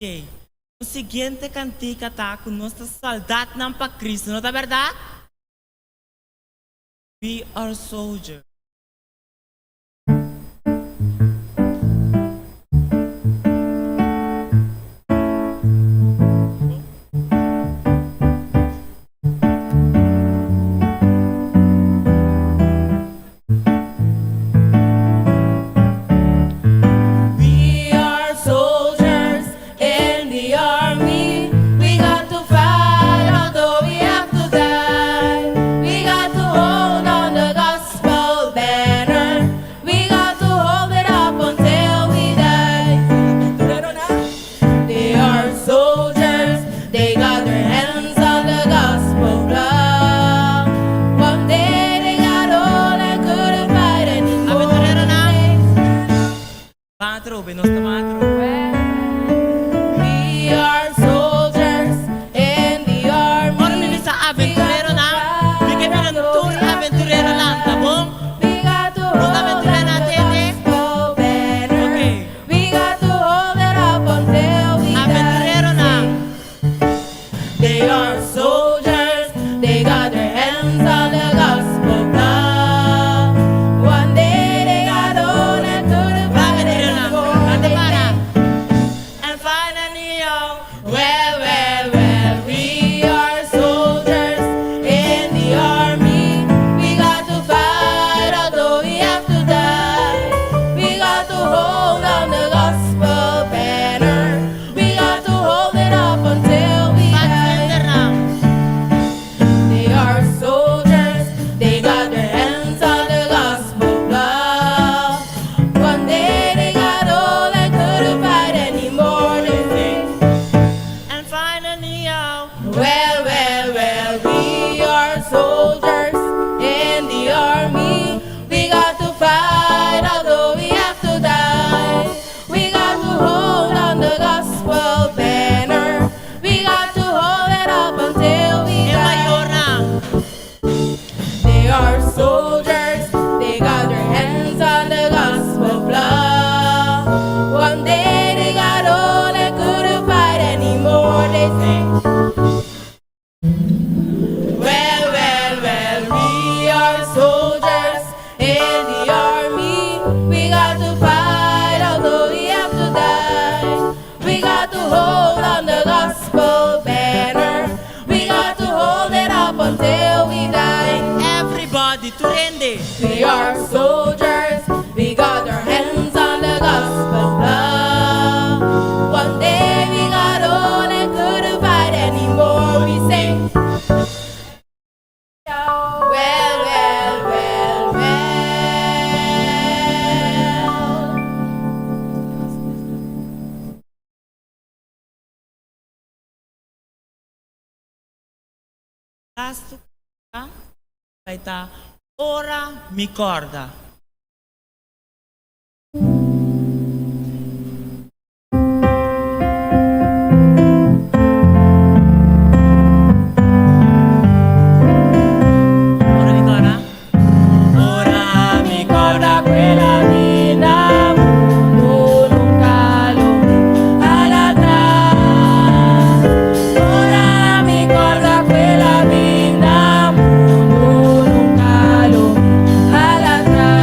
Oké. Un siguiente kantika ta ku nos ta sòldatnan pa Kristu, no ta bèrdat? We are soldiers. We are soldiers in the army. We got to fight although we have to die. We got to hold on the gospel banner. We got to hold it up until we die. They are soldiers. They got their hands on the gospel plow. One day they got old and couldn't fight anymore. Aventureronan. Ban atrobe, nos ta ban atrobe. We are soldiers in the army. Ora mi bisa aventureronan, mi ke mira tur aventurero lanta, bon? We got to Nos hold aventurero on the atende? gospel banner. Okay. We got to hold it up until we die. Aventureronan. They are soldiers, they got their hands on the gospel plow. One day they got old and couldn't fight Aventureronan, anymore. lanta They para. say, And finally, oh, Well, well, well, we are soldiers in the army. We got to fight although we have to die. We got to hold on the gospel banner. We got to hold it up until we die. Pathfindernan. They are soldiers, they got their hands on the gospel plow. One day they got old and couldn't fight anymore. They say, And finally, oh, Well, well, well, we are soldiers in the army. We got to fight although we have to die. We got to hold on the gospel banner. We got to hold it up until we e die. mayornan. They are soldiers, they got their hands on the gospel plow. One day they got old and couldn't fight anymore. They say, Well, well, well, we are soldiers in the army. We got to fight although we have to die. We got to hold on the gospel banner. We got to hold it up until we die. Everybody, tur hende. We are soldiers, we got our hands on the gospel plow. One day we got old and couldn't fight anymore. We say, Well, well, well, well. Lastu bai ta Ora Mi Kòrda. Ora mi kòrda. Ora mi kòrda ku el a bin na mundu nunka lo mi hala atras. Ora mi kòrda ku el a bin na mundu nunka lo mi hala atras.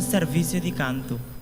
servisio di kanto.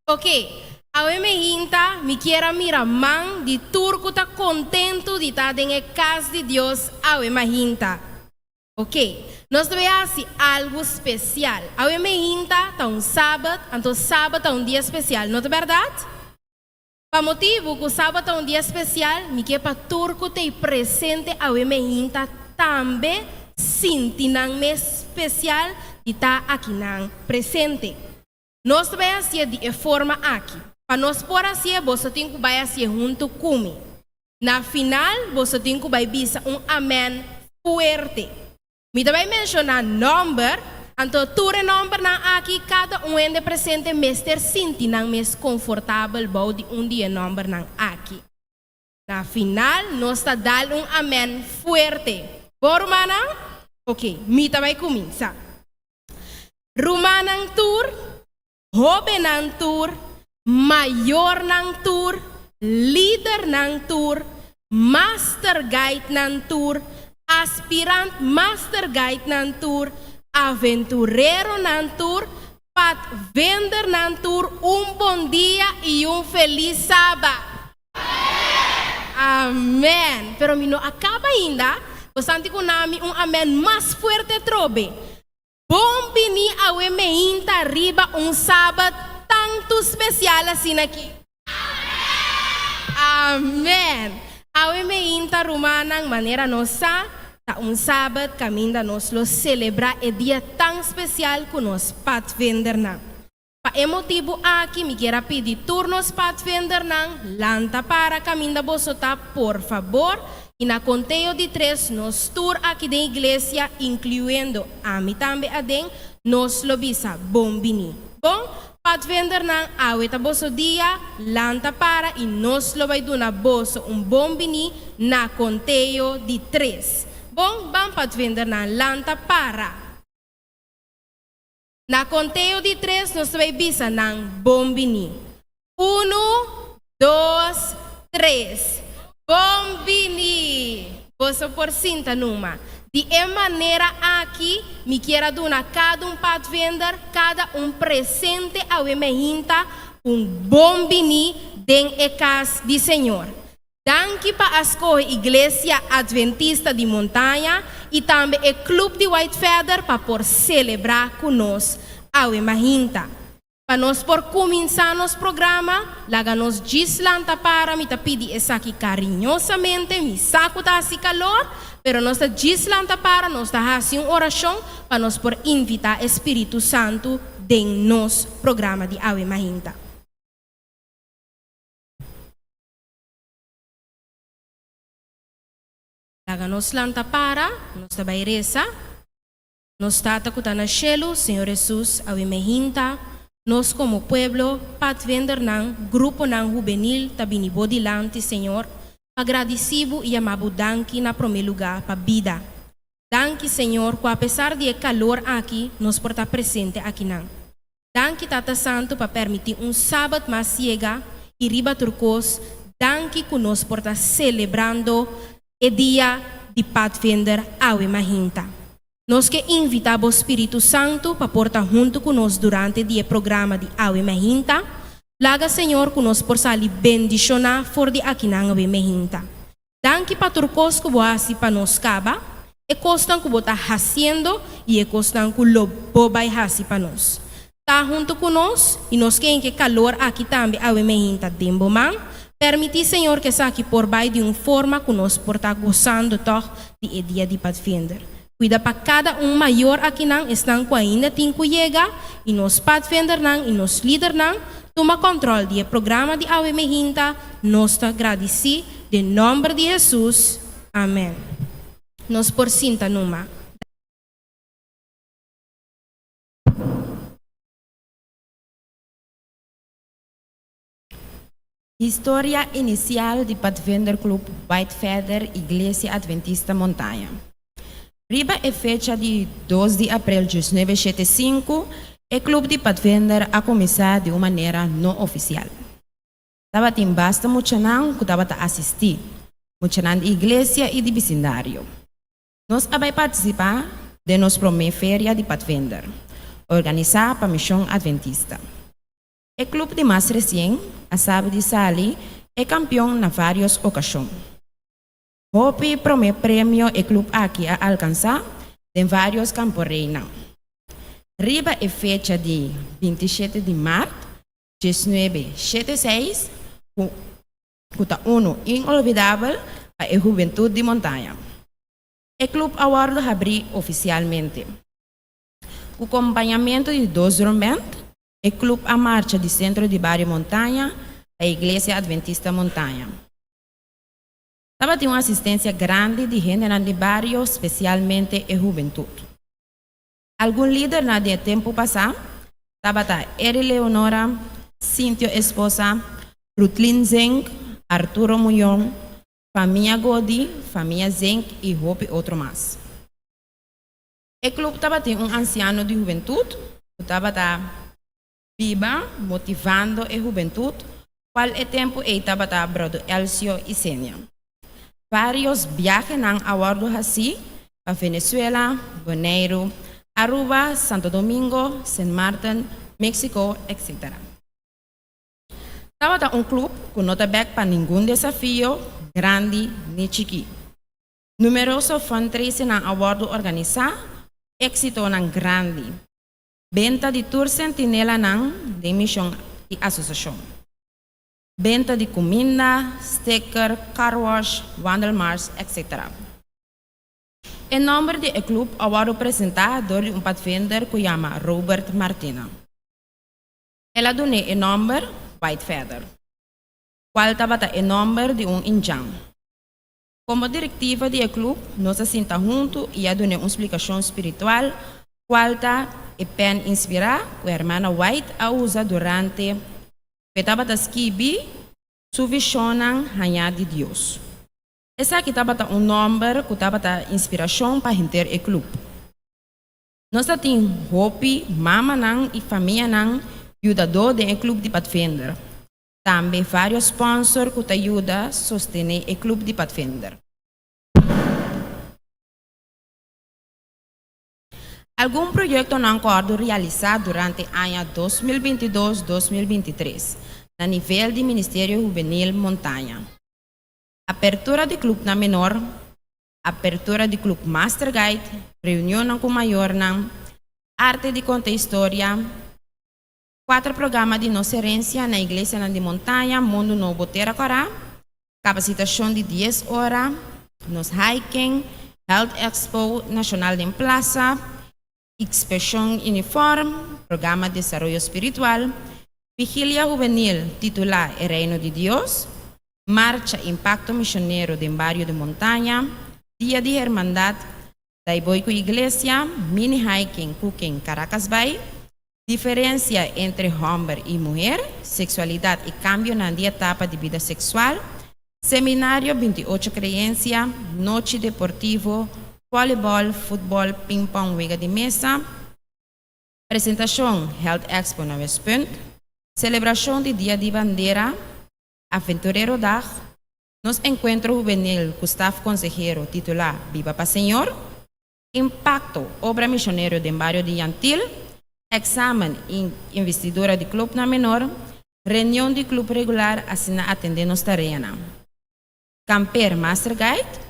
Ok, awe me hinta, mi kier a mira man di tur ku ta kontentu di ta den e kas di Dios awe mahinta. Ok, nos ta bay hasi algu spesial. Awe meinta ta un sabat, anto sabat ta un dia spesial, no ta bèrdat? Pa motibu ku sabat ta un dia spesial, mi ke pa tur ku t'ei presente awe meinta tambe sinti nan mes spesial di ta akinan presente. Nos ta bai hasié di e forma aki. Pa nos por hasié, boso tin ku bai hasié huntu ku mi. Na final, boso tin ku bai bisa un amèn fuerte. Mi ta bai menshoná nòmber, anto tur e nòmbernan aki, kada un hende presente mester sinti nan mes konfortabel bou di un di e nòmbernan aki. Na final, nos ta dal un amèn fuerte. Bon, rumannan? Oke, mi ta bai kuminsá. Rumannan tur, hóbennan tur, mayornan tur, lidernan tur, master guidenan tur, aspirant master guidenan tur, aventureronan tur, padvindernan tur un bon dia i un felis sabat! Amen! Pero mi no a kaba ainda, bastante ku nami un amen mas fuerte atrobe. Bon bini awe meinta riba un sabat tantu spesial asina aki. Amen! Awe meinta rumannan, manera nos sa, ta un sabat kaminda nos lo selebrá e dia tan spesial ku nos padvindernan. Pa e motibu aki mi kier a pidi tur nos padvindernan, lanta para kaminda boso ta, por fabor, i na konteo di tres nos tur aki den iglesia, inkluendo ami tambe aden, nos lo bisa bon bini. Bon, padvindernan, awe ta boso dia, lanta para i nos lo bai duna boso un bon bini na konteo di tres. Bon, ban padvindernan, lanta para. Na konteo di tres nos ta bai bisa nan bon biní. Unu, dos, tres. Bon biní! Boso por sinta numa. Di e manera aki mi kier a duna kada un padvinder, kada un presente awe mehinta un bon biní den e kas di Señor. Danki pa a skohe Iglesia Adventista di Montaña i tambe e Club di White Feather pa por selebrá ku nos awe mahinta. Pa nos por kuminsá nos programa, laga nos djis lanta para, mi ta pidi esaki kariñosamente, mi sa ku ta hasi kalor, pero nos ta djis lanta para, nos ta hasi un orashon pa nos por invitá e Spiritu Santu den nos programa di awe mahinta. Laga nos lanta para, nos ta bai resa. Nos Tata ku ta na shelu, Señor Hesus, awe mehinta, nos komo pueblo, padvindernan, gruponan hubenil ta bini Bo dilanti, Señor, pa gradisí Bo i yama Bo danki na promé lugá pa bida. Danki, Señor, ku apesar di e kalor aki, nos por ta presente akinan. Danki Tata Santu pa permití un Sabat mas yega i riba tur kos, danki ku nos por ta selebrando e dia di Padvinder awe mahinta. Nos ke invitá bo Spiritu Santu pa por ta huntu ku nos durante di e programa di awe mahinta. Laga Señor ku nos por sali bendishoná for di akinan awe mahinta. Danki pa tur kos ku bo hasi pa nos kaba, e kosnan ku bo ta hasiendo i e kosnan ku lo bo bai hasi pa nos. Ta huntu ku nos, i nos ke en ke kalor aki tambe awe meinta den bo man. Permití, Señor, ku esaki por bai di un forma ku nos por ta gosando tòg di e dia di Padvinder. Kuida pa kada un mayor akinan, esnan ku ainda tin ku yega, i nos padvindernan i nos lidernan, tuma kòntròl di e programa di awe mehinta, nos ta gradisí den nòmber di Hesus, amèn. Nos por sinta numa. Historia inisial di Padvinder Club White Feather Iglesia Adventista Montaña. Riba e fecha di 2 di april 1975, e club di Padvinder a kuminsá di un manera no ofisial. Tabatin basta muchanan ku tabata asistí, muchanan di iglesia i di bisindario. Nos a bai partisipá den nos promé feria di Padvinder, organisá pa Mishon Adventista. E klup di mas resien a sabi di sali e kampion na vários okashon. Hopi promé premio e klup aki a alkansá den vários kamporeinan. Riba e fecha di 27 di mart 1976, ku ta unu inolvidabel pa e hubentut di Montaña, e klup a wòrdu habrí ofisialmente. Ku kompañamentu di dos drumband, e klup a marcha di sentro di bario Montaña pa Iglesia Adventista Montaña. Tabatin un asistensia grandi di hendenan di bario, spesialmente e hubentut. Algun lidernan di e tempu pasá tabata Eri Leonora, Cintio esposa, Rutlin Zenk, Arturo Muñon, famia Godi, famia Zenk i hopi otro mas. E klup tabatin un ansiano di hubentut ku tabata biba motivando e hubentut, kual e tempu ei tabata Brother Elcio Isenia. Vários biahenan a wòrdu hasí pa Venezuela, Boneiru, Aruba, Santo Domingo, Sint Maarten, Mexico, etc. Tabata un klup ku no ta bèk pa ningun desafio, grandi ni chikí. Numeroso fundraisingnan a wòrdu organisá, éksitonan grandi. Benta di tur sentinelanan den mishon i asosiashon. Benta di kuminda, sticker, car wash, wandelmars, etc. E nòmber di e klup a wòrdu presentá dor di un padvinder ku yama Robert Martina. El a dun'é e nòmber White Feather, kual tabata e nòmber di un indjan. Komo direktiva di e klup nos a sinta huntu i a dun'é un splikashon spiritual kual ta e pèn inspirá ku Hermana White a usa durante ku e tabata skibi su vishonnan hañá di Dios. Esaki tabata un nòmber ku tabata inspirashon pa henter e klup. Nos ta tin hopi mamanan i famianan yudadó den e klup di Padvinder. Tambe vários sponsor ku ta yuda sostené e klup di Padvinder. Algun proyektonan ku a wòrdu realisá durante aña 2022, 2023 na nivel di Ministerio Hubenil Montaña. Apertura di klupnan menor, apertura di klup Master Guide, reunionnan ku mayornan, arte di konta historia, kuater programa di Nos Herensia na iglesianan di Montaña, Mundu Nobo, Tera Kòrá, kapasitashon di 10 ora, nos hiking, Health Expo Nashonal den Plasa, inspekshon uniform, programa Desaroyo Spiritual, Vigilia Hubenil titulá E Reino di Dios, Marcha Impakto Mishonero den Bario di Montaña, Dia di Hermandat, Daiboi ku Iglesia, Mini Hiking Cooking Caracas Bay, diferensia entre hòmber i muher, seksualidat i kambionan di etapa di bida seksual, seminario 28 Kreensia, Nochi Deportivo, Volleyball, Futbòl, Pingpong, wega di mesa, presentashon Health Expo na Westpunt, selebrashon di Dia di Bandera, Aventurero Dag, nos enkuentro hubenil ku staf konsehero titulá Biba pa Señor, Impakto, obra mishonero den bario di Jan Thiel, eksamen i investidura di klupnan menor, reunion di klup regular asina atendé nos tareanan. Kamper Master Guide,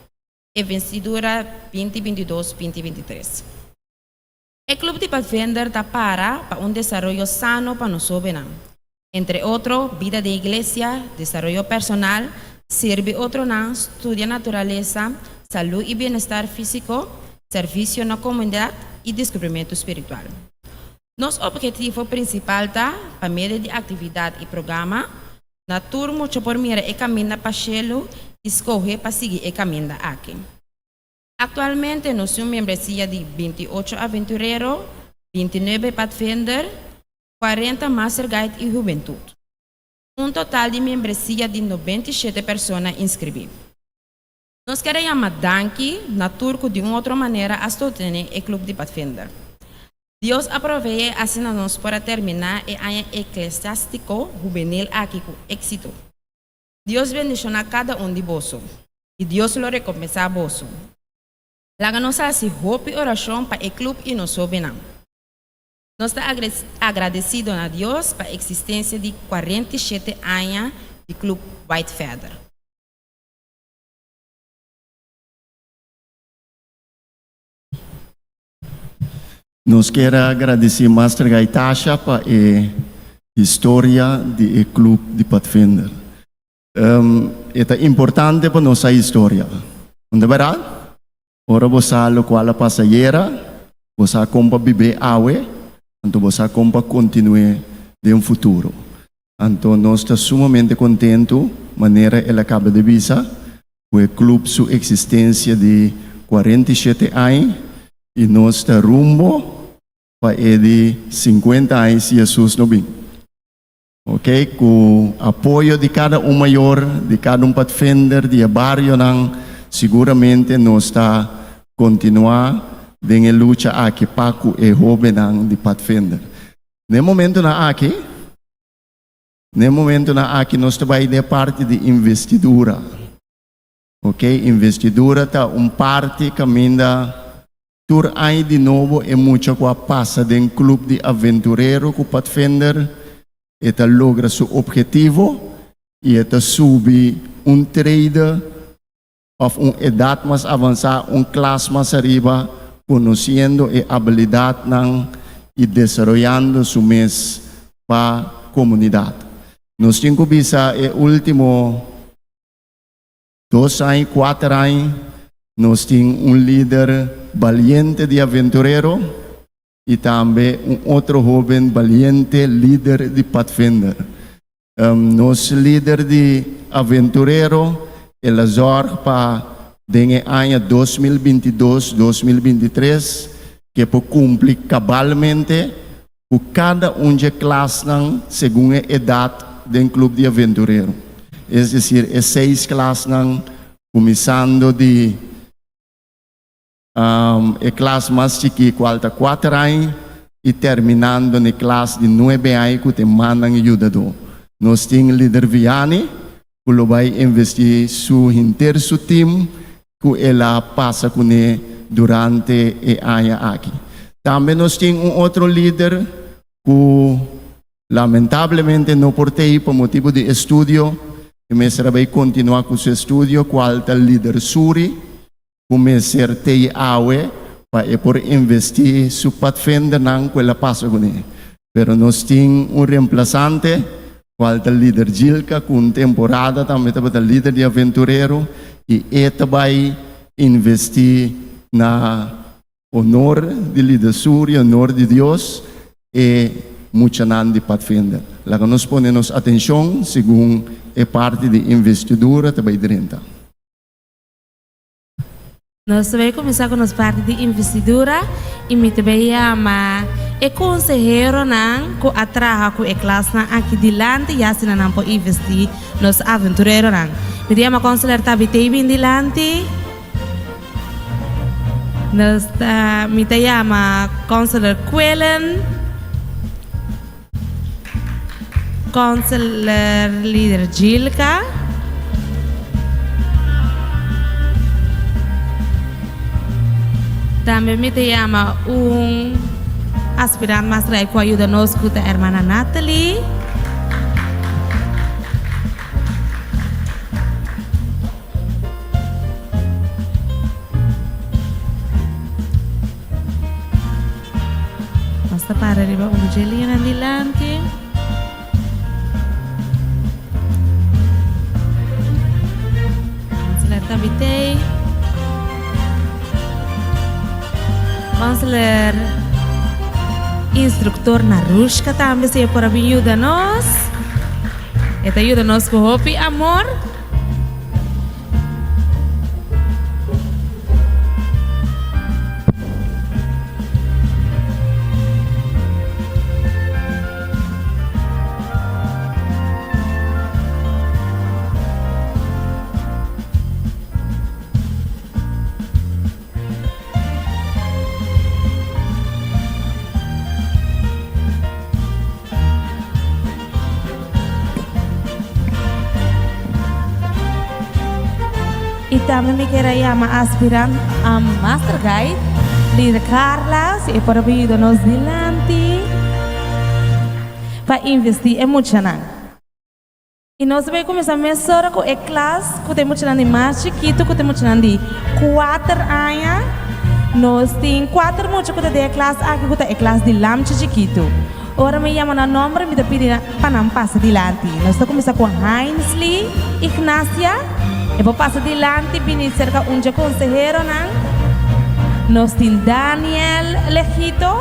investidura 2022, 2023. E klup di Padvinder ta para pa un desaroyo sano pa nos hóbennan. Entre otro, bida den iglesia, desaroyo personal, sirbi otronan, studia naturalesa, salú i bienestar físiko, servisio na komunidat i deskubrimentu spiritual. Nos ophetivo prinsipal ta, pa medio di aktividat i programa, na tur mucha por mira e kaminda pa shelu i skohe pa sigui e kaminda aki. Aktualmente nos tin un membresia di 28 aventurero, 29 padvinder, 40 master guide i hubentut. Un total di membresia di 97 persona inskribí. Nos ke yama danki na tur ku di un otro manera a sostené e klup di Pathfinder. Dios a proveé asina nos por a terminá e aña eklesiástiko hubenil aki ku éksito. Dios bendishoná kada un di boso i Dios lo rekompensá boso. Laga nos hasi hopi orashon pa e klup i nos hóbennan. Nos ta agradesido na Dios pa eksistensia di 47 aña di Klup White Feather. Nos ke gradisí Master Gaitasha pa e historia di e klup di Pathfinder. Ta importante pa nos historia. No ta berdat? Ora bo sa loke a pasa ayera, bo sa kon pa biba awe, anto bo sa kon pa kontinuá den futuro. Anto nos ta sumamente kontentu, manera el a kaba di bisa, ku e klup su eksistensia di 47 aña i nos ta rumbo pa e di 50 aña si Jesus no bin. Ok, ku apoyo di kada un mayor, di kada un pathfinder, di barionan, siguramente nos ta kontinuá den lucha aki pa ku e hóbennan di Pathfinder. Na momentonan aki, na momentonan aki nos ta bai den parti di investidura. Ok, investidura ta un parti kaminda tur aña di nobo e mucha ku a pasa den klup di aventurero ku Pathfinder e ta logra su ophetivo i e ta subi un trede òf un edat mas avansá, un klas mas ariba, konosiendo e abilidatnan i desaroyando su mes pa komunidat. Nos tin ku bisa e último 2 aña, 4 aña, nos tin un lider valiente di aventurero i tambe un otro hóben valiente lider di Pathfinder. Nos lider di aventurero, el a zòrg pa den aña 2022, 2023, ku por kumpli kabalmente ku kada un di klasnan segun e edat di klup di aventurero. Es desir, e seis klasnan kuminsando di e klas mas chikí, kual ta 4 aña, i terminando na klas di 9 aña ku tin mannan yudadó. Nos tin lider Viani, ku lo bai investí su henter su team, ku el a pasa kuné durante e aña aki. Tambe nos tin un otro lider ku lamentablemente no por t'ei pa motibu di estudio, i mester bai kontinuá ku su estudio, kual ta lider Suri, ku mester t'ei awe pa e por investí su pathfindernan ku el a pasa kuné. Pero nos tin un remplasante, kual ta lider Gilka, ku un temporada tambe tabata lider di aventurero i e ta bai investí na honor di lider Suri, honor di Dios e muchanan di Pathfinder. Laga nos pone nos atenshon segun e parti di investidura ta bai drenta. Nos ta bai kuminsá ku nos parti di investidura i mi ta bai yama e konseheronan ku a traha ku e klasnan aki dilanti ya asina nan por investí nos aventureronan. Mi ta yama counselor Tabitei bin dilanti. Nos ta mi ta yama counselor Quillen. Counselor Lider Gilka. Tambe mi ta yama un aspirante mas ku a yuda nos ku hermana Natalie. Nos ta para riba un gelina dilanti. Counselor Tabitei. Counselor instruktor Narushka tambe si por yuda nos. E ta yuda nos ku hopi amor. tambe mi kier a yama aspirant a Master Guide, Lider Carla, si e por a bin yuda nos dilanti pa investi e muchanan. I nos ta bay cuminsa mesora cu e klas cu ta e muchanan di mas chikito cu ta e muchanan di cuater aña. Nos tin cuater mucha cu ta den e klas aki cu ta e klas di lamchi chikito. Ora mi yama nan nomber mi ta pidi nan pa nan pasa dilanti. Nos ta cuminsa cu Heinsley Ignacia. E por pasa dilanti bini cerca un dje conseheronan. Nos tin Daniel Legito.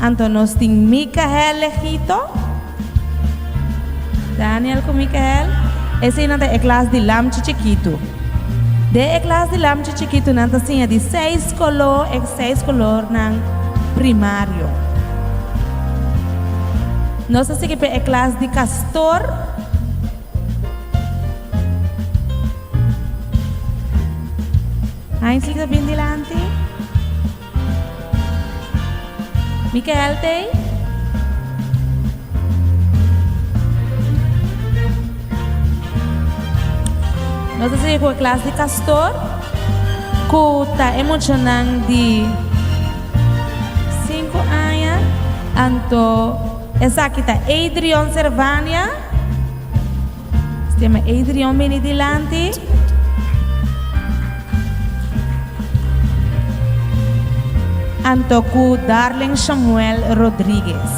Anto nos tin Mikael Legito, Daniel ku Mikael. Eseinan ta e klas di lamchi chikitu. Den e klas di lamchi chikitu nan ta siña di seis koló, e seis kolornan primario. Nos ta sigui pa e klas di kastor. Heinzley ta bin dilanti. Mikael t'ei? Nos ta sigui ku e klas di kastor ku ta e muchanan di sinku aña. Anto esaki ta Adrion Servania. Stima Adrion bini dilanti. Anto ku Darling Shamuel Rodriguez.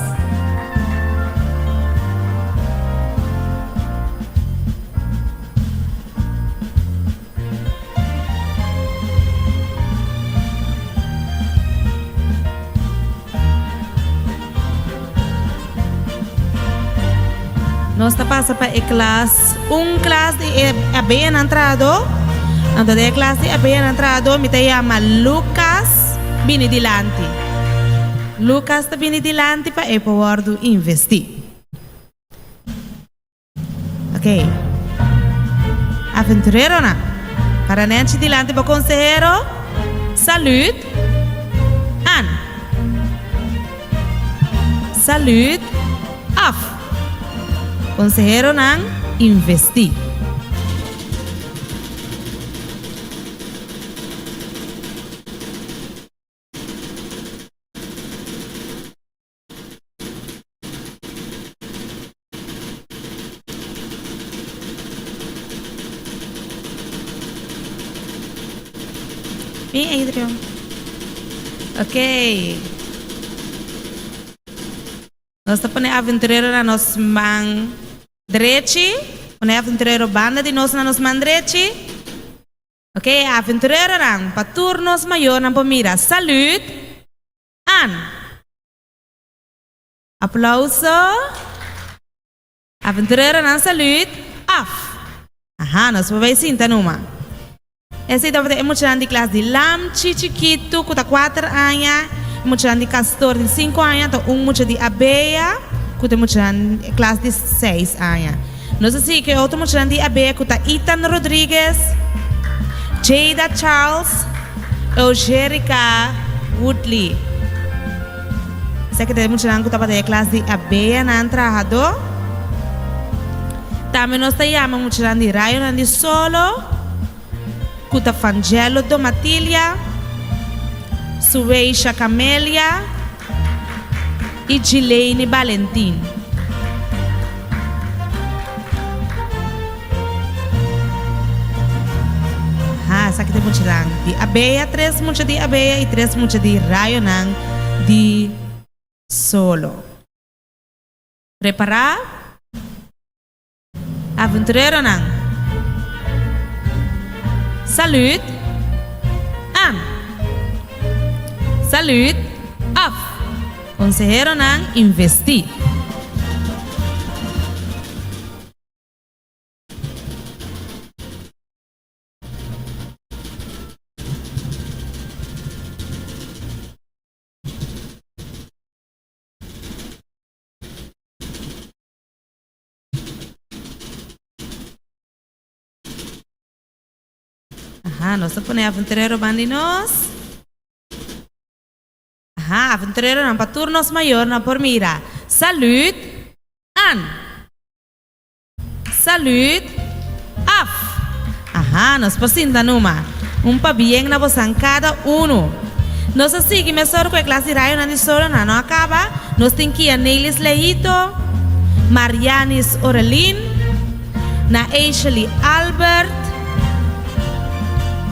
Nos ta pasa pa e klas, un klas di e abeanan trahadó. Anto den e klas di abeanan trahadó mi ta yama Lucas bini dilanti. Lucas ta bini dilanti pa e por wòrdu investí. Ok. Aventureronan, para nenchi dilanti bo konsehero. Salud. An. Salud. Af. Konseheronan, investí. Bin Adrian. Ok. Nos ta pone aventurero na nos man drechi. Pone aventurero banda di nos na nos man drechi. Ok, aventureronan, pa tur nos mayornan por mira. Salud. An. Aplauso. Aventureronan salud. Af. Aha, nos por bai sinta numa. Esei tabata e muchanan di klas di Lamchi chikitu ku ta kuater aña, e muchanan di Castor di sinku aña, ta un mucha di Abeya ku ta e muchanan klas di seis aña. Nos a sigui ku e otro muchanan di Abeya ku ta Ethan Rodriguez, Jada Charles, Eugerica Woodley. Esaki ta e muchanan ku tabata e klas di Abeyanan trahadó. Tambe nos ta yama muchanan di Rayonan di Solo ku ta Fangelo Domatilia, Suweisha Camelia i Gileini Balentin. Aha, esaki ta e muchanan di Abeya, tres mucha di Abeya i tres mucha di Rayonan di Solo. Prepará, aventureronan. Salud, an. Salud, af. Konseheronan, investí. Aha, nos ta pone aventurero ban di nos. Aha, aventureronan pa tur nos mayornan por mira. Salud, an. Salud, Aha, nos por sinta numa. Un pabien na bosan kada unu. Nos a sigui mesora ku e klas di rayonan di solo nan no a kaba. Nos tin Kia Nelis Leito, Marianis Orelin, Naeshely Albert,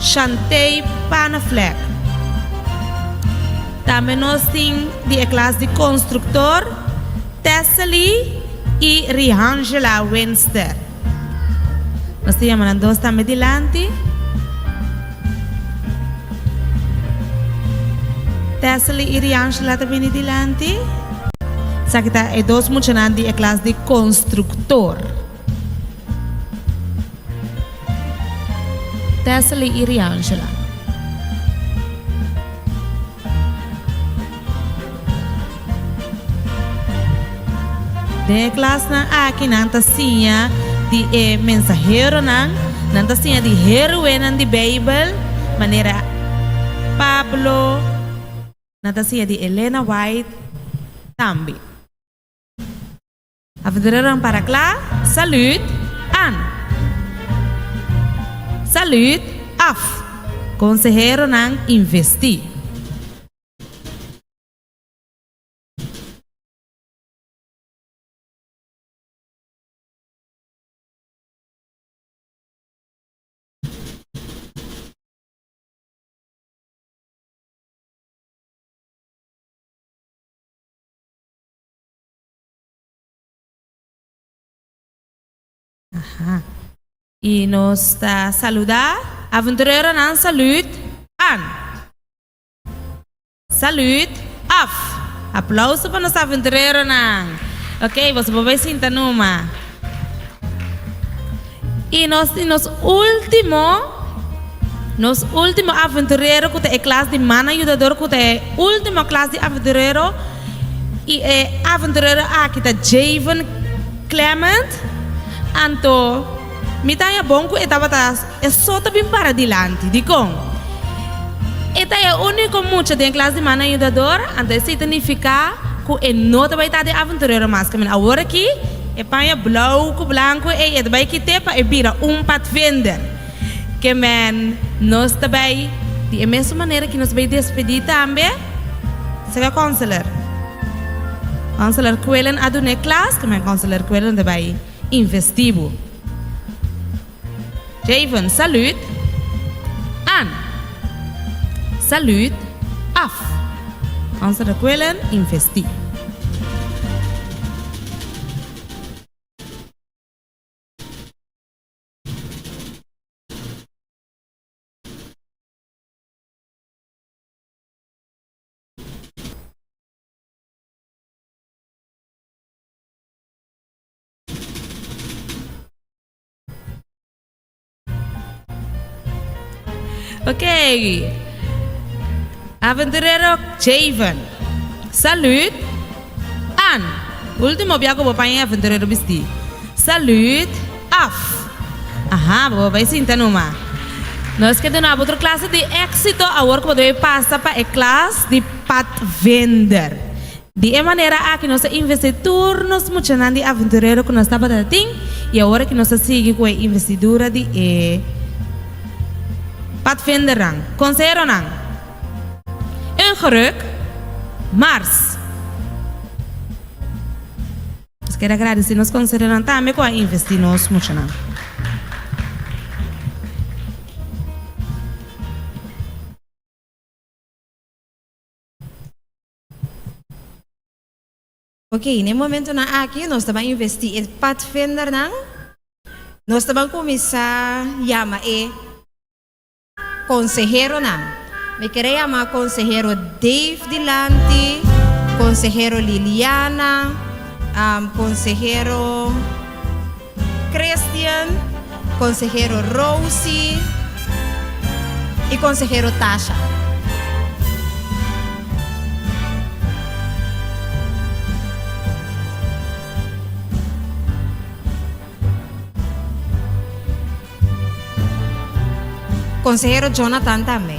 Shantey Panaflek. Tambe nos tin di e klas di konstruktor Tessely i Rihangela Winster. Nos ta yama nan dos tambe dilanti. Tessely i Riangela ta bini dilanti. Esaki ta e dos muchanan di e klas di konstruktor. Tessely i Riangela. Den e klasnan aki nan ta siña di e mensaheronan, nan ta siña di héroenan di Beibel, manera Pablo, nan ta siña di Elena White tambe. Aventureronan para kla, Salut an! Salut af! Konseheronan investí. Aha. I nos ta saludá aventureronan salut an. Salut af. Aplauso pa nos aventureronan. Ok, boso por bai sinta numa. I nos tin nos último, nos último aventurero ku ta e klas di man ayudador ku ta e último klas di aventurero i e aventurero aki ta Javen Clement. Anto mi ta haña bon ku e tabata e so ta bin para dilanti. Dikon? E ta e úniko mucha den e klas di man ayudador, anto esei ta nifiká ku e no ta bai ta den aventurero mas. Kaminda awor aki E paña blou ku blanku ei e ta bai kit'é pa e bira un patvinder. Ke men nos ta bai di e mesun manera ki nos bai despedí tambe, sega Kònseler. Kònseler Quillen a dun'é klas, ke men Kònseler Quillen ta bai investí bo. Javen, Salut. An. Salut. Af. Kònseler Quillen investí. Ok. Aventurero Javen. Salut. An. Último bia ku bo paña aventurero bistí. Salut. Af. Aha, bo bai sinta numa. Nos ke duna bo otro klase di éksito awor ku bo debe pasa pa e klas di padvinder. Di e manera aki nos a investi tur nos muchanan di aventurero ku nos tabata tin i awor aki nos ta sigui ku e investidura di e padvindernan. Konseheronan, Ingeruk, Mars. Nos kere agradesí nos konseheronan tambe ku a investi nos muchanan. Ok, n'e momentonan aki nos ta ban investi e padvindernan. Nos ta ban kuminsá yama e konseheronan. Mi kere yama konsehero Dave dilanti, konsehero Liliana, konsehero Christian, konsehero Rosie i konsehero Tasha. Konsehero Jonathan tambe.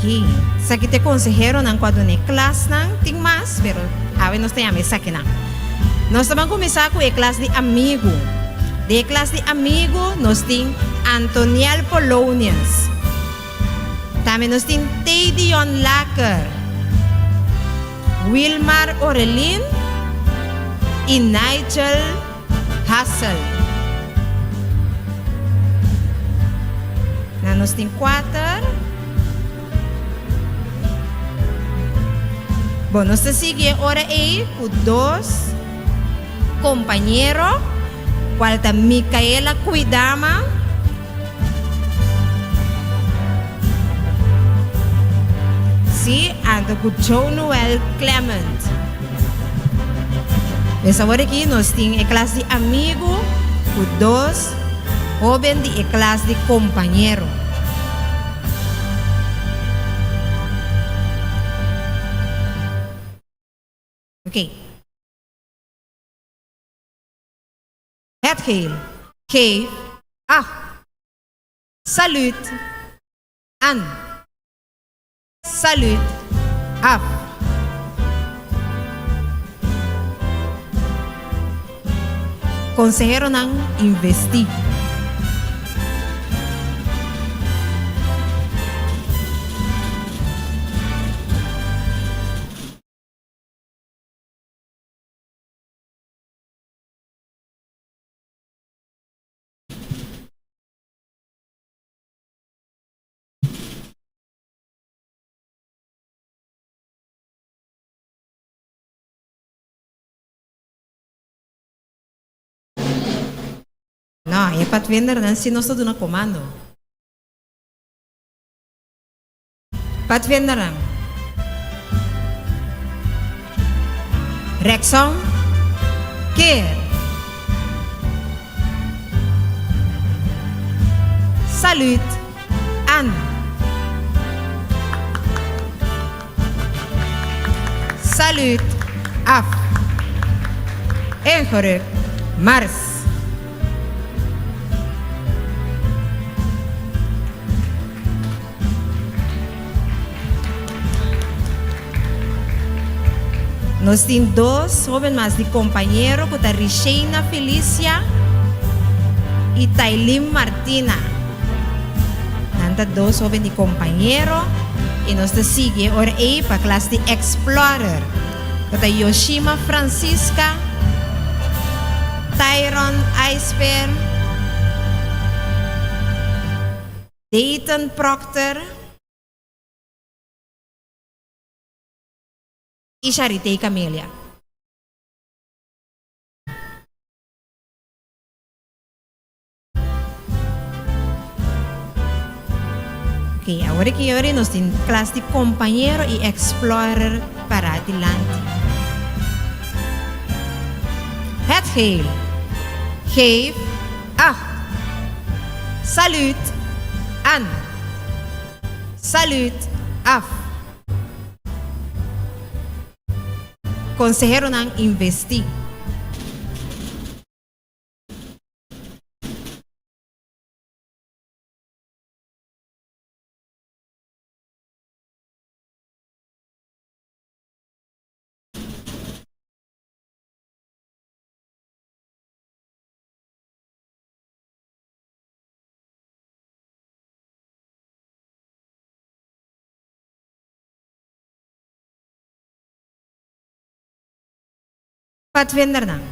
Ok. Esaki ta e konseheronan ku a duna e klasnan. Tin mas, pero awe nos ta yama esakinan. Nos ta ban kuminsá ku e klas di amigu. Den e klas di amigu nos tin Antoniel Polonius. Tambe nos tin Tedion Laker, Wilmar Orelin i Nigel Hassel. Na nos tin kuater. Bon, nos ta sigui e ora ei ku dos kompañero, kual ta Micaela Kuidama. Sí, anto ku Joe Noel Clement. Pues awor aki nos tin e klas di amigu ku dos hoben di e klas di kompañero. Oké. Het geel. Geef. Acht. Saluut. An. Saluut. Af. Konseheronan investí. No, e padvindernan si nos ta duna komando. Padvindernan. Rechtsom. Keer. Saluut. An. Saluut. Af. Ingerukt. Mars. Nos tin dos hoben mas di kompañero ku ta Risheina Felicia i Tailim Martina. Nan ta dos hoben di kompañero i nos ta sigui e ora ei pa klas di Explorer ku ta Yoshima Francisca, Tyron Aisper, Dayton Proctor i Charitey Camelia. Ok, awor aki yori nos tin klas di kompañero i explorer para dilanti. Het geel. Geef acht. Saluut an. Saluut af. Konseheronan investí. Padvindernan.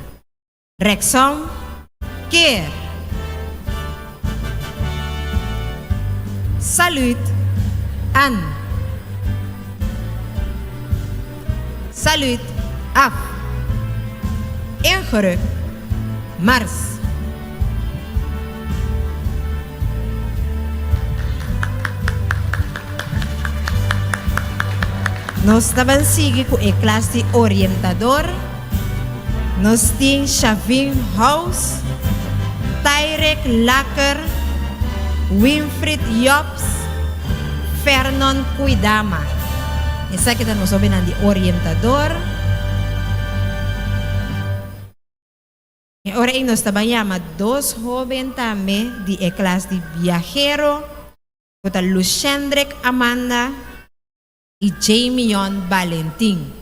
Rechtsom. Keer. Saluut. An. Saluut. Af. Ingerukt. Mars. Nos ta ban sigui ku e klas di orientador. Nos tin Shavin House, Tyrek Lacker, Winfried Jobs, Fernon Kuidama. Esaki ta nos hobennan di orientador. E ora ei nos ta ban yama dos hoben tambe di e klas di biahero, ku ta Luchendrick Amanda. I Jamion Balentin.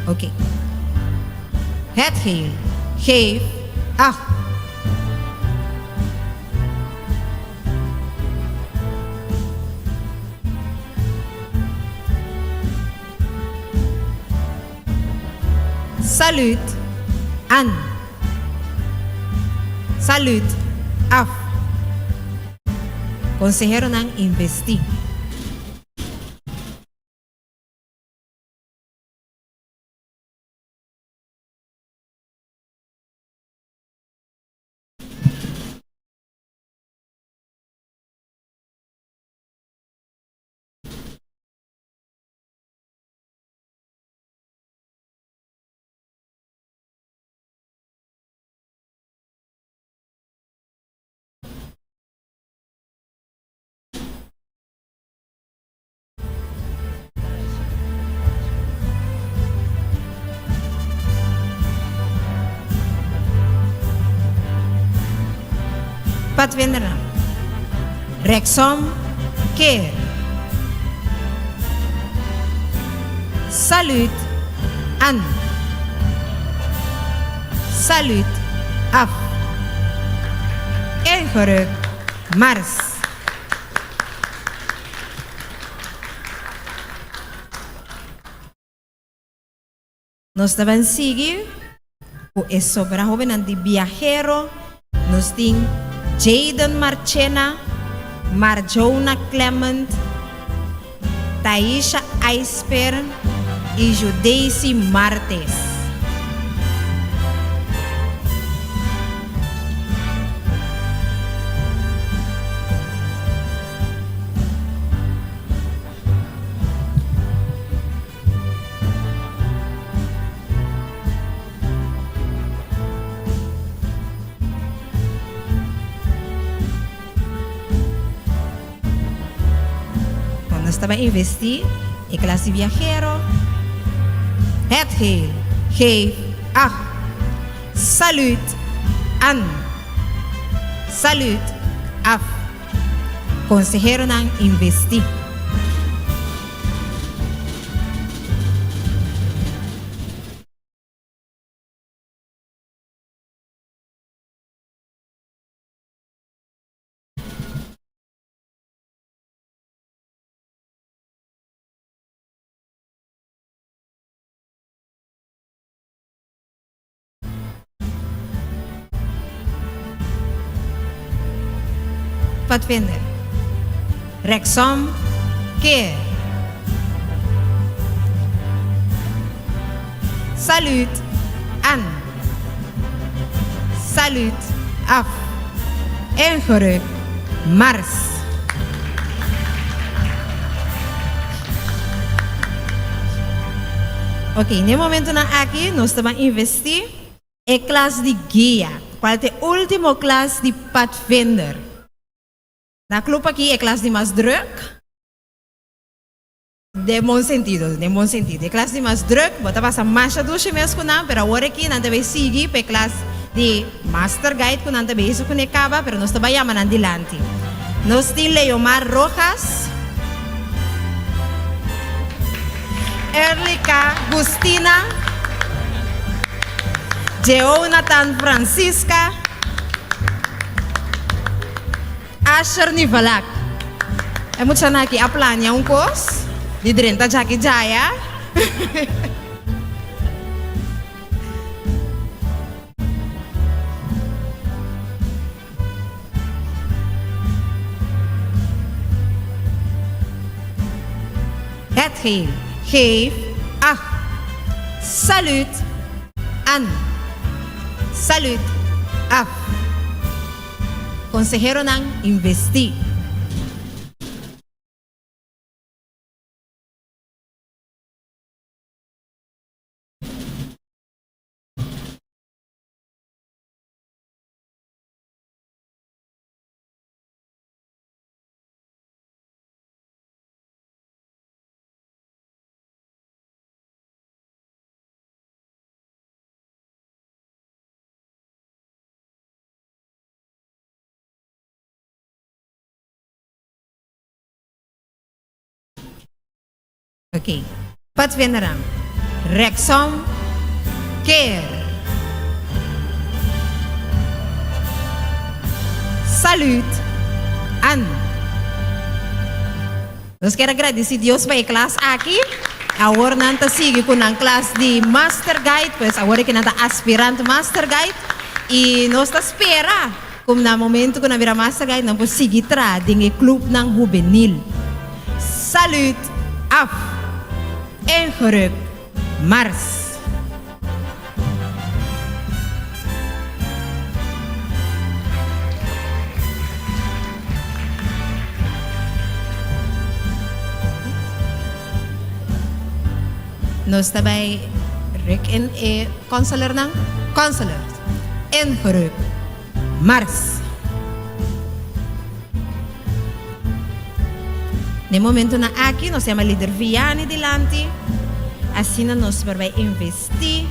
Oké. Het geel. Geef acht. Saluut an. Saluut af. Konseheronan investí. Padvindernan. Rechtsom keer. Saluut an. Saluut af. Ingerukt mars. Nos ta ban sigui ku e sobra hobennan di biahero. Nos tin Jayden Marchena, Marjona Clement, Taisha Aisper i Judaisy Martes. Bon, nos ta bai investí e klas di viahero. Het geel, geef acht. Saluut an. Saluut af. Konseheronan investí. Padvinder. Rechtsom keer. Saluut an. Saluut af. Ingerukt mars. Ok, na e momentonan aki nos ta ban investí e klas di guia, kual ta e último klas di padvinder. Na klup aki e klas di mas drùk, den bon sentido, den bon sentido. E klas di mas drùk, bo ta pasa masha dushi mes ku nan, pero awor aki nan ta bai sigui pa e klas di master guide ku nan ta bezig kuné kaba, pero nos ta bai yama nan dilanti. Nos tin Leomar Rojas. Erlika Gustina, Jeonathan Francisca, Asher Nivalak. E muchanan aki a plania un kos di drenta djaki djaya. Het geel, geef acht. Saluut an. Saluut af. Conseheronan investi. Ok. Padvindernan, Rechtsom, keer. Saluut, an. Nos kier a gradici Dios pa e klas aki. Awor nan ta sigui cu nan klas di Master Guide, pues awor e ki nan ta aspirant Master Guide. Y nos ta spera cu na momento cu nan bira Master Guide nan por sigui traha den e clubnan hubenil. Saluut af. Ingeruk mars. Nos ta bai ruk in e consularnan. Consulars, ingeruk mars. Den momentonan aki nos yama lider Vianney dilanti, asina nos por bai investí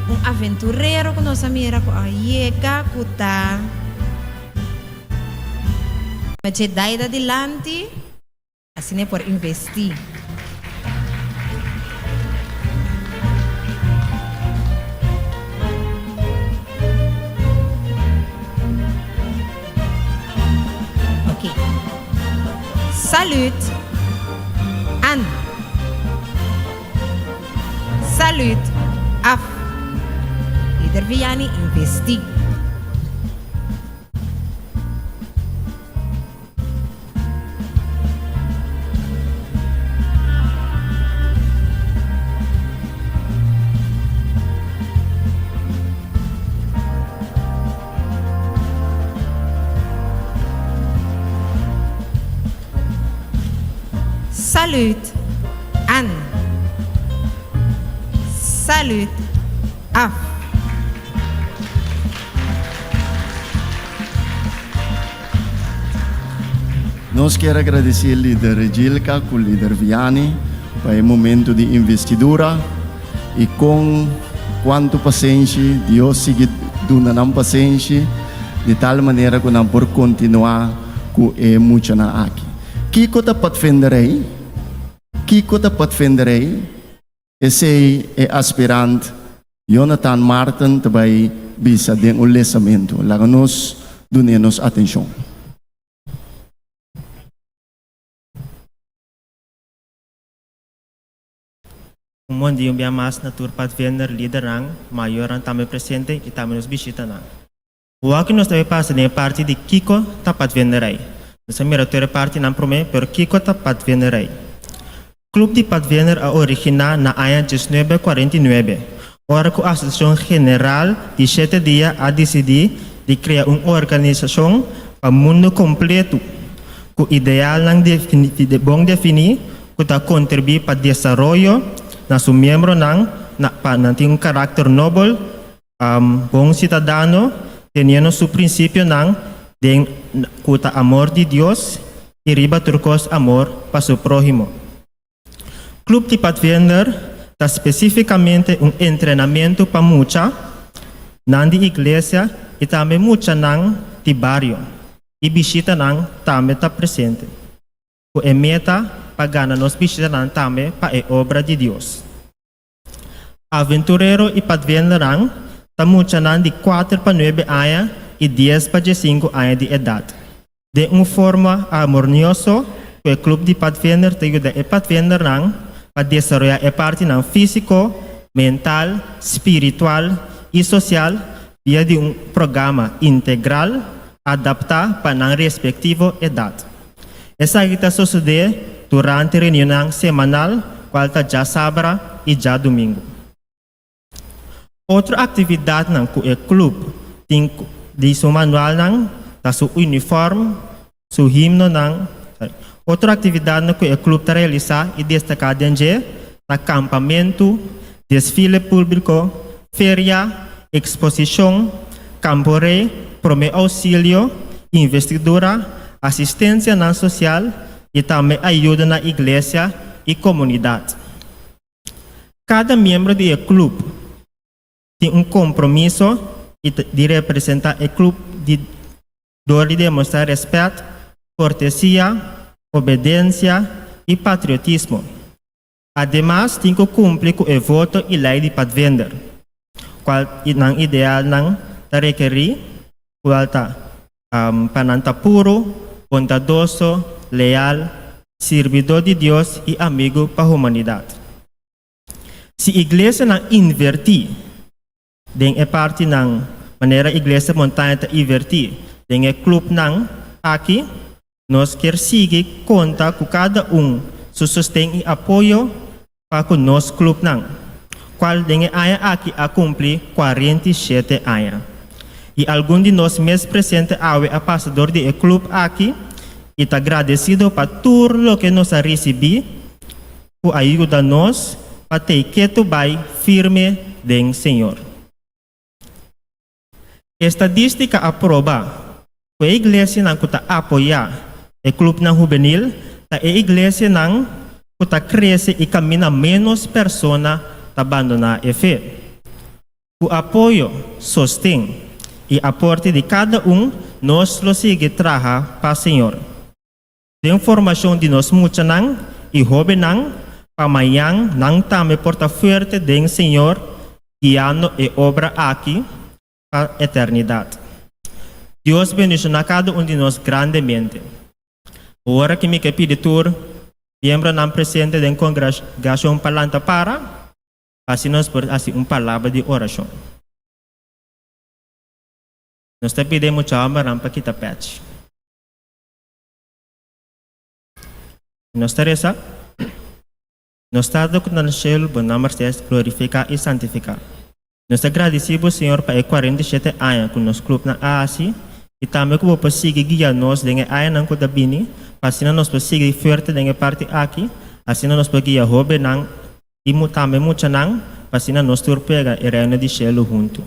un aventurero ku nos a mira ku a yega ku ta Mache Daida dilanti, asina e por investí. Ok. Salut. An. Salut. Af. Lider Vianney investi. Salut an. Salut af. Nos kier a gradeci Lider Gilka cu Lider Vianney pa e momento di investidura y con cuanto pasenshi Dios sigui duna nan pasenshi di tal manera cu nan por continua cu e muchanan aki. Kico ta padvinderij? Kico ta padvinderij? Esei e aspirant Jonathan Marten ta bai bisa den un lesamentu. Laga nos dun'é nos atenshon. Un bon dia un bia mas na tur padvinder, lidernan, mayornan tambe presente i tambe nos bishitanan. Wak nos ta bai pasa den e parti di kiko ta padvinderij. Nos a mira tur e partinan promé, pero kiko ta padvinderij? Club di Padvinder a originá na aña diesnuebe kuarenta i nuebe, ora ku Asosiashon General di Shete Dia a disidí di krea un organisashon pa mundu kompletu ku idealnan bon definí ku ta kontribuí pa desaroyo na su miembronan na pa nan tin un karakter nobel, bon siudadano, teniendo su prinsipionan den ku ta amor di Dios i riba tur kos amor pa su próhimo. Club di Padvinder ta spesífikamente un entrenamentu pa mucha nan di iglesia i tambe muchanan di bario i bishitanan tambe ta presente, ku e meta pa gana nos bishitanan tambe pa e obra di Dios. Aventurero i padvendernan ta muchanan di kuater pa nuebe aña i dies pa diesinku aña di edat. Den un forma armonioso ku e klup di padvender ta yuda e padvendernan pa desaroyá e partinan físiko, mental, spiritual i sosial via di un programa integral adaptá pa nan respektivo edat. Esaki ta sosodé durante reunionnan semanal kual ta djasabra i djadumingu. Otro aktividatnan ku e klup tin di su manualnan ta su unifòrm, su himnonan, sorry, otro aktividatnan ku e klup ta realisá i destaká den dje ta kampamentu, desfile públiko, feria, eksposishon, kamporé, promé ousilio, investidura, asistensianan sosial i tambe ayudo na iglesia i komunidat. Kada miembro di e klup tin un kompromiso i di representá e klup di dor di demostrá rèspèt, kortesia, obedensia i patriotismo. Ademas tin ku kumpli ku e voto i lei di padvinder, kual nan idealnan ta rekerí, kual ta, pa nan ta puru, bondadoso, leal, sirbidó di Dios i amigu pa humanidat. Si iglesianan invertí den e partinan manera Iglesia Montaña ta invertí den e klupnan aki, nos kier sigui konta ku kada un su sosten i apoyo pa ku nos klupnan, kual den e aña aki a kumpli 47 aña. I algun di nos mes presente awe a pasa dor di e klup aki i ta gradesido pa tur loke nos a risibí ku a yuda nos pa tei ketu bai firme den Señor. Estadístika a proba ku e iglesianan ku ta apoyá e klupnan hubenil ta e iglesianan ku ta krese i kaminda ménos persona ta bandoná e fe. Ku apoyo, sosten i aporte di kada un nos lo sigui traha pa Señor. Den formashon di nos muchanan i hóbennan pa mañan nan tambe por ta fuerte den Señor guiando e obra aki pa eternidat. Dios bendishoná kada un di nos grandemente. Ora ki mi ke pidi tur miembronan presente den kongregashon pa lanta para, pa asina nos por hasi un palabra di orashon. Nos ta pidi e mucha hòmbernan pa kita pèchi. Nos ta resa, Nos Tata ku ta na shelu, bo nòmber sea glorifiká i santifiká. Nos ta gradisí bo, Señor, pa e 47 aña ku nos klupnan a hasi i tambe ku bo por sigui guia nos den e añanan ku ta bini pa asina nos por sigui fuerte den e parti aki, asina nos por guia hóbennan i tambe muchanan pa asina nos tur pega e Reino di shelu huntu.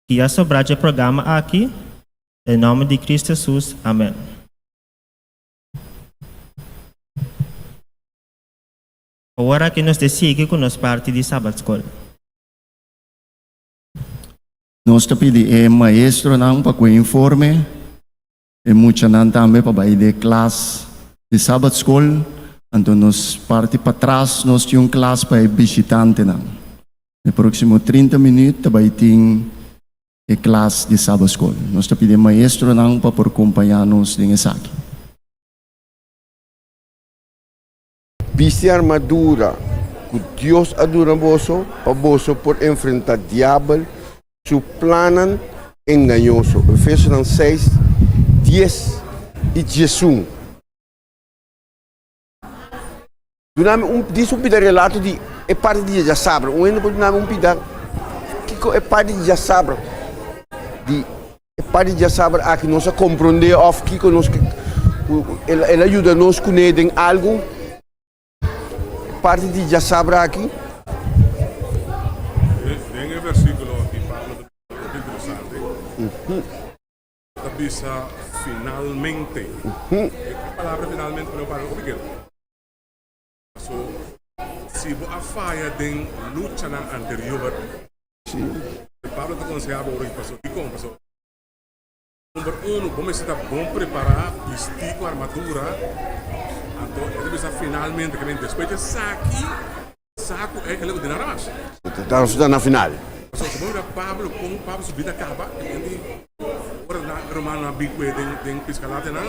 Guia sobrá dje programa aki Den nòmber di Kristu Hesus, amèn. Awor aki nos ta sigui ku nos parti di Sabatskol. Nos ta pidi e maestronan pa ku e informe, e muchanan tambe pa bai den klas di Sabatskol, anto nos parti patras nos tin un klas pa e bishitantenan. E próksimo 30 minüt ta bai tin e klas di Sabaskol. Nos ta pidi e maestronan pa por kompañá nos den esaki. Bisti armadura ku Dios a duna boso pa boso por enfrentá Diabel su plannan engañoso. Efesonan 6, 10 i 11. Duna mi un dis un pida relato di e parti di djasabra. Un hende por duna mi un pida kiko e parti di djasabra di e parti di djasabra aki nos a komprondé òf kiko nos el el a yuda nos kuné den algu e parti di djasabra aki. Den e versíkulo aki Pablo ta bisa algu interesante. Ta bisa finalmente. E palabra finalmente por para hopi keda. So, si bo a faya den luchanan anterior, Pablo ta conseha bo ora ki paso. Dikon? Paso, number uno, bo mester ta bon prepara, bisti ku armadura. Anto e ta bisa finalmente, ke men despues di esaki, sa ku e el a ordena ras. Ta na final. Pasobra si bo mira Pablo kon Pablo su bida kaba, e di ora nan e romanonan a bin kue den den pis Galatianan,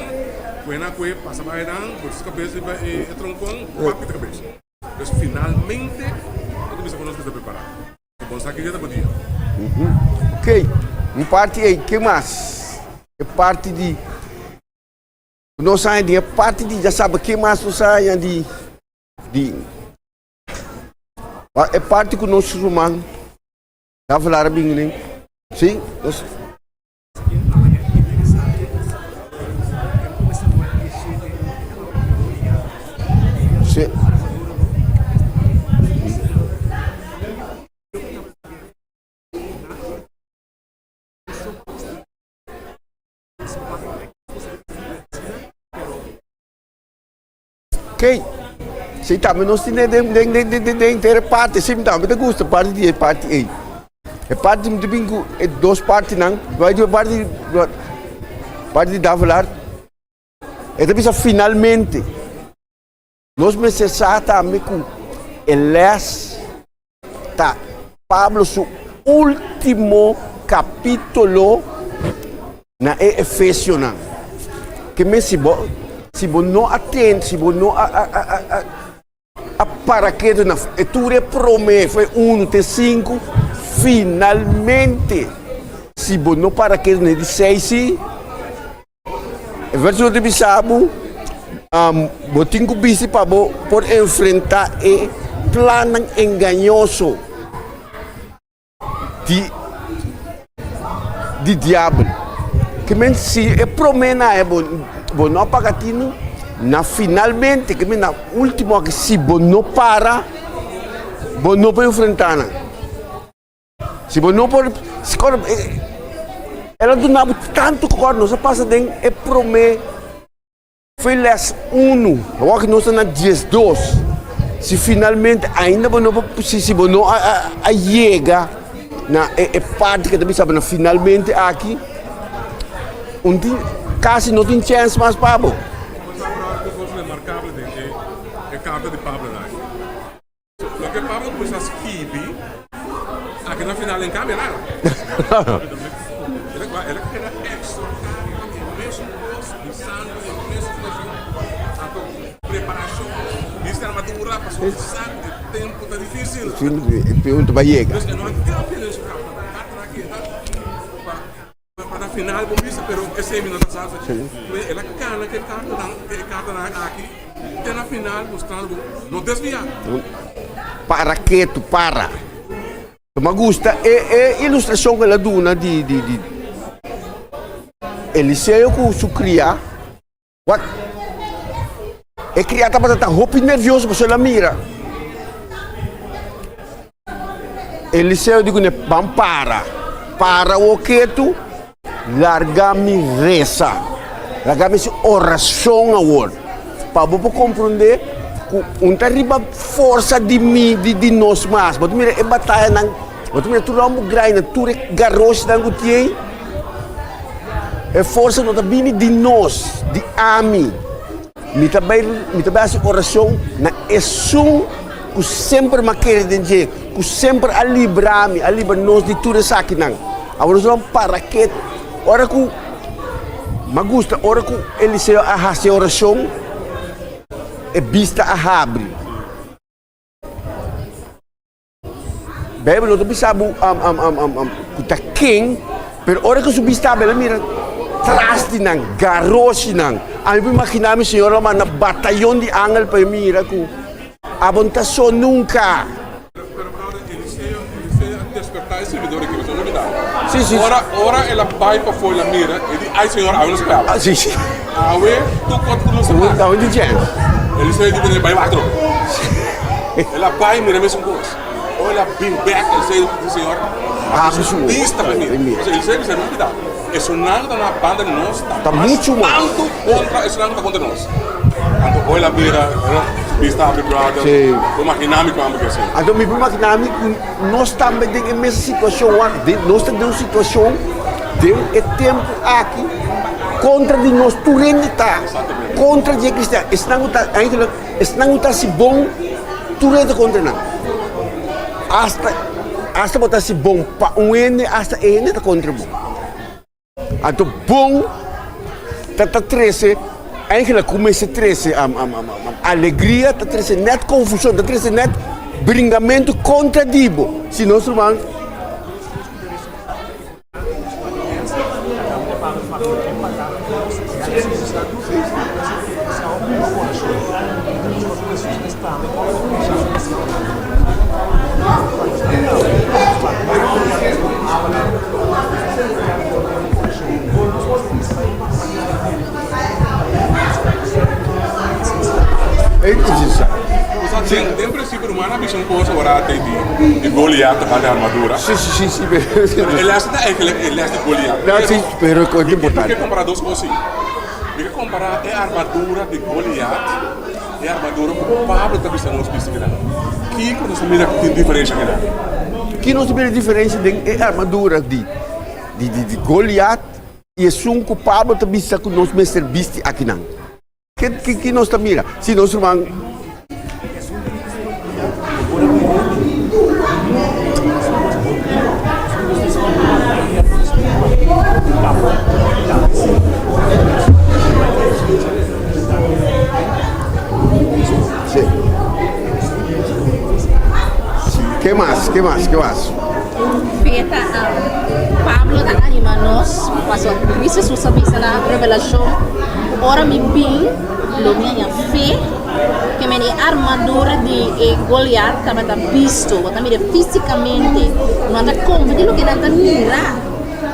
kue nan kue pasa bai nan, bota su kabes riba e e tronkon, pap kita kabes. Pues finalmente e ta bisa ku nos mester prepará. So bon sa ki dia ta bo dia. Ok, un parti ei, ke mas? E parti di nos haña di e parti di djasabra, ke mas nos haña di di E parti ku nos ruman ta falar a bini den, si, nos. Si. Key, si tambe nos tin den den den den den den henter e parti, si mi tambe ta gusta parti di e parti ei. E parti mi ta bin ku e dos partinan, bai di e parti parti di Davelaar, e ta bisa finalmente. Nos mester sa tambe ku. E les ta Pablo su último kapítulo na e Efesionan. Ke men si bo si bo no a tende, si bo no a a a a a para ketu na e tur e promé for e unu te sinku, finalmente si bo no para ketu na e di seis si, E versíkulo ta bisa bo, bo tin ku bisti pa bo por enfrentá e plannan engañoso di di diabel. Ke men si e promé na e bo bo no a paga tinu, na finalmente ke men na último aki si bo no para bo no por enfrentá nan. Si bo no por, si kor, el a duna bo tantu kor, nos a pasa den e promé foi les unu, awor ki nos ta na 12. Si finalmente ainda bo no por, si, si bo no a, a, a yega na e, e parti ke ta bisa bo na finalmente aki, un tin, kasi no tin chèns mas pa bo. Remarkabel den e karta di Pablo nan. Loke Pablo kuminsá skibi aki na final en kambia nada. El a keda eksortá pa e mesun kos, bisando e mesun situashon. Anto preparashon, bisti armadura, pasobra bo sa ku e tempu ta difisil. E tempu ta yega. Dus e no a kambia den su karta. Karta a keda pa. Pa na final bo bisa pero esei mi no ta sa. El a cana cu e cartanan, e cartanan aki te na final mostrando bo no desvia. Para ketu, para. Mi a gusta e e ilustracion cu el a duna di di di Eliseo cu su cria. Wak, e cria tabata ta hopi nervioso pasobra el a mira. Eliseo di kuné, Ban para, para awor ketu, larga mi resa, larga mi hasi oracion awor, pa bo por comprende ku un ta riba forsa di mi, di di nos mas. Bo ta mira e batayanan, bo ta mira tur homber grandi, tur e garoshinan ku tin. E forsa no ta bini di nos, di ami. Mi ta bai, mi ta bai hasi orashon na esun ku semper mi a kere den dje, ku semper a libra mi, a libra nos di tur esakinan. Awor nos lo para ket. Ora ku mi a gusta ora ku Eliseo a hasi e orashon, e bista a habri. Bijbel no ta bisa bo ku ta ken, pero ora ku su bista abel a mira tras di nan, garoshi nan. Ami por imaginá mi Señor a manda batayon di angel pa e mira ku abo no ta so nunka. Pero brother, Eliseo, Eliseo a despertá e sirbidor aki, bo ta olbidá. Sí, sí. Ora, ora el a bai pafó el a mira, e di, Ai Señor, awe no se kaba. Sí, sí. Awe tur kos ku nos a hasi. Awe tin chèns. Eliseo di kuné, bai wak atrobe. El a bai mira mesun kos. Ora el a bin bek, Eliseo di Señor, Habri su ojo. Bista pa mira. Mira. Pasobra Eliseo bisa, no cuidado. Esunnan ku ta na banda di nos Ta ta mas muchu mas. tantu kontra esunnan ku ta kontra nos. Anto ora el a mira, bista habri brother. Sí. Bo imaginá mi ku amo ke asina. Anto mi por imaginá mi ku nos tambe den e mes situashon wak. Den, nos ta den un situashon den e tempu aki kontra di nos tur hende ta kontra di e kristian. Esnan ku ta eigenlijk Esnan ku ta hasi bon, tur hende ta kontra nan. Asta, asta bo ta hasi bon pa un hende, asta e hende ta kontra bo. Anto bon ta ta trese, eigenlijk ku mester trese alegria, ta trese nèt konfushon, ta trese nèt bringamentu kontra di bo. Si nos ruman. Den principio ruman a bisa un cosa ora a tei di Goliat tocante armadura. Sí, sí, sí, sí. Pero e les ta eigenlijk e les di Goliat. No, sí, pero es importante. Mi ke compara dos cos sí. Mi ke compara e armadura di Goliat e armadura cu Pablo ta bisa nos bisti kinan. Kico nos ta mira cu tin diferencia kinan? Ki nos ta mira diferencia den e armadura di di di Goliat y esun cu Pablo ta bisa cu nos mester bisti akinan? Ki nos ta mira? Si nos ruman. Ke mas? Ke mas? Ke mas? Fe ta Pablo ta anima nos pasobra Cristo Jesus a bisa na Revelashon ku ora mi bin lo mi haña fe ke men e armadura di e Goliat tabata bisto bo ta mira físikamente no ta konfia di loke nan ta mira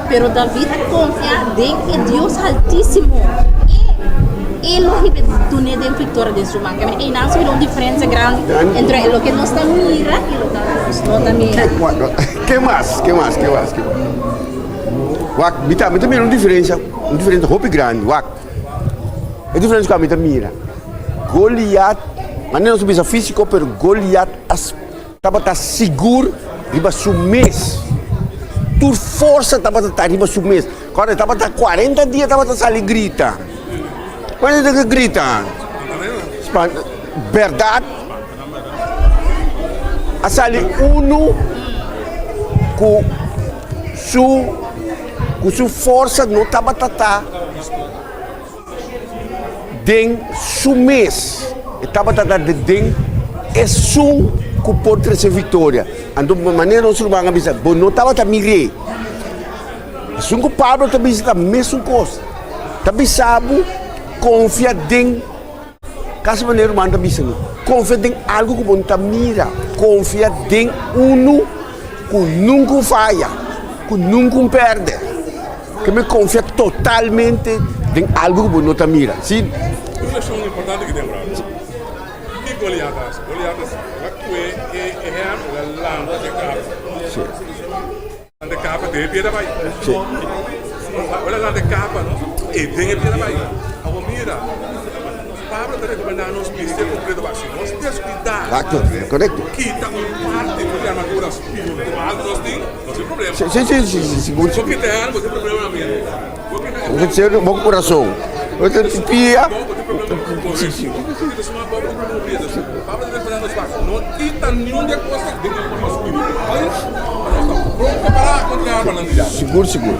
pero David a konfia den e Dios haltísimo e e lo hiba dun'é den viktoria den su man ke men einan si mira un diferensia grandi entre loke nos ta mira i loke nos no ta mira. Ke mas? Ke mas? Ke mas? Ke mas? Wak, mi ta, mi ta mira un diferensia, un diferensia hopi grandi. Wak, e diferensia ku ami ta mira, Goliat, manera nos ta bisa físiko, pero Goliat a tabata sigur riba su mes. Tur forsa tabata ta riba su mes. Kòrda, e tabata kuarenta dia tabata sali grita. Kuarenta dia grita. Bèrdat. A sali unu ku su ku su forsa no tabata ta den su mes, e tabata ta den esun ku por trese viktoria. Anto manera nos ruman a bisa, bo no tabata mir'é. Esun ku Pablo ta bisa ta mesun kos, ta bisa bo konfia den. Kasi manera ruman ta bisa no, konfia den algu ku bo no ta mira, konfia den unu ku nunka un faya, ku nunka un pèrdè. Ke men konfia totalmente den algu ku bo no ta mira. Si. Un lekshon importante ki den brother. Ki Goliat a hasi? Goliat a kue e hèm, el a lanta den kapa. Si. Lanta e kapa den e piedra bai. Ora lanta e kapa no, e den e piedra bai. Awor mira, Pablo ta rekomendá nos bisti e kompleto bai. Si nos deskuidá kita un parti for di armadura spiritual ku nos tin, nos tin problema. Si, si, si, si, sigur. Si bo kita e algu, bo tin problema na mente. Bo kita e Bo tin bo kurason. Bo tin pia. Bo tin problema ku koresto. Bo kita suma bo tin problema ku pia. Pablo ta rekomendá nos bai. No kita niun di e kosnan den e forma spiritual. Sigur sigur.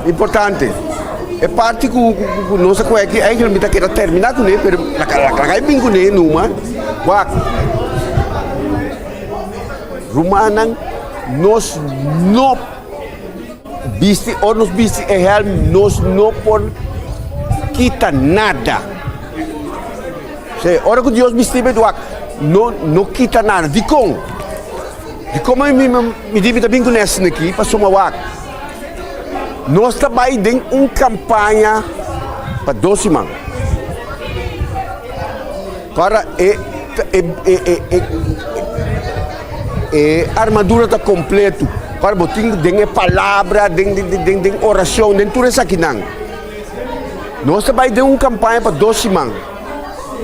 Importante. E parti ku ku nos a kohe aki eigenlijk mi ta keda terminá kuné pero laga e bin kuné numa. Wak. Rumannan, nos no bisti, ora nos bisti e hèlm, nos no por kita nada. Sí, ora ku Dios bisti mi wak, no, no kita nada. Dikon? Dikon mi, mi, mi di mi ta bin ku nèsnan aki? Pasobra wak, nos ta bai den un kampaña pa dos siman. Ora e e armadura ta kompleto, ora bo tin den e palabra, den den den orashon, den tur esakinan. Nos ta bai den un kampaña pa dos siman.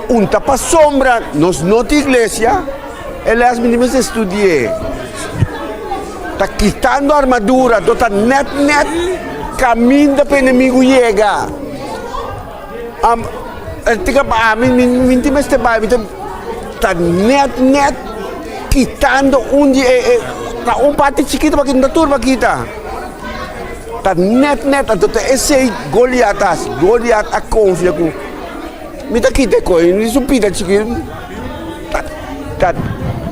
Un ta pasobra nos no tin iglesia, e les mi di mester studi'é. Ta kitando armadura, to ta nèt nèt kaminda pa enemigu yega. Am, tika pa ami, mi, mi tin mester bai, mi ta, ta net, net kitando un di e, e, ta un parti chikito pa kita, no ta tur pa kita. Ta net, net, anto ta esei Goliat a hasi. Goliat a konfia ku, mi ta kita e koi, mi su pida chikito, ta, ta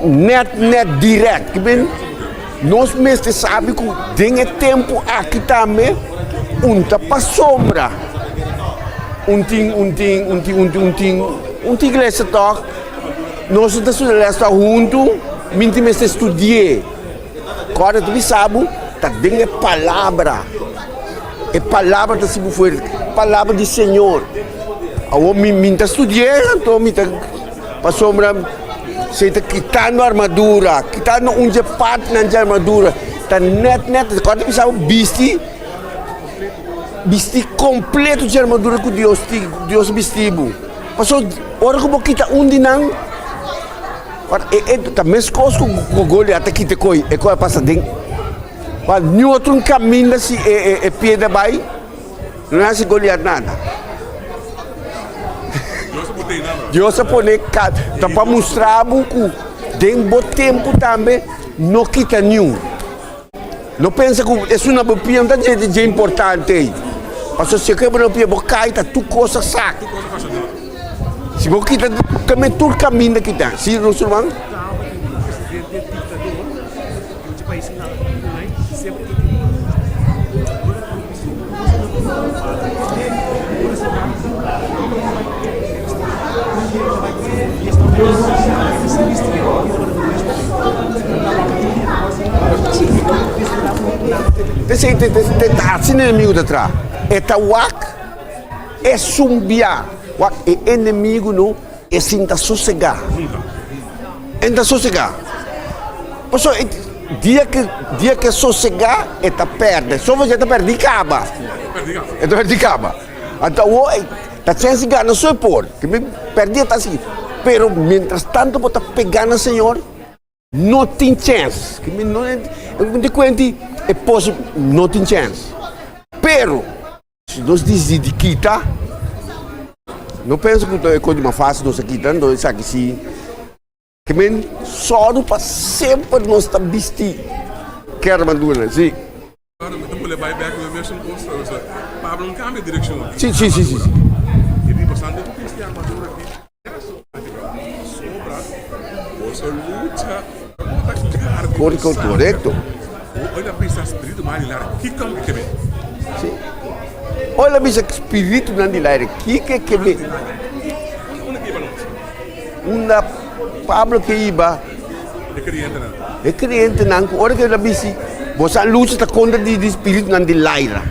net, net direct. Ki ben, nos mester sabi ku den e tempu aki tambe, un ta pasobra. Un tin, un tin, un tin, un tin, un tin, un tin iglesia tòg. Nos no ta studia les tòg huntu, mi tin mester studi'é. Kòrda ta bisa bo, ta den e palabra. E palabra ta sibu fuerte, palabra di Señor. Awor mi, mi ta studi'é, anto mi ta, pasobra si ta kitando armadura, kitando un dje partinan dje armadura, ta nèt nèt, kòrda ta bisa bo bisti. Bisti kompleto dje armadura ku Dios ti, Dios bisti bo. Pasobra ora ku bo kita un di nan, e e ta meskos ku ku Goliat a kita e koi, e koi a pasa den. Pa niun otro kaminda si e e e piedra bai, no a hasi Goliat nada. Dios a pone ka ta pa mustra bo ku den bo tempu tambe no kita niun. No pensa ku esun na bo pia no ta dje dje importante ei. Pasobra si e kebra na bo pia bo kai ta tur kos a sak. Si bo kita kame tur kaminda kita. Si nos ruman? P'esei ta hasi enemigu ta traha. E ta wak esun bia. Wak e enemigu no e sinta sosegá. E no ta sosegá. Pasobra e dia ke dia ke sosegá e ta pèrdè. So e ta pèrdè kaba. E ta pèrdè kaba. Anto awor e ta chèns di gana so e por. Ke mi pèrdè ta sigui. Pero mientras tanto bo ta pegá na Señor no tin chèns. Ke mi no mi ta kuenti e posi no tin chèns. Pero Si nos disidi kita, no pensa ku ta e kos di mas fásil nos a kita, anto esaki si ke men sòru pa semper nos ta bisti ke armadura, si. Ora mi ta bole bai bek mi mesun kos, Pablo no kambia direkshon aki. Si, si, si, si. E di bastante ku bisti armadura aki. Sobra boso lucha no ta carne ku sangre. Korekto. Oi a bisa spiritu mal di laire kiko ke keme. Si. Oi a bisa spiritunan di laire kiko keme. Unda ke iba nos? Unda Pablo ke iba. E krientenan. E krientenan ku ora ke el a bisi boso a lucha ta kontra di spiritunan di laira.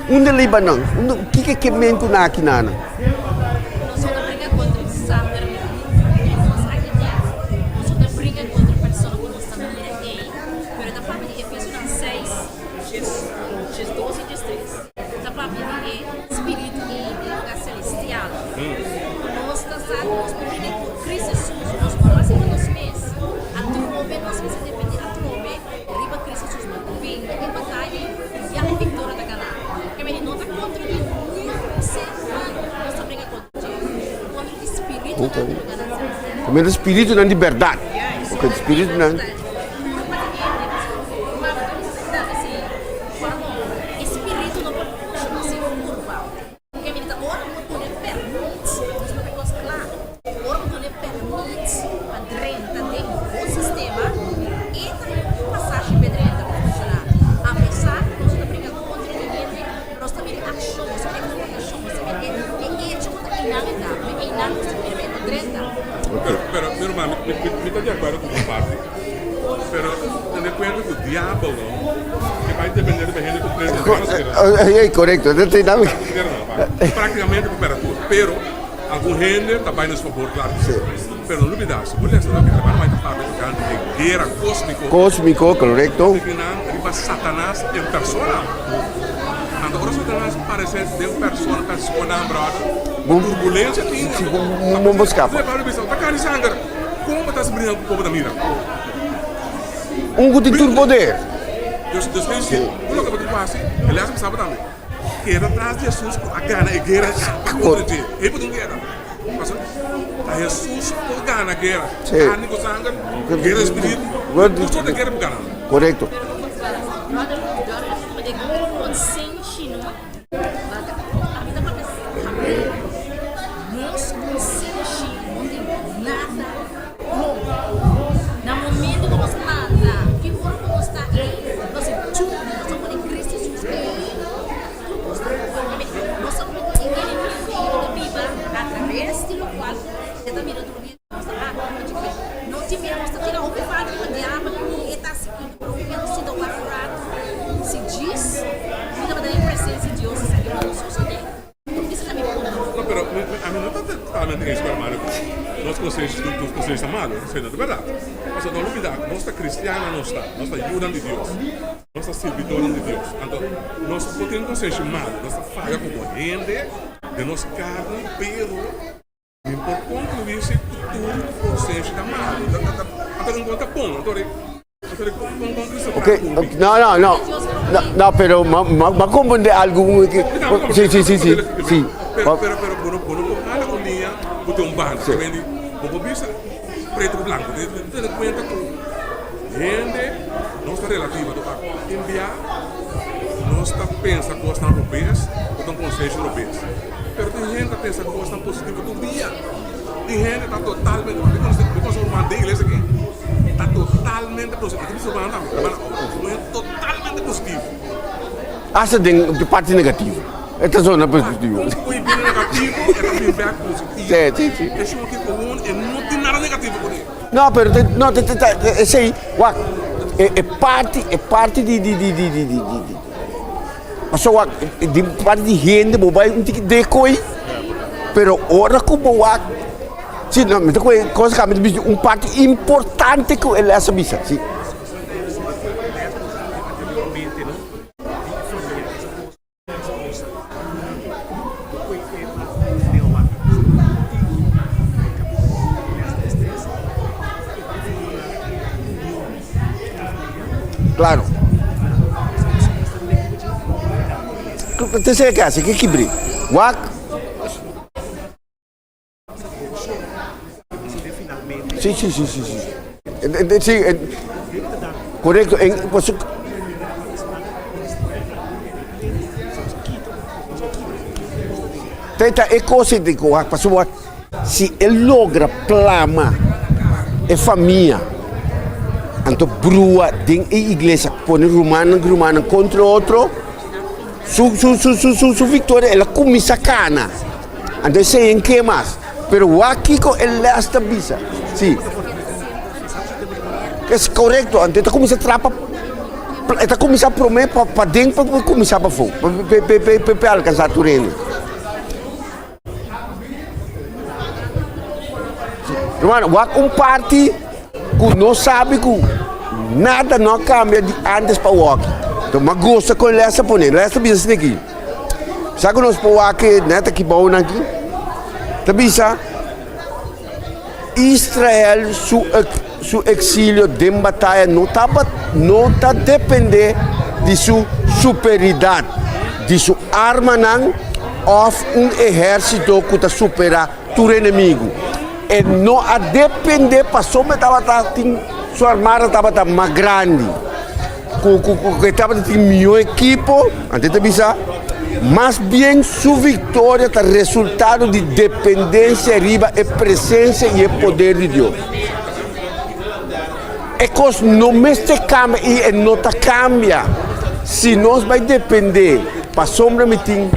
Unda el a iba nan? Unda kiko keme ku nan aki nan? Nos no ta bringa kontra e sanger di nos aki den. Nos no ta bringa kontra persona ku nos ta mira ei. Pero ta papia di Efesonan seis, djes djesdos i djestres. Ta papia di e spiritu ei den lugar selestial. Ku nos ta sa ku nos por bringa ku Cristo Jesus. Nos por hasi pa nos mes. Atrobe nos mester depende atrobe riba Cristo Jesus pa venga e bataya ei i ya e viktoria ta gana. Kemey no ta kontra di niun ser humano nos ta bringa kontra dje, kontra di spiritunan di lugarnan selestial. Primeiro spiritunan di berdad. Ok, spiritunan. E spiritu no por funciona sin curpa. Kemey ta ora bo duna e permit, nos papia kos kla, ora bo duna e permit pa drenta den bo sistema, e ta un pasashi p'e drenta pa funciona. Apesar ku nos ta bringa kontra di hende, nos ta mira e akshon, nos ta mira e komportashon, nos ta mira e echo ku ta einan e ta, pero einan nos ta mira pa e no drenta. Pero, pero, mi ruman, mi, mi, mi ta di akuerdo ku bo parti, pero tene kuenta ku diabel no e bai depende riba hende ku prende Ey, korekto. Práktikamente bo pèrdè tur, pero algun hende ta bai na su fabor, klaro ku si. Pero no lubidá, si bo lesa loke Hermano White ta papia tokante e guera kósmiko, Kósmiko, korekto. ta nan riba Satanas en persona. Anto ora Satanas paresé den persona, persona, bròder, turbulensia tin. Si, bo bo skapa. Pablo bisa, Ta karni sanger, kon bo ta hasi bringa ku bo ta mira? Un ku tin tur poder. Dus, dus si, un loke bo tin ku hasi, Elias a bisa bo tambe, keda tras di Hesus ku a gana e guera pa kontra dje. Ei por tin guera. Pasobra ta Hesus por gana guera. Karni ku sanger, guera di spiritu, tur sort di guera por gana. Korekto. Na momento ku nos lanta, ki ora ku nos ta ei, nos e chun, nos ta pone Cristo Jesus ei, tur kos ta bon. Nos ta pone e enemigo ei ku ta biba atraves di lokual e ta mira tur dia, nos ta aktua ku dje. No tin bia nos ta tira hopi falta riba diabel ku e ta hasi kiko, pero hopi bia nos sinta wak un ratu, si djis mi tabata den presensia di Dios esaki lo no sosodé. No, pero ami no ta totalmente eens cu hermano cu nos consenshi, nos consenshi ta malo, esey no ta berdad. Pasobra no lubida, nos ta cristiannan nos ta, nos ta yunan di Dios, nos ta sirbidornan di Dios. Anto nos por tin un consenshi malo, nos ta faya como hende den nos carni, pero Mi por conclui si cu tur consenshi ta malo. Anto un bon ta bon. Anto con con Cristo Ok, no, no, no. No, no, pero ma, ma, ma comprende algo. Sí, sí, sí, sí. sí. Pero, pero, pero, bo no, bo no por hala un liña cu tin un banda. Sí. Bo por bisa preto cu blanco. Tene cuenta cu hende. Nos ta relativo to tin bia nos ta pensa kosnan robes o ta un konseho robes. Pero tin hende ta pensa kosnan positivo tur dia. Tin hende ta totalmente, mi konoce mi konoce un ruman den iglesia aki ta totalmente positivo. Mi ta bisa ruman tambe, ruman un hende totalmente positivo. Hasta den di parti negativo e ta zona positivo. Kon ku e bira negativo e ta bin bek positivo. Si, si, si. E shon aki gewoon e no tin nada negativo kuné. No, pero te, no, te, te, te, esei, wak, e, e parti, e parti di, di, di, di, di, di, di, di. Paso wak, di parti di hende bo bai un tiki dekoi, pero ora ku bo wak, si, no, mi ta kohe kos ka mi ta bisa un parti importante ku e les a bisa, si. Claro. Te sé que hace, que kibri. Wak. Sí, sí, sí, sí, sí. Sí, correcto. En, pues, Teta e cosa di ku pasobra si e logra plama e famia anto brua den e iglesia pone rumannan ku rumannan kontra otro su su su su su viktoria el a kuminsá kana. Anto esei en ke mas? Pero wak kiko e les ta bisa. Si. Es korekto. Anto e ta kuminsá trapa, e ta kuminsá promé pa paden pa por kuminsá pafó, pa pa pa alkansá tur hende. Hermano, wak un parti ku no sabi ku nada no a kambia di antes pa awoki. Anto mi a gusta kon les ta pone. Les ta bisa asina aki. Sa ku nos por wak e nèt aki bou nan aki? Ta bisa, Israel su su eksilio den bataya no taba no ta dependé di su superidat, di su armanan òf un ehérsito ku ta superá tur enemigu. E no a dependé pasobra e tabata tin su armada tabata mas grandi. Ku ku ku e tabata tin mihó ekipo, anto e ta bisa, mas bien su viktoria ta resultado di dependensia riba e presensia i e poder di Dios. E kos no mester kambia i e no ta kambia si nos bai dependé pasobra mi tin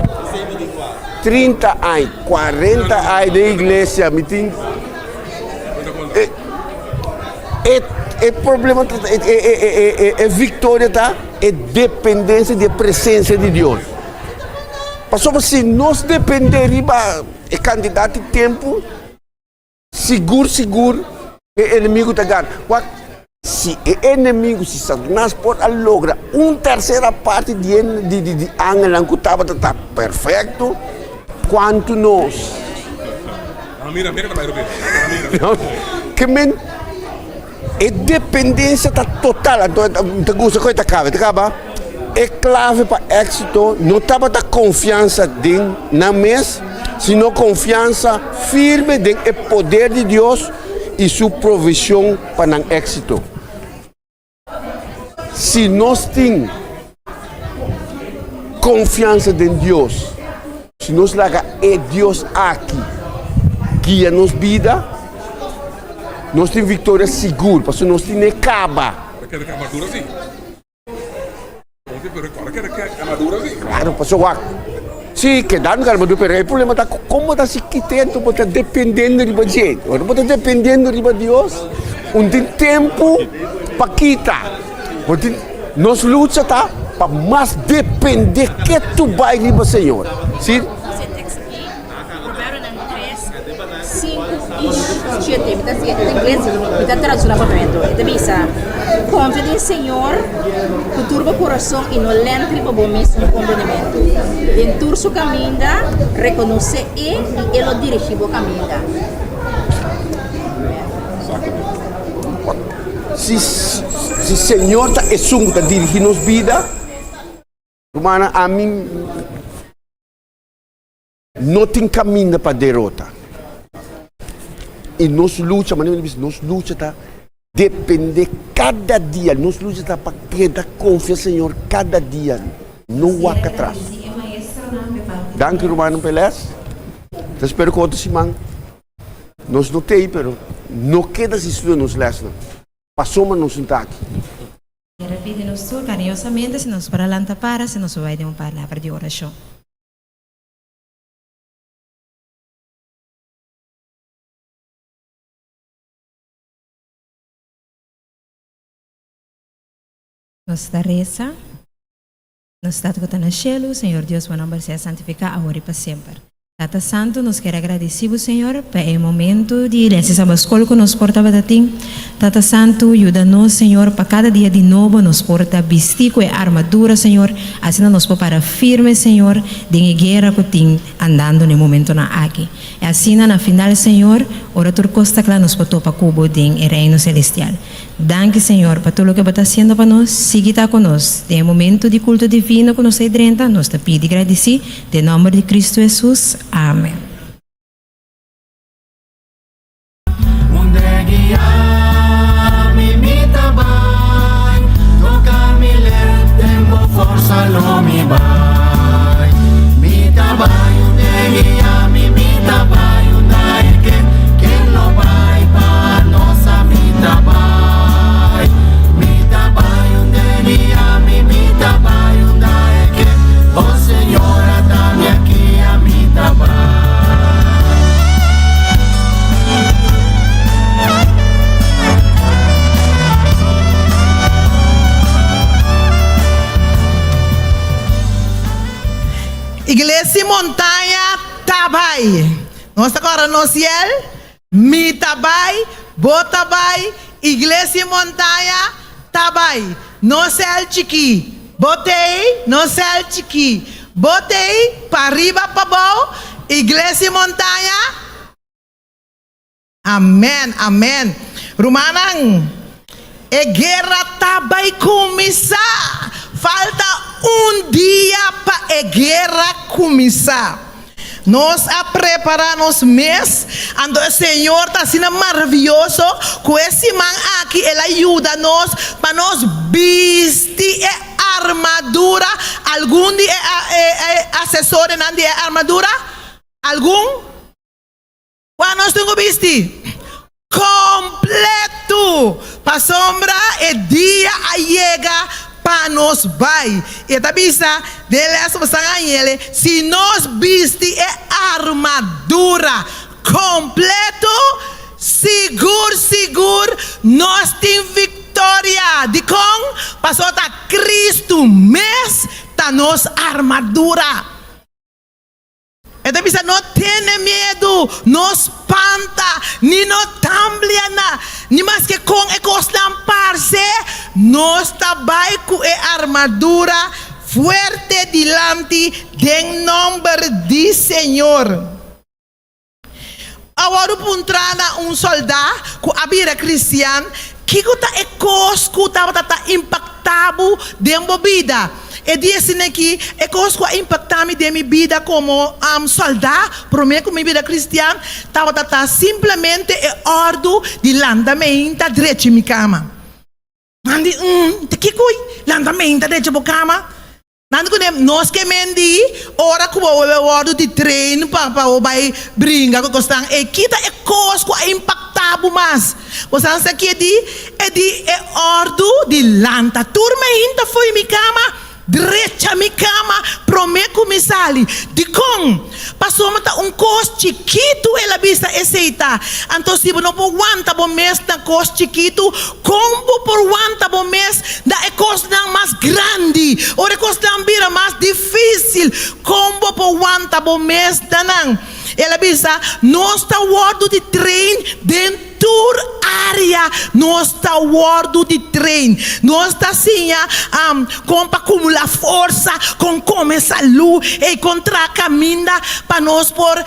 30 aña, 40 aña den iglesia, mi tin e E e problema ta e e e e e victoria ta e dependencia di e presencia di Dios. Pasobra si nos depende riba e cantidad di tempo, sigur sigur e enemigo ta gana. Wak, si e enemigo, si Satanas por a logra un tercera parti di e di di di angelnan cu tabata ta perfecto, cuanto nos? Ke men e dependensia ta total. Anto mi ta gusta kon e ta kaba. E ta kaba, e klave pa éksito no tabata konfiansa den nan mes, sino konfiansa firme den e poder di Dios i su provishon pa nan éksito. Si nos tin konfiansa den Dios, si nos laga e Dios aki guia nos bida, nos tin viktoria sigur, pasobra nos tin e kaba. Claro, pasobra wak, si kedando ku armadura, pero e problema ta kon bo ta hasi kitento, bo ta dependiendo riba dje, ora bo ta dependiendo riba Dios, un tin tempu pa kita, bo tin, nos lucha ta pa mas depende ketu bai riba Señor, si. Proverbionan 3, 5 i 7. Mi ta sigue den ingles, mi ta traduci na papiamento. E ta bisa, Confia den Señor cu tur bo corazon i no lent riba bo mesun comprendimentu. Den tur su caminda reconoce E i E lo dirigi bo caminda. Si, si Señor ta esun cu ta dirigi nos bida, rumannan, ami. No tin kaminda pa derota. I nos lucha, manera mi bisa, nos lucha ta. Depende kada dia. Nos lucha ta pa keda konfia Señor kada dia, no wak atras. Danki rumannan pa e les. Ta spera ku otro siman nos no t'ei pero no keda sin studia nos lesnan pasobra nos no ta aki. Quiero pidi nos tur cariñosamente si nos por a lanta para si nos por bai den un palabra di oracion. Nos ta resa, Nos Tata ku ta na shelu, Señor Dios, bo nomber sea santifiká awor i pa semper. Tata Santu, nos kier a gradisí bo, Señor, pa e momentu di Lense Saba Skol ku nos por tabata tin. Tata Santu, yuda nos, Señor, pa kada dia di nobo nos por ta bistí ku e armadura, Señor, asina nos por para firme, Señor, den e guera ku tin andando na e momentunan aki. I asina na final, Señor, ora tur kos ta kla nos por topa ku Bo den e Reino Selestial. Danki, Señor, pa tur loke Bo ta hasiendo pa nos. Sigui ta ku nos. Den e momentu di kulto divino ku nos ta drenta, nos ta pidi gradisí den nòmber di Kristu Hesus. Amen. Iglesia Montaña ta bai. Nos ta kòrda nos yel, Mi ta bai, bo ta bai, Iglesia Montaña ta bai. Nos sèl chikí, bo t'ei, nos sèl chikí, bo t'ei, pariba pabou, Iglesia Montaña. Amèn, amèn. Rumannan, e guera ta bai kuminsá! Falta un dia pa e guera kuminsá. Nos a prepará nos mes, anto e Señor ta asina maravioso ku e siman aki El a yuda nos pa nos bisti e armadura. Algun di e asesorionan di e armadura? Algun? Kua nos tin ku bisti? Kompletu! Pasobra e dia a yega pa nos bai. I e ta bisa den lès ku San Angele, si nos bisti e armadura kompletu, sigur sigur nos tin viktoria. Dikon? Pasobra ta Kristu mes ta nos armadura. E ta bisa, No tene miedu, no spanta, ni no tamblia na, ni maske kon e kosnan parse, nos ta bai ku e armadura fuerte dilanti den nòmber di Señor. A wòrdu puntrá na un sòldá ku a bira kristian, Kiko ta e kos ku tabata ta impaktá bo den bo bida? E di esina aki, E kos ku a impaktá mi den mi bida komo sòldá promé ku mi bira kristian tabata ta simplemente e òrdu di lanta meinta drechi mi kama. Nan di, Umm, ta kiko? Lanta meinta drechi bo kama? Nan di kuné, Nos ke men di ora ku bo wòrdu di train pa pa bo bai bringa ku kosnan ei, kita e kos ku a impaktá bo mas? Bo sa sa ki e di? E di e òrdu di lanta tur mainta fo'i mi kama, drecha mi kama promé ku mi sali. Dikon? Pasobra ta un kos chikitu el a bisa esei ta. Anto si bo no por wanta bo mes na kos chikitu, kon bo por wanta bo mes na e kosnan mas grandi? Ora e kosnan bira mas difísil, kon bo por wanta bo mes na nan? El a bisa, Nos ta wòrdu di train den. Tur área nos ta wòrdu di train. Nos ta siña kon pa kumulá forsa, kon kome salú i kon traha kaminda pa nos por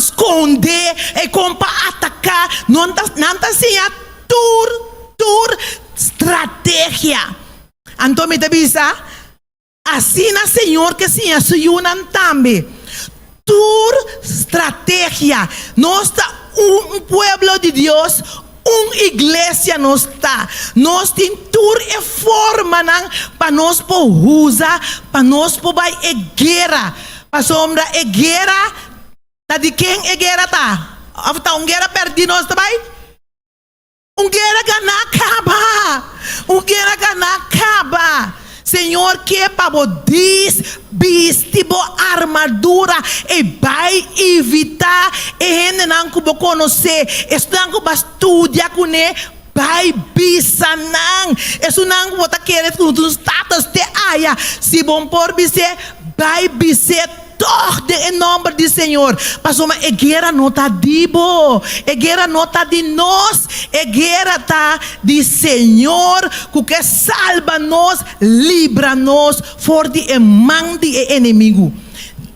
skonde i kon pa ataká. Nan ta siña tur tur strategia. Anto mi ta bisa. Asina Señor ke siña su yunan tambe tur strategia. Nos ta un pueblo di Dios, Un iglesia nos ta. Nos tin tur e formanan pa nos por usa pa nos por bai e guera. Pasobra e guera ta di ken e guera ta? Of ta un guera perdí nos ta bai? Un guera ganá kaba! Un guera ganá kaba! Señor ke pa bo dis bisti bo armadura i bai invitá e hendenan ku bo konosé, esnan ku bo a studia kuné, bai bisa nan. Esunnan ku bo ta kere ku un status te aya, si bo por bis'é, bai bis'é. Tòg den e nòmber di Señor, pasobra e guera no ta di bo, e guera no ta di nos, e guera ta di Señor ku ke salba nos, libra nos for di e man di e enemigu.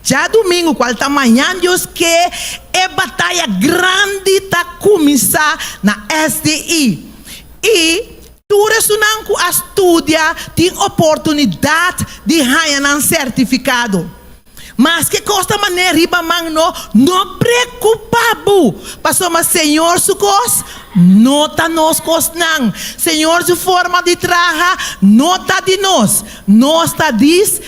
Djadumingu, kual ta mañan Dios ke, e bataya grandi ta kuminsá na SDI. I tur esunnan ku a studia tin oportunidat di haña nan sertifikado. Maske kos ta manera riba man no, no preokupá bo, pasobra Señor su kos no ta nos kosnan. Señor su forma di traha no ta di nos. Nos ta dis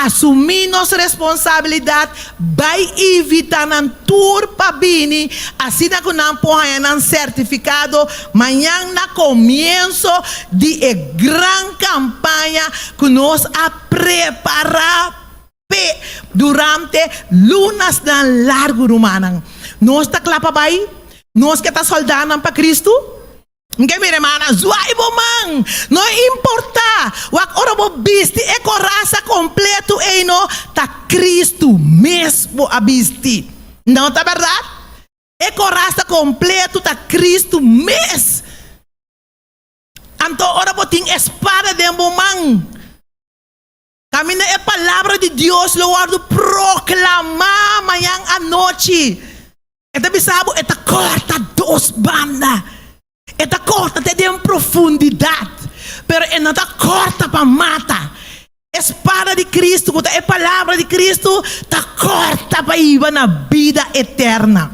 asumí nos responsabilidat, bai invitá nan tur pa bini, asina ku nan por haña nan sertifikado mañan na komienso di e gran kampaña ku nos a prepará p'e durante lunasnan largu. Rumannan, nos ta kla pa bai? Nos ke ta sòldánan pa Kristu? N ke mira hermana, zwaai bo man, no importa, wak ora bo bisti e korasa kompletu ei no, ta Kristu mes bo a bisti. No ta bèrdat? E korasa kompletu ta Kristu mes. Anto ora bo tin e spada den bo man, kaminda e palabra di Dios lo wòrdu proklamá mañan anochi. E ta bisa bo e ta kòrta dos banda. E ta kòrta te den profundidat, pero e no ta kòrta pa mata. E spada di Kristu, ku ta e palabra di Kristu, ta kòrta pa hiba na bida eterna.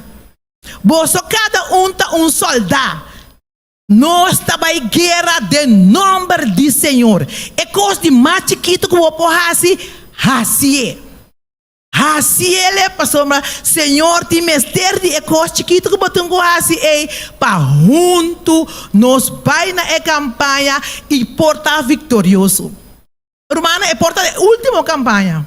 Boso kada un ta un sòldá. Nos ta bai guera den nòmber di Señor. E kos di mas chikitu ku bo por hasi, hasié. Hasiele pasobra Señor tin mester di e kos chikitu ku bo tin ku hasi ei pa huntu nos bai na e kampaña i por ta viktorioso. Rumannan, e por ta e último kampaña.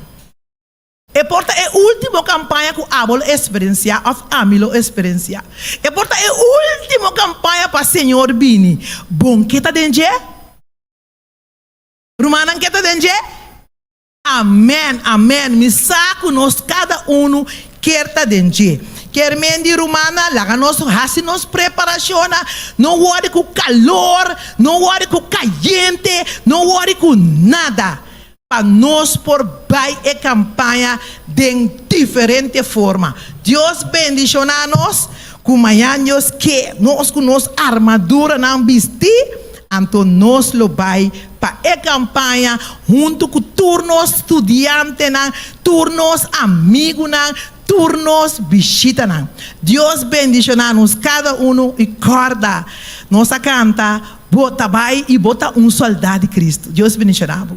E por ta e último kampaña ku abo lo eksperensiá òf ami lo eksperensiá. E por ta e último kampaña pa Señor bini. Bon ke ta den dje? Rumannan ke ta den dje? Amen amen mi sa ku nos kada unu kier ta den dje. Kier men di rumannan laga nos hasi nos preparashonnan no wòri ku kalor no wòri ku kayente no wòri ku nada pa nos por bai e kampaña den diferente forma. Dios bendishoná nos ku mañan Dios ke nos ku nos armaduranan bistí anto nos lo bai pa e kampaña huntu ku tur nos studiantenan, tur nos amigunan, tur nos bishitanan. Dios bendishoná nos kada unu i kòrda nos a kanta, Bo ta bai i bo ta un sòldá di Kristu. Dios bendishoná bo.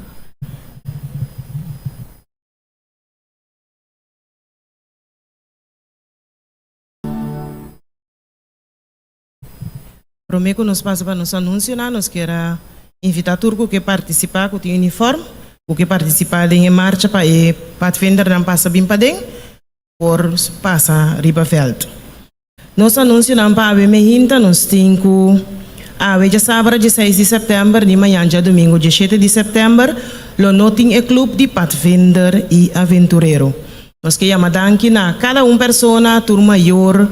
Promé ku nos pasa pa nos anunsionan, nos kier a invitá tur ku ke partisipá ku tin unifòrm, ku ke partisipá den e marcha pa e padvindernan pasa bin paden por pasa riba vèlt. Nos anunsionan pa awe mehinta nos tin ku awe djasabra dieseis di sèptèmber ni mañan djadumingu dieshete di sèptèmber lo no tin e klup di padvinder i aventurero. Nos ke yama danki na kada un persona, tur mayor,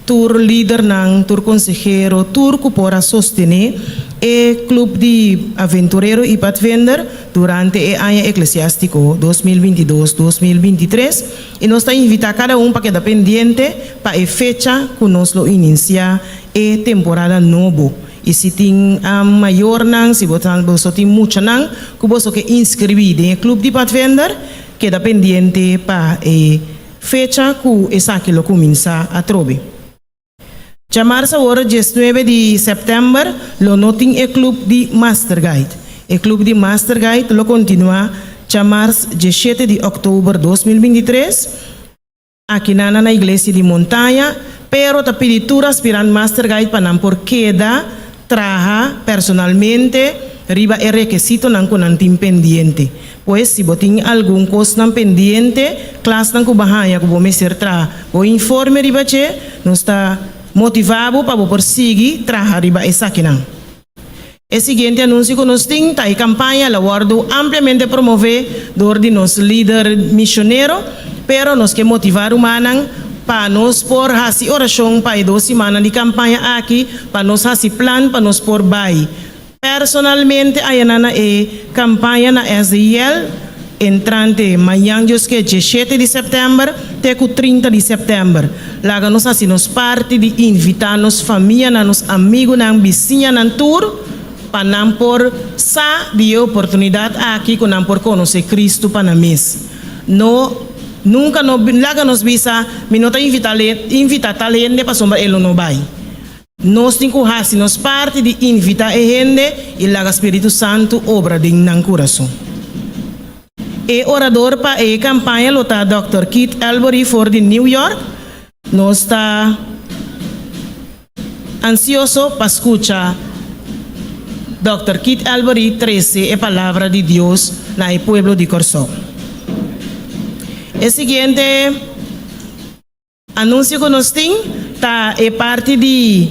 tur lidernan, tur konsehero, tur ku por a sostené e Club di Aventurero i Padvinder durante e aña eklesiástiko 2022, 2023 i nos ta invitá kada un pa keda pendiente pa e fecha ku nos lo ininsiá e temporada nobo. I si tin mayornan, si bo boso tin muchanan ku boso ke inskribí den e Club di Padvinder, Keda pendiente pa e fecha ku esaki lo kuminsá atrobe. Djamars awor 19 di sèptèmber lo no tin e klup di Master Guide. E klup di Master Guide lo kontinuá djamars 17 di òktober 2023 akinan na Iglesia di Montaña, pero ta pidi tur aspirant Master Guide pa nan por keda traha personalmente riba e rekesitonan ku nan tin pendiente. Pues si bo tin algun kosnan pendiente, klasnan ku bo a haña ku bo mester traha bo informe riba dje, nos ta motivá bo pa bo por sigui traha riba esakinan. E siguiente anunsio ku nos tin ta e kampaña la wòrdu ampliamente promové dor di nos lider misionero, pero nos ke motivá rumannan pa nos por hasi orashon pa e dos simannan di kampaña aki pa nos hasi plan pa nos por bai Personalmente ayanan na e campaña na SDIL entrante mañan Dios ke 17 di september te cu 30 di september. Laga nos haci nos parti di invita nos famianan, nos amigunan, bisiñanan tur pa nan por sa di e oportunidad aki cu nan por conoce Cristo pa nan mes. No nunca no laga nos bisa mi no ta invita invita tal hende pasobra e lo no bay. Nos tin ku hasi nos parti di invitá e hende i laga spiritu santu obra den nan kurason. E orador pa e kampaña lo ta Dòkter Keith Elbory for di New York. Nos ta ansioso pa skucha Dòkter Keith Elbory trese e palabra di Dios na e pueblo di Kòrsou. E siguiente. Anunsio ku nos tin ta e parti di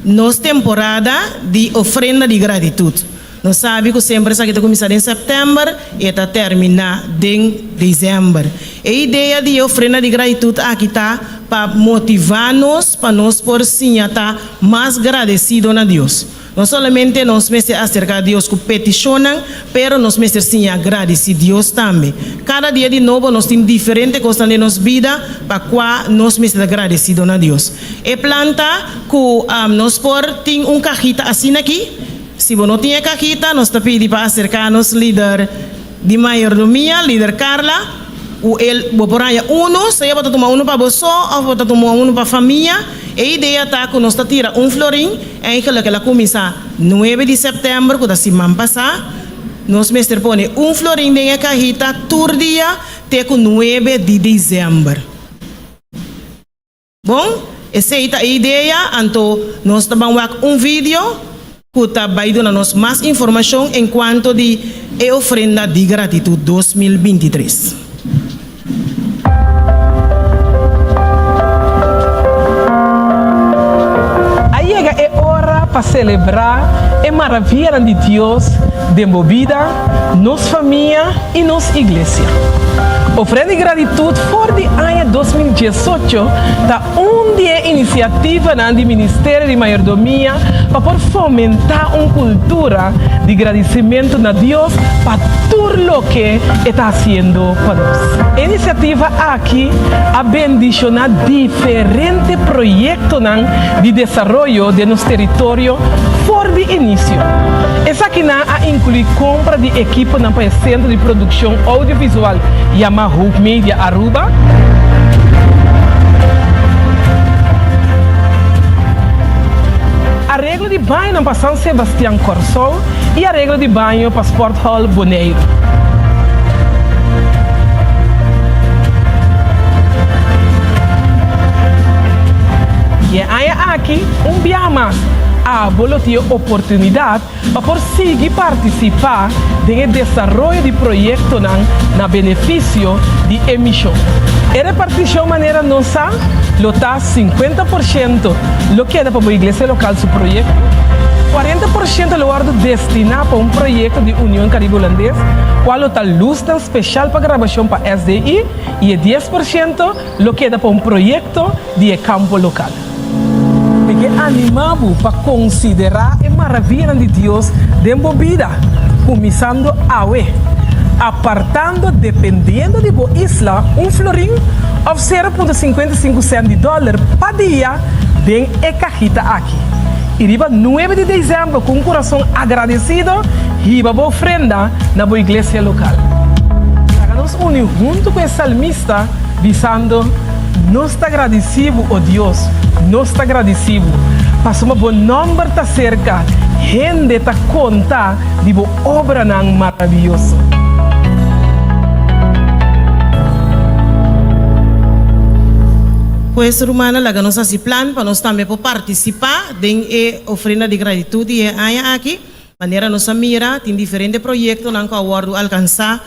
nos temporada di ofrenda di gratitut. Nos sabi ku semper esaki ta kuminsá den sèptèmber i e ta terminá den desèmber. E idea di e ofrenda di gratitut aki ta pa motivá nos pa nos por siña ta mas gradesido na Dios. No solamente nos mester aserká Dios ku petishonnan, pero nos mester siña gradisí Dios tambe. Kada dia di nobo nos tin diferente kosnan den nos bida pa kua nos mester ta gradesido na Dios. E plan ta ku nos por tin un kajita asina aki. Si bo no tin e kajita, nos ta pidi pa aserká nos lider di mayordomia, Lider Carla, ku el bo por haña unu, sea bo ta tuma unu pa bo so òf bo ta tuma unu pa famia. E idea ta ku nos ta tira un florin, eigenlijk el a kuminsá nuebe di sèptèmber ku ta siman pasá. Nos mester pone un florin den e kahita tur dia te ku nuebe di desèmber. Bon, esei ta e idea, anto nos ta ban wak un video ku ta bai duna nos mas informashon enkuanto di e ofrenda di gratitut 2023. A yega e ora pa selebrá e maravianan di Dios den bo bida, nos famia i nos iglesia. Ofrenda di Gratitut for di aña 2018 ta un di e inisiativanan di Ministerio di Mayordomia pa por fomentá un kultura di gradisimentu na Dios pa tur loke e ta hasiendo pa nos. E inisiativa aki a bendishoná diferente proyektonan di desaroyo den nos teritorio for di inisio. Esakinan a inkluí kompra di ekiponan pa e sentro di produkshon oudiovisual yamá Hope Media Aruba, areglo di bañonan pa San Sebastian, Kòrsou i areglo di baño pa Sporthall Boneiru. I e aña aki, un biaha mas, abo lo tin e oportunidat pa por sigui partisipá den e desaroyo di proyektonan na benefisio di e mishon. E repartishon manera nos sa lo ta 50% lo keda pa bo iglesia lokal su proyekto, 40% lo wòrdu destiná pa un proyekto di Union Karibe Hulandes kual lo ta lusnan speshal pa grabashon pa SDI i e 10% lo keda pa un proyekto di e kampo lokal. Mi ke animá bo pa konsiderá e maravianan di Dios den bo bida, kuminsando awe, apartando dependiendo di bo isla un florin òf 0.55 sènt di dòler pa dia den e kahita aki. I riba nuebe di desèmber ku un kurason agradesido hiba bo ofrenda na bo iglesia lokal. Laga nos uni huntu ku e salmista bisando, Nos ta gradisí bo, o Dios, Nos ta gradisí bo, pasobra bo nòmber ta serka, hende ta konta di bo obranan maravioso. Pues, rumannan, laga nos hasi plan pa nos tambe por partisipá den e ofrenda di gratitut di e aña aki. Manera nos a mira, tin diferente proyektonan ku a wòrdu alkansá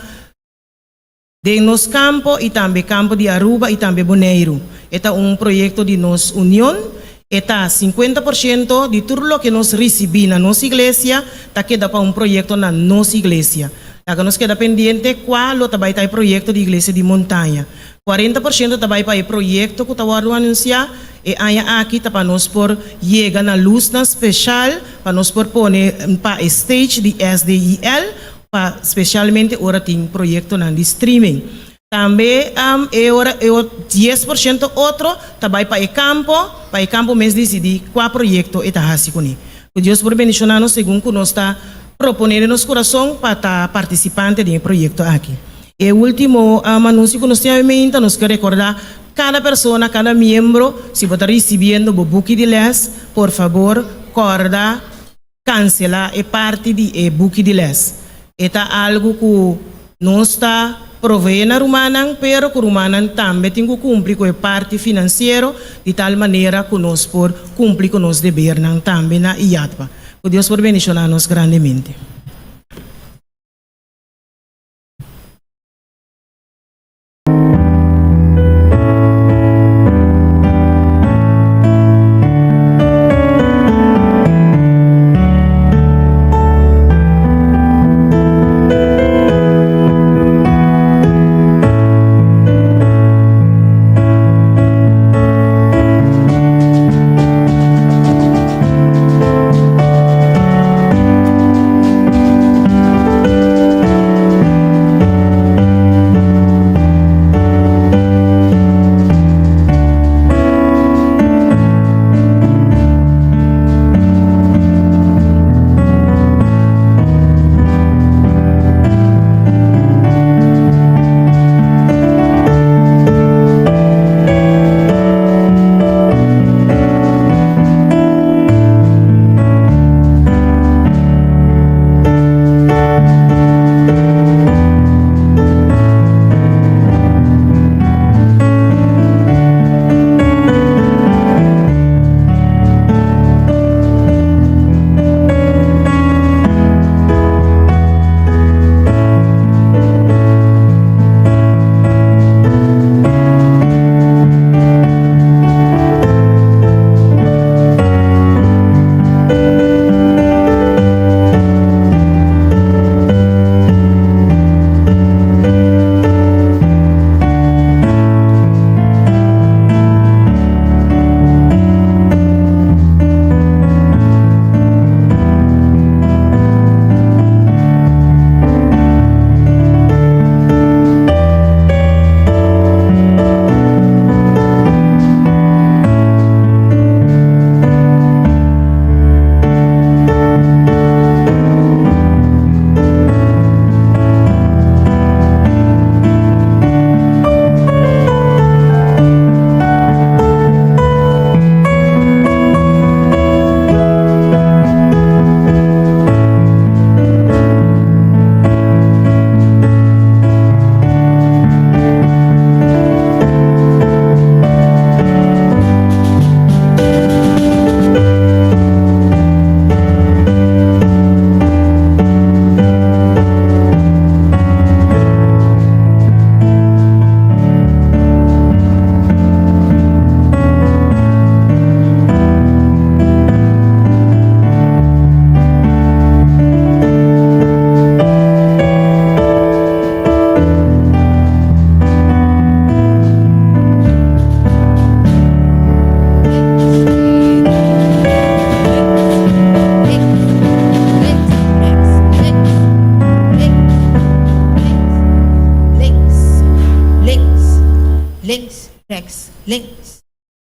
Den nos kampo i tambe kampo di Aruba i tambe Boneiru. E ta un proyekto di nos union. E ta 50% di tur loke nos risibí na nos iglesia ta keda pa un proyekto na nos iglesia. Laga nos keda pendiente kua lo ta bai ta e proyekto di iglesia di Montaña. 40% ta bai pa e proyekto ku ta wòrdu anunsiá e aña aki ta pa nos por yega na lusnan speshal pa nos por pone pa e stage di SDIL pa spesialmente ora tin proyektonan di streaming. Tambe e ora e 10% otro ta bai pa e kampo, pa e kampo mes disidí kua proyekto e ta hasi kuné. Ku Dios por bendishoná nos segun ku nos ta proponé den nos kurason pa ta partisipante den e proyekto aki. E último anunsio ku nos tin awe meinta, nos ke rekordá kada persona, kada miembro, si bo ta risibiendo bo buki di lès, por fabor kòrda Kanselá e parti di e buki di lès. E ta algu ku nos ta proveé na rumannan, pero ku rumannan tambe tin ku kumpli ku e parti finansiero di tal manera ku nos por kumpli ku nos debernan tambe na IATBA. Ku Dios por bendishoná nos grandemente.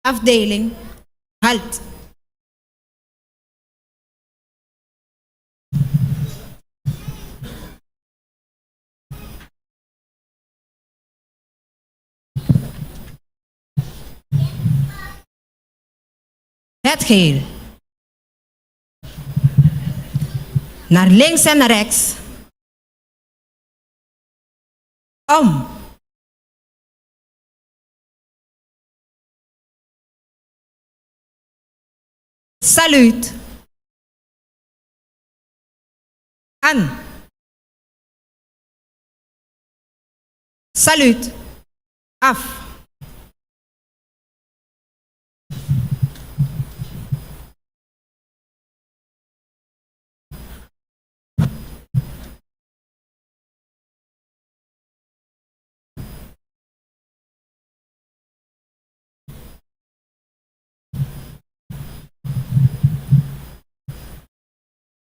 Afdeling, halt! Het geel. Naar links en naar rechts. Om. Saluut. An. Saluut. Af.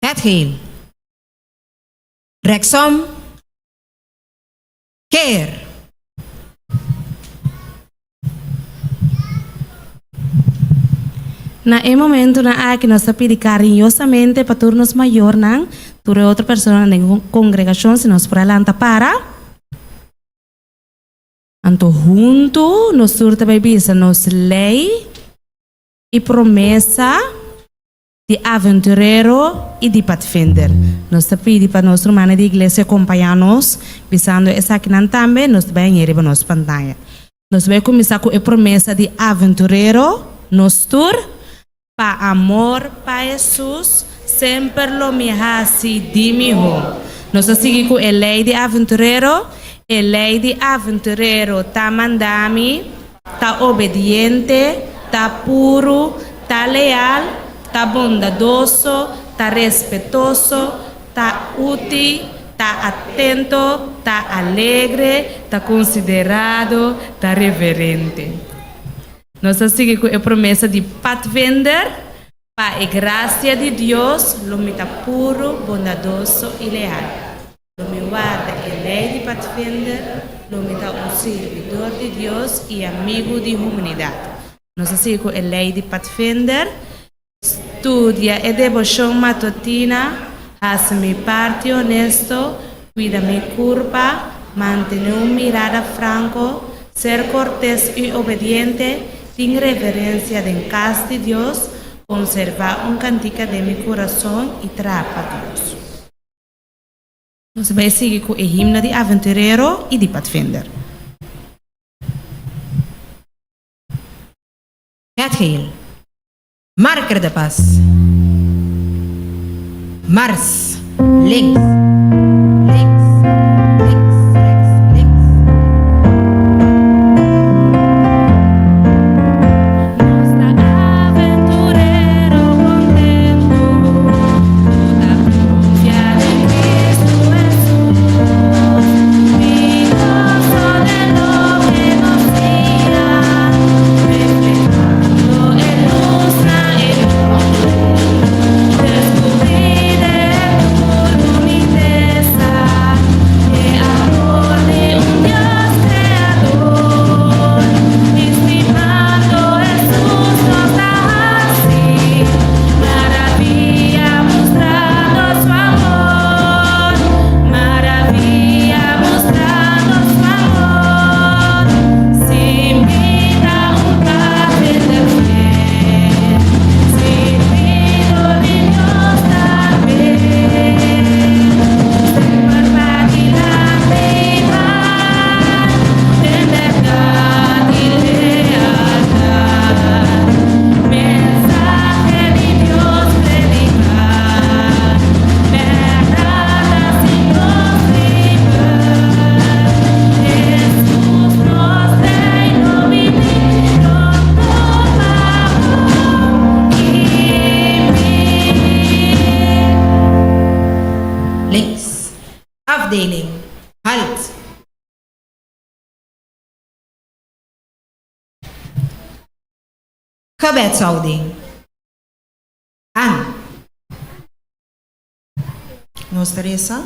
Het geel. Rechtsom. Keer. Na e momentonan aki nos ta pidi kariñosamente pa tur nos mayornan, tur e otro personanan den kongregashon si nos por a lanta para. Anto huntu nos tur ta bai bisa nos lei i promesa di aventurero i di patfinder. Nos ta pidi pa nos rumannan di iglesia kompañá nos bisando esakinan tambe, nos ta bai hañ'é riba nos pantaya. Nos bai kuminsá ku e promesa di aventurero, nos tur, Pa amor pa Hesus, semper lo mi hasi di mihó. Nos ta sigui ku e lei di aventurero, E lei di aventurero ta manda mi ta obediente, ta puru, ta leal, ta bondadoso, ta respetoso, ta útil, ta atento, ta alegre, ta konsiderado, ta reverente. Nos ta sigui ku e promesa di Pathfinder, Pa e grasia di Dios lo mi ta puru, bondadoso i leal. Lo mi warda e lei di Pathfinder, lo mi ta un sirbidor di Dios i amigu di humanidat. Nos ta sigui ku e lei di Pathfinder, Studia e deboshon matutina, hasi mi parti honesto, kuida mi kurpa, mantené un mirada franko, ser kortes i obediente, tin reverensia den kas di Dios, konservá un kantika den mi kurason i traha pa Dios. Nos bai sigui ku e himno di Aventurero i di Padvinder. Het geel. Marker de pas. Mars. Links. Links. Links. Rechts. Links. Nos ta aventurero contento, cu ta confia den Cristo Jesús. Dichoso den loke nos mira, reflehando e luz na e mundu. Descubrí den tur bunitesa e amor di un Dios Creador. Estimando Jesús nos ta haci maravilla mustrando su amor. Maravilla mustrando su amor. Si mi ta un padvinder fiel, sirbidor di Dios tambe. Semper padilanti bai, den berdad i lealtad. Mensahe di Dios prediká, berdad hasi nos liber. Hesus nos Reino bini pronto pa bo i mi. Links. Afdeling. Halt. Gebedshouding. Aan. Nos ta resa,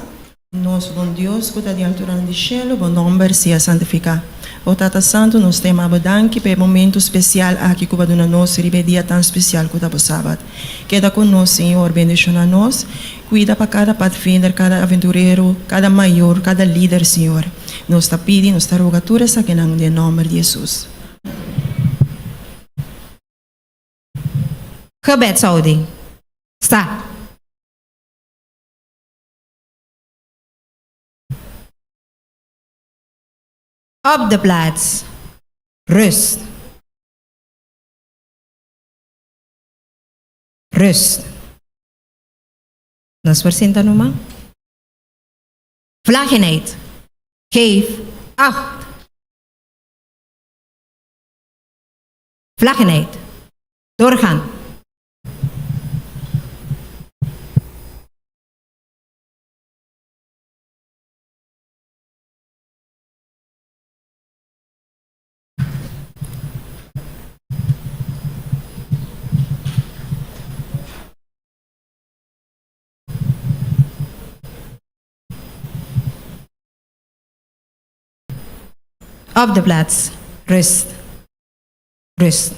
Nos bon Dios ku ta di alturanan di shelu, bo nòmber sea santifiká. O Tata Santu, nos ta yama bo danki pa e momentu spesial aki ku bo a duna nos riba e dia tan spesial ku ta bo Sabat. Keda ku nos, Señor, bendishoná nos, kuida pa kada padvinder, kada aventurero, kada mayor, kada lider, Señor. Nos ta pidi, nos ta roga tur esakinan den nòmber di Hesus. Gebedshouding. Sta. Op de plaats. Rust. Rust. Nos por sinta numa. Vlaggenheid. Geef acht. Vlaggenheid. Doorgaan. Op de plaats. Rust. Rust.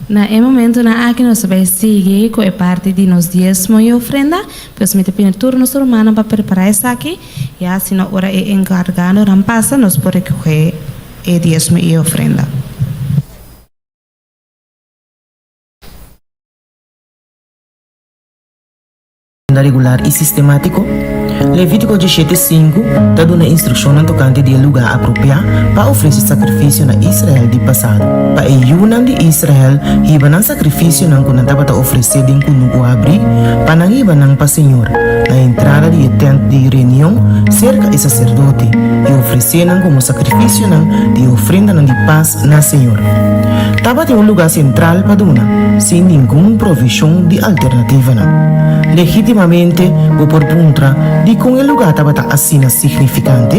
Na e momentonan aki nos ta bai sigui ku e parti di nos diesmo i ofrenda, pues mi ta pidi tur nos rumannan pa prepará esaki, ya asina ora e enkargadonan pasa nos por rekohé e diesmo i ofrenda. Regular i sistemátiko? Levítiko djeshete sinku ta duna instrukshonnan tokante di e lugá apropiá pa ofresé sakrifisio na Israel di pasado. Pa e yunan di Israel hiba nan sakrifisionan ku nan tabata ofresé den kunuku habrí, pa nan hiba nan pa señor, na entrada di e tènt di reunion serka e saserdote, i ofresé nan komo sakrifisionan di ofrendanan di pas na señor. Tabatin un lugá sentral pa duna, sin ningun provishon di alternativanan. Legítimamente bo por puntra dikon e lugá tabata asina signifikante.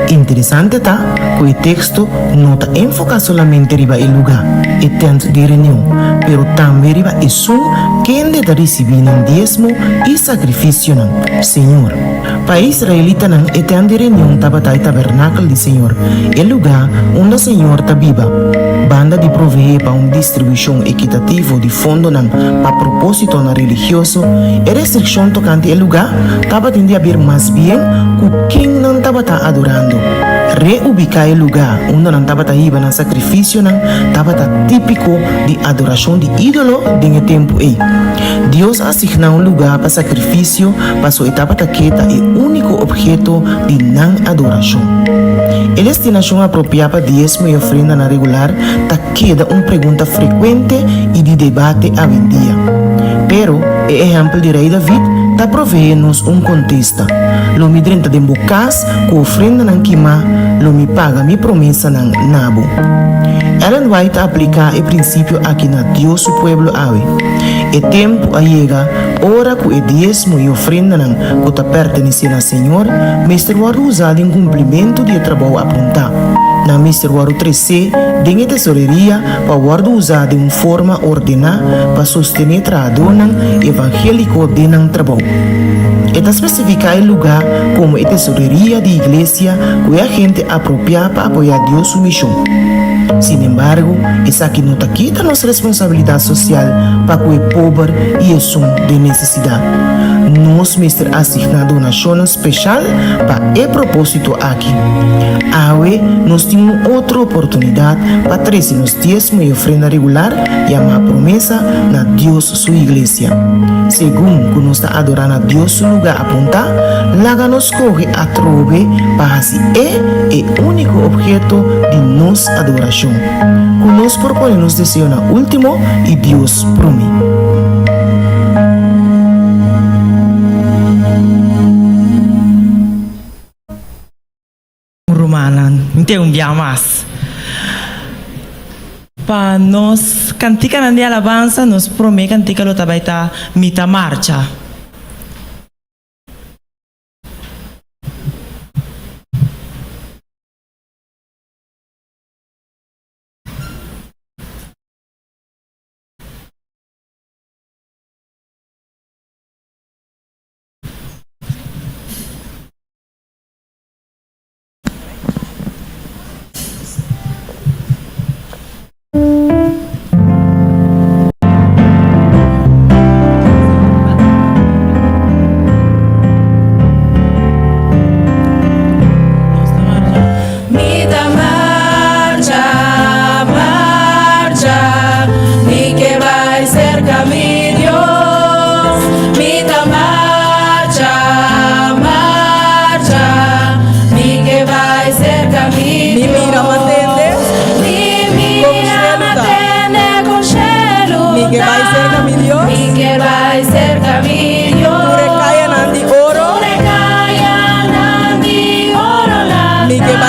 Interesante ta ku e teksto no ta enfoká solamente riba e lugá, e tènt di reunion, pero tambe riba esun kende ta risibí nan diesmo i sakrifisionan, Señor. Pa e israelitanan, e tènt di reunion tabata e tabernakel di Señor, e lugá unda Señor ta biba. Banda di proveé pa un distribushon ekitativo di fondonan pa propósitonan religioso, e restrikshon tokante e lugá tabatin di haber mas bien ku ken nan tabata adorando. Reubiká e lugá unda nan tabata hiba nan sakrifisionan tabata típiko di adorashon di ídolo den e tempu ei. Dios a asigná un lugá pa sakrifisio paso e tabata ke ta e úniko opheto di nan adorashon. E destinashon apropiá pa diesmo i ofrendanan regular ta keda un pregunta frekuente i di debate awendia. Pero, e ehèmpel di Rei David ta proveé nos un kontesta, Lo mi drenta den bo kas ku ofrendanan kimá, lo mi paga mi promesanan na bo. Ellen White ta apliká e prinsipio aki na Dios su pueblo awe. E tempu a yega ora ku e diesmo i ofrendanan ku ta pertenesé na Señor mester wòrdu usá den kumplimentu di e trabou apuntá. Nan mester wòrdu tresé den e tesoreria pa wòrdu usá den un forma ordená pa sostené trahadónan evangéliko den nan trabou. E ta spesifiká e lugá komo e tesoreria di iglesia ku e agente apropiá pa apoyá Dios su mishon. Sinembargo, esaki no ta kita nos responsabilidat sosial pa ku e pober i esun den nesesidat. Nos mester asigná donashonnan speshal pa e propósito aki. Awe nos tin un otro oportunidat pa trese nos diesmo i ofrenda regular, yamá promesa, na Dios su iglesia. Segun ku nos ta adorá na Dios su lugá apuntá, laga nos skohe atrobe pa hasi E e úniko obheto di nos adorashon. Ku nos por pone nos deseonan último i Dios promé. Rumannan, mi tin un bia mas. Pa nos kantikanan di alabansa, nos promé kantika lo ta bai ta Mi ta marcha.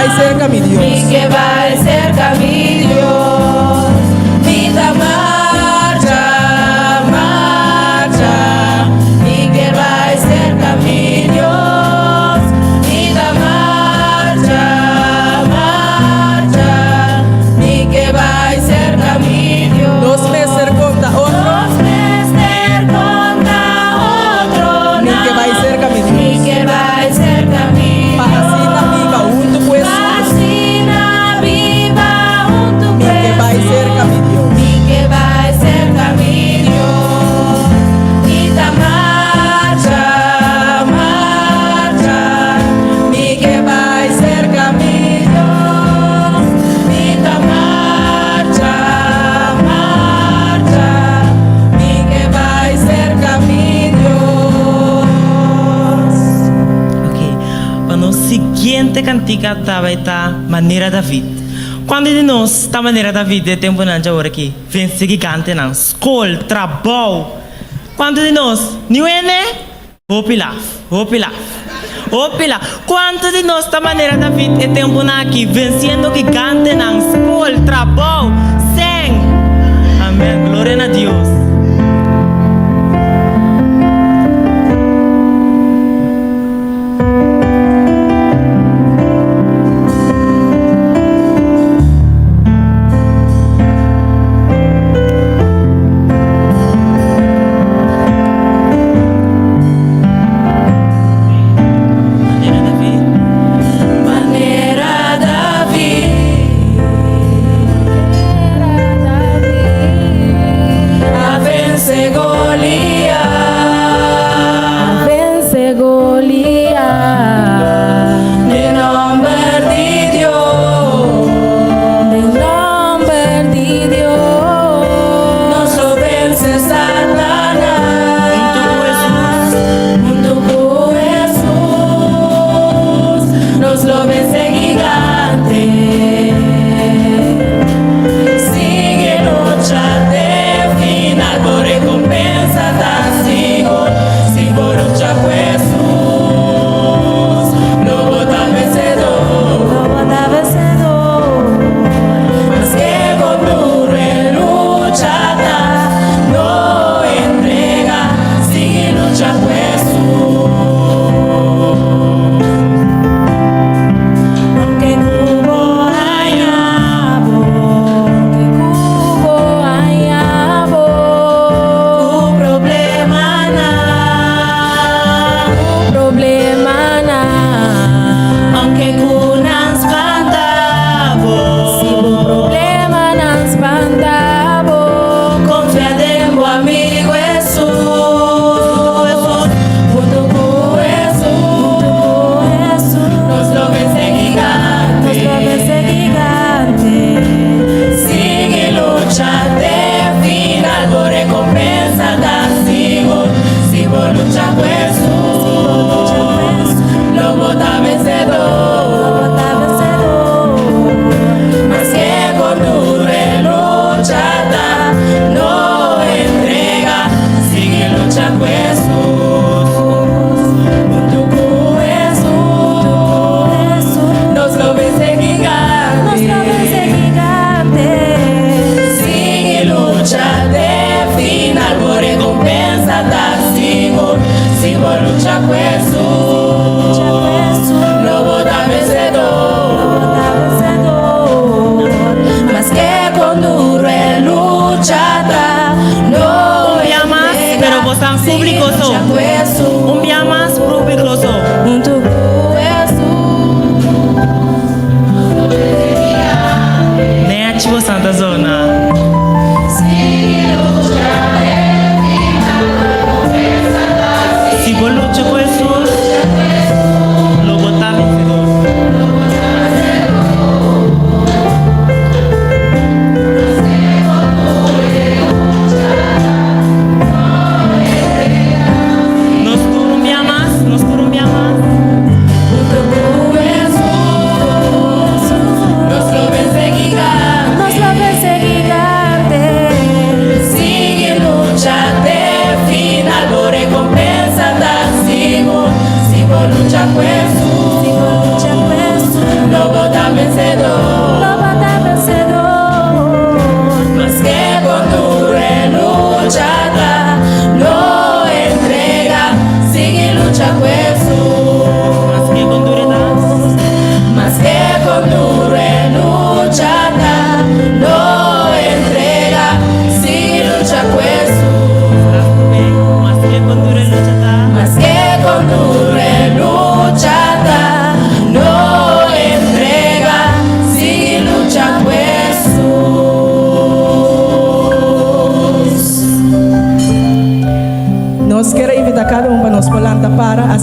bai serka mi Dios. Mi ke bai serka mi Dios. Mi ta marcha, marcha. Mi ke bai serka mi Dios. Mi ta marcha, marcha. Mi ke bai serka mi Dios. Nos mester konta otro. Nos mester konta otro. Mi ke bai serka mi Dios. Mi ke bai serka mi Dios. Pa asina biba huntu ku Hesus. Pa asina biba huntu ku Mi ke bai serka mi Dios. Mi ke bai serka mi Dios. Mi ta marcha, marcha. Mi ke bai serka mi Dios. Mi ta marcha, marcha. Mi ke bai serka mi Dios. Ok, pa nos siguiente kantika ta bai ta Manera David. Kuantu di nos ta manera David den e tempunan djaor aki? Vense gigantenan, skol, trabou. Kuantu di nos? Niun hende? Hopi laf, hopi laf, hopi laf. Kuantu di nos ta manera David e tempunan aki, vensiendo gigantenan, skol, trabou, sèn? Amèn, gloria na Dios. Manera David. Manera David. A vense Goliat. A vense Goliat. Den nomber di Dios. Den nomber di Dios. Nos lo vense Satanas. Huntu ku Jesus. Nos lo vense gigante. Sigui lucha te final, bo rekompensa ta sigur. Si bo lucha ku Jesus, lo bo ta vensedó. Lo bo ta vensedó. Maske kon duru e lucha ta, no entregá, sigui lucha ku Jesus.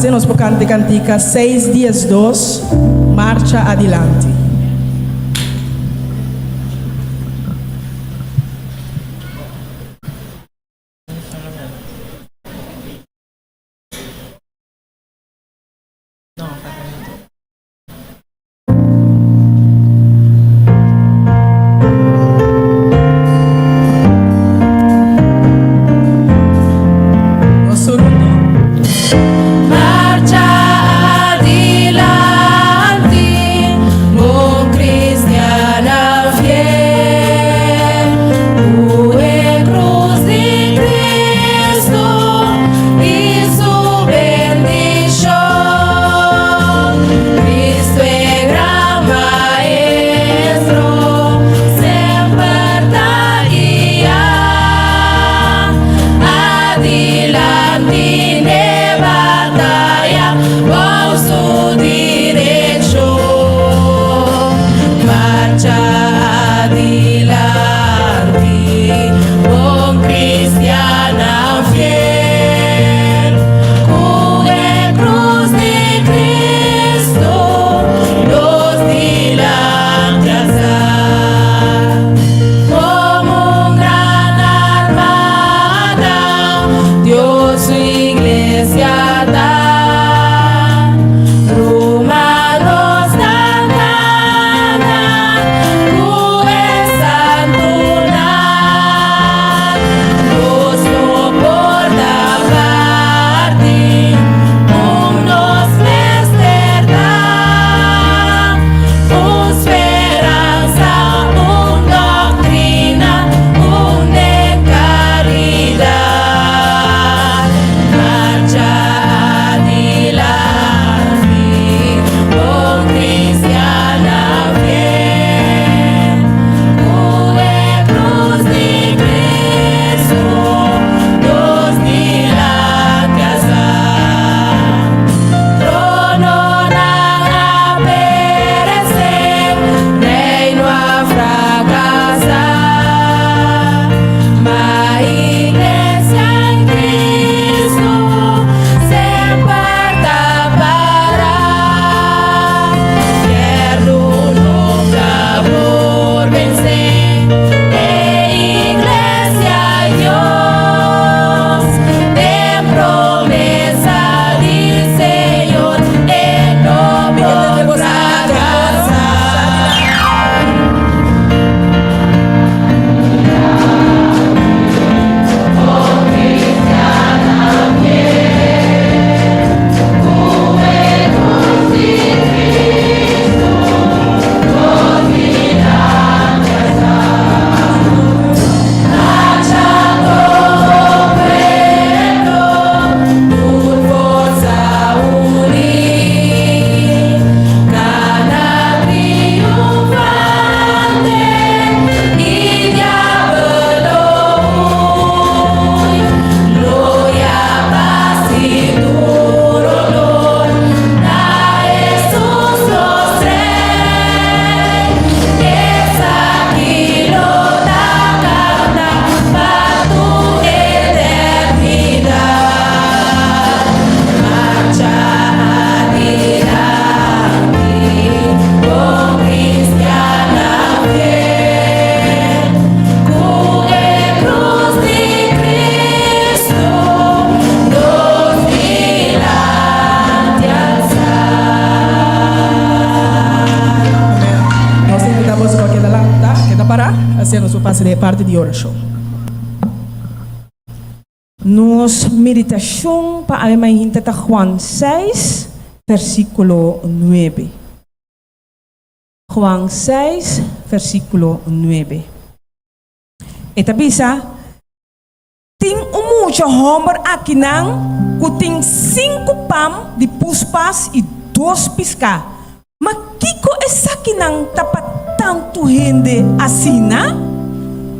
Asina nos por canta e cantica 612, Marcha Adilanti. Marcha adilanti, bon cristiana fiel, cu e cruz di Cristo y su bendicion. Cristo e gran Maestro, semper ta guia. Adilanti n'e bataya, bou su direccion. Marcha adilanti, bon cristiana fiel, cu e cruz di Cristo nos dilanti alsa. Como un gran armada, Dios su iglesia ta. Rumannan ta cana cu e santonan. Nos no por ta parti, un nos mester ta. Un speransa, un doctrina, un den caridad. Marcha adilanti, bon cristiana fiel, cu e cruz di Cristo nos dilanti alsa. Trononan a perece, reino a fracasa. Ma iglesia en Cristo semper ta para. Infierno nunca por vence, e iglesia y Dios. Den promesa di Señor, e no por fracasa. Tur forza uni, cana triunfante, y diabel lo huy. Gloria, paz y tur honor, na Jesus nos Rey. Esaki lo ta canta pa tur eternidad. Marcha adilanti, bon cristiana fiel, cu e cruz di Cristo nos dilanti alsa. Nos ta invita boso pa keda lanta, keda para, asina nos por pasa den e parti di oracion. Nos meditashon pa awe mainta ta Juan 6, versíkulo 9. Juan 6, versíkulo 9. E ta bisa, Tin un mucha hòmber akinan ku tin sinku pan di puspas i dos piská. Ma kiko esakinan ta pa tantu hende asina?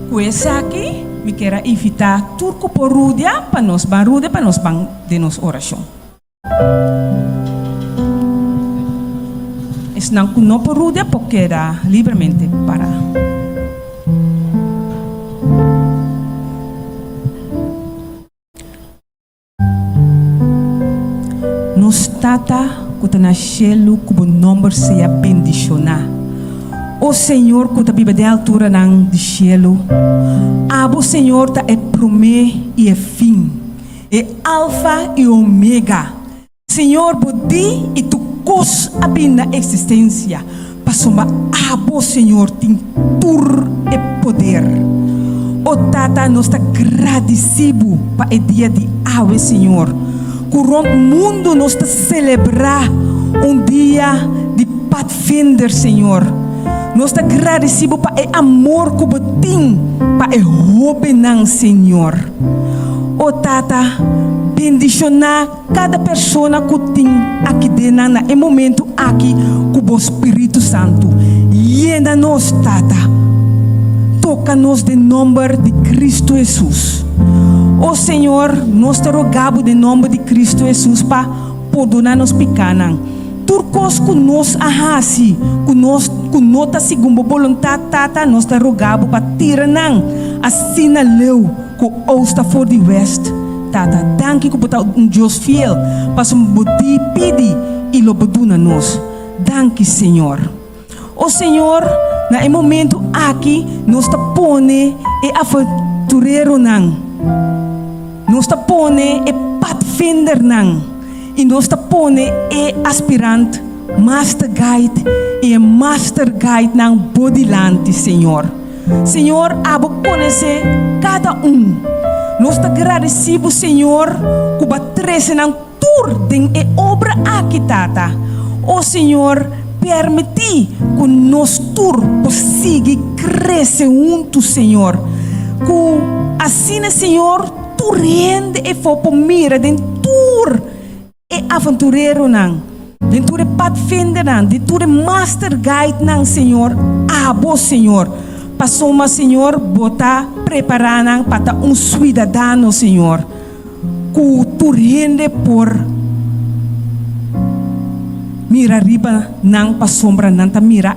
Ku esaki mi kier a invitá tur ku por rudia pa nos ban rudia pa nos ban den nos orashon. Esnan ku no por rudia por keda libremente pará. Nos. na shelu, ku bo nòmber sea bendishoná. O Señor ku ta biba den alturanan di shelu, abo, Señor, ta e promé i e fin, e Alfa i Omega. Señor, bo di i tur kos a bin na eksistensia, pasobra abo, Señor, tin tur e poder. O Tata, nos ta gradisí bo pa e dia di awe, Señor, ku rònt mundu nos ta selebrá un dia di Padvinder, Señor. Nos ta gradisí bo pa e amor ku bo tin pa e hóbennan, Señor. O Tata, bendishoná kada persona ku tin aki den nan na e momentu aki ku bo Spiritu Santu. Yena nos, Tata. Toka nos den nòmber di Kristu Hesus. O Señor, nos ta roga bo den nòmber di Kristu Hesus pa pordoná nos pikánan. Tur kos ku nos a hasi ku nos ku no ta segun bo boluntat, Tata, nos ta roga bo pa tira nan asina leu ku oost ta for di west. Tata, danki ku bo ta un Dios fiel, pasobra bo di pidi i lo bo duna nos. Danki, Señor. O Señor, na e momentu aki nos ta pone e aventureronan, nos ta pone e padvindernan i nos ta pone e aspirant master guide i e master guidenan bo dilanti, Señor. Señor, abo konosé kada un. Nos ta gradisí bo, Señor, ku bo a trese nan tur den e obra aki, Tata. O Señor, permití ku nos tur por sigui krese huntu, Señor. Ku asina, Señor, tur hende efo por mira den tur e aventureronan, den tur e padvindernan, den tur e master guidenan, Señor, abo, Señor. Pasobra, Señor, bo ta prepará nan pa ta un suidadano, Señor. Ku tur hende por mira riba nan pasobra nan ta mira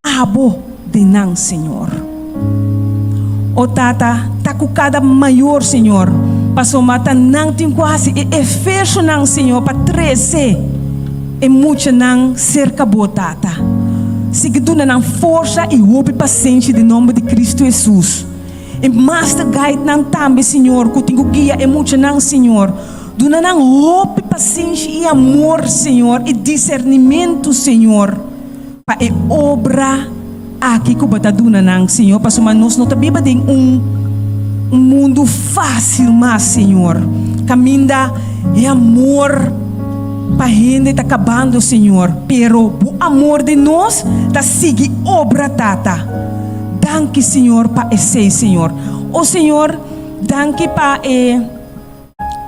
Abo den nan, Señor. O Tata, ta ku kada mayor, Señor, pasobra ta nan tin ku hasi e esfuersonan, Señor, pa trese e muchanan serka Bo, Tata. Sigui duna nan forsa i hopi pasenshi den nomber di Cristo Hesus. E master guide nan tambe Señor cu tin cu guia e muchanan Señor. Duna nan hopi pasenshi y amor Señor y discernimento Señor pa e obra aki cu bo ta duna nan Señor pasobra nos no ta biba den un un mundo facil mas Señor caminda e amor pa hende ta cabando Señor pero bo amor den nos ta sigui obra Tata. Danki Señor pa esey Señor. O Señor danki pa e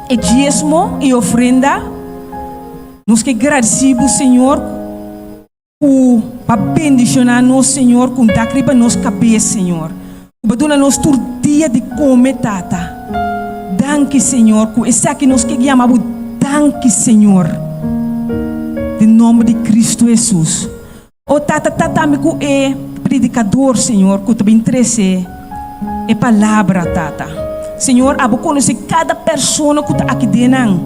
e diesmo y ofrenda. Nos ke gradisi bo Señor ku pa bendiciona nos Señor ku un dak riba nos cabes Señor. Ku bo duna nos tur dia di come Tata. Danki Señor ku esaki nos ke yama bo danki Señor. Den nomber di Cristo Jesus. O Tata, ta tambe ku e predikador, Señor, ku ta bin trese e palabra, Tata. Señor, abo konosé kada persona ku ta aki den nan.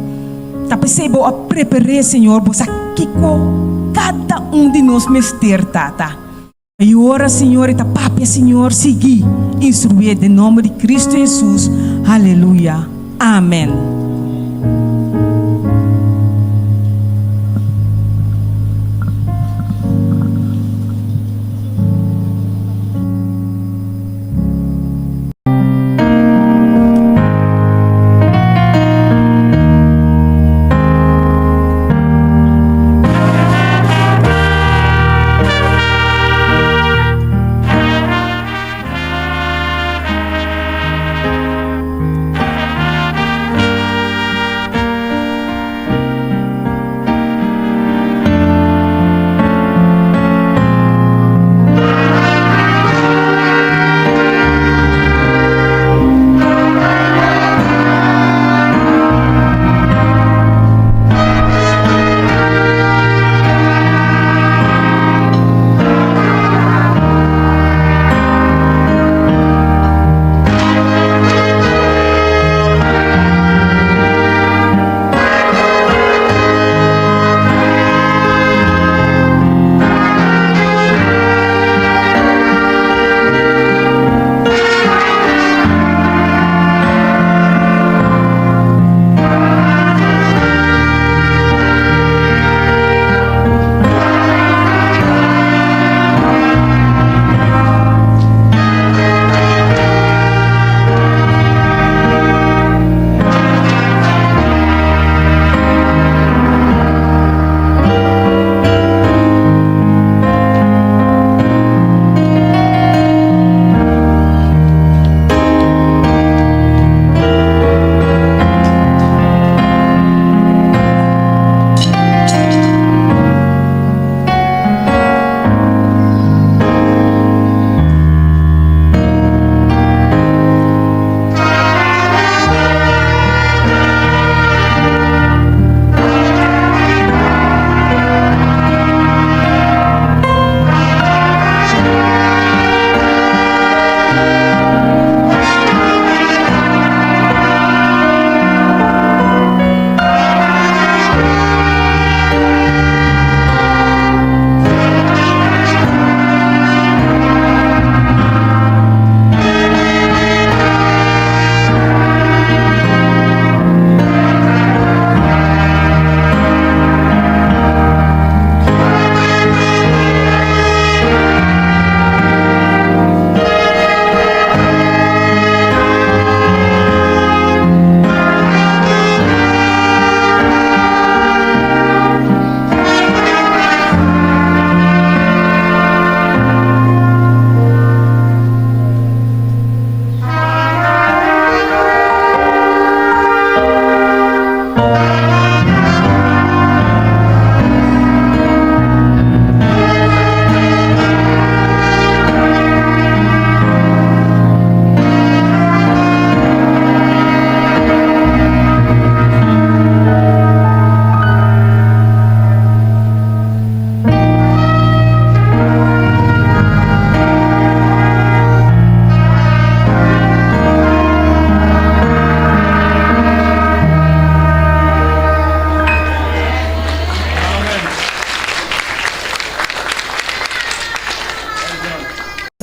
Ta p'esei bo a prepar'é, Señor, bo sa kiko kada un di nos mester, Tata. I ora, Señor, e ta papia, Señor, sigui instruié den nòmber di Kristu Hesus. Aleluya. Amen.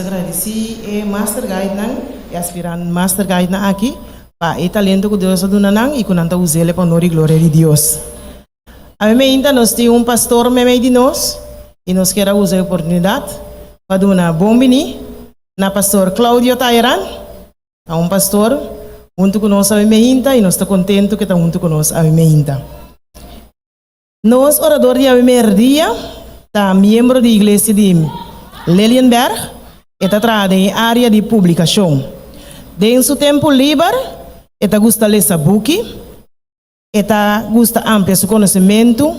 Ta gradisí e Master Guidenan, e aspirant Master Guidenan aki, pa e talento ku Dios a duna nan i ku nan ta us'el pa honor i gloria di Dios. Awe meinta nos tin un pastor meimei di nos i nos kier a usa e oportunidat pa duna bon bini na Pastor Claudio Tairan, ta un pastor huntu ku nos awe meinta i nos ta kontentu ku e ta huntu ku nos awe meinta. Nos orador di awe merdia ta miembro di Iglesia di Lelienberg. E ta traha den e área di publikashon. Den su tempu liber e ta gusta lesa buki, e ta gusta amplia su konosementu,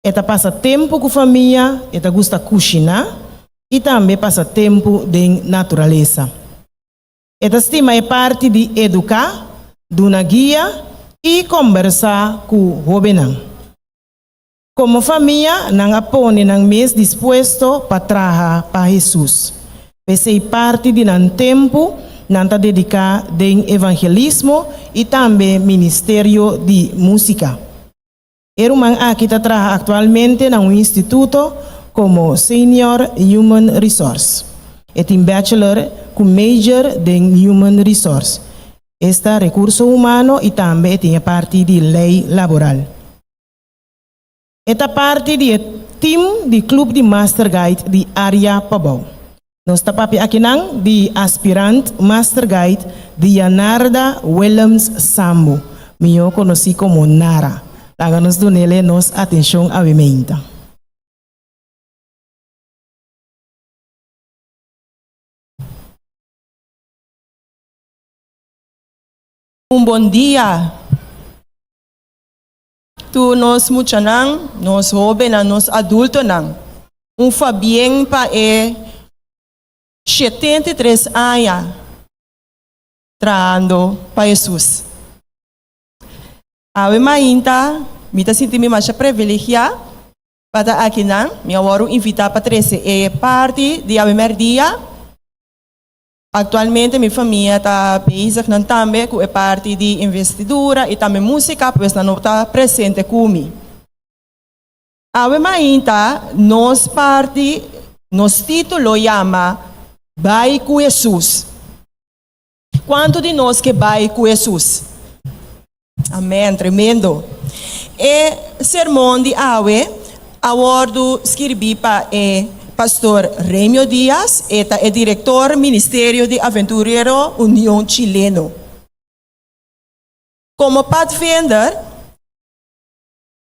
e ta pasa tempu ku famia, e ta gusta kushiná i tambe pasa tempu den naturalesa. E ta stima e parti di eduká, duna guia i kombersá ku hóbennan. Komo famia nan a pone nan mes dispuesto pa traha pa Hesus. P'esei parti di nan tempu nan ta dediká den evangelismo i tambe ministerio di músika. E ruman aki ta traha aktualmente na un instituto komo Senior Human Resource. E tin bachelor ku major den Human Resource, esta rekurso humano i tambe e tin e parti di lei laboral. E ta parti di e tim di Club di Master Guide di Area Pabou. Nos ta papia akinan di aspirant Master Guide Dianarda Willems Sambo, mihó konosí komo Nara. Laga nos dun'ele nos atenshon awe meinta. Un bon dia tur nos muchanan, nos hobennan, nos adultonan. Un fabien pa e 73 aña trahando pa Hesus. Awe mainta mi ta sinti mi masha privilegiá pa ta akinan. Mi a wòrdu invitá pa trese e parti di awe mèrdia. Actualmente mi famia ta bezig nan tambe cu e parti di investidura y tambe musica, pues nan no ta presente cu mi. Awe mainta nos parti, nos titulo yama Bai cu Hesus. Cuanto di nos ke bai cu Hesus? Amen, tremendo. E sermon di awe a wordu skirbi pa e Pastor Remio Diaz, e ta e director Ministerio di Aventurero Union Chileno. Como padvinder,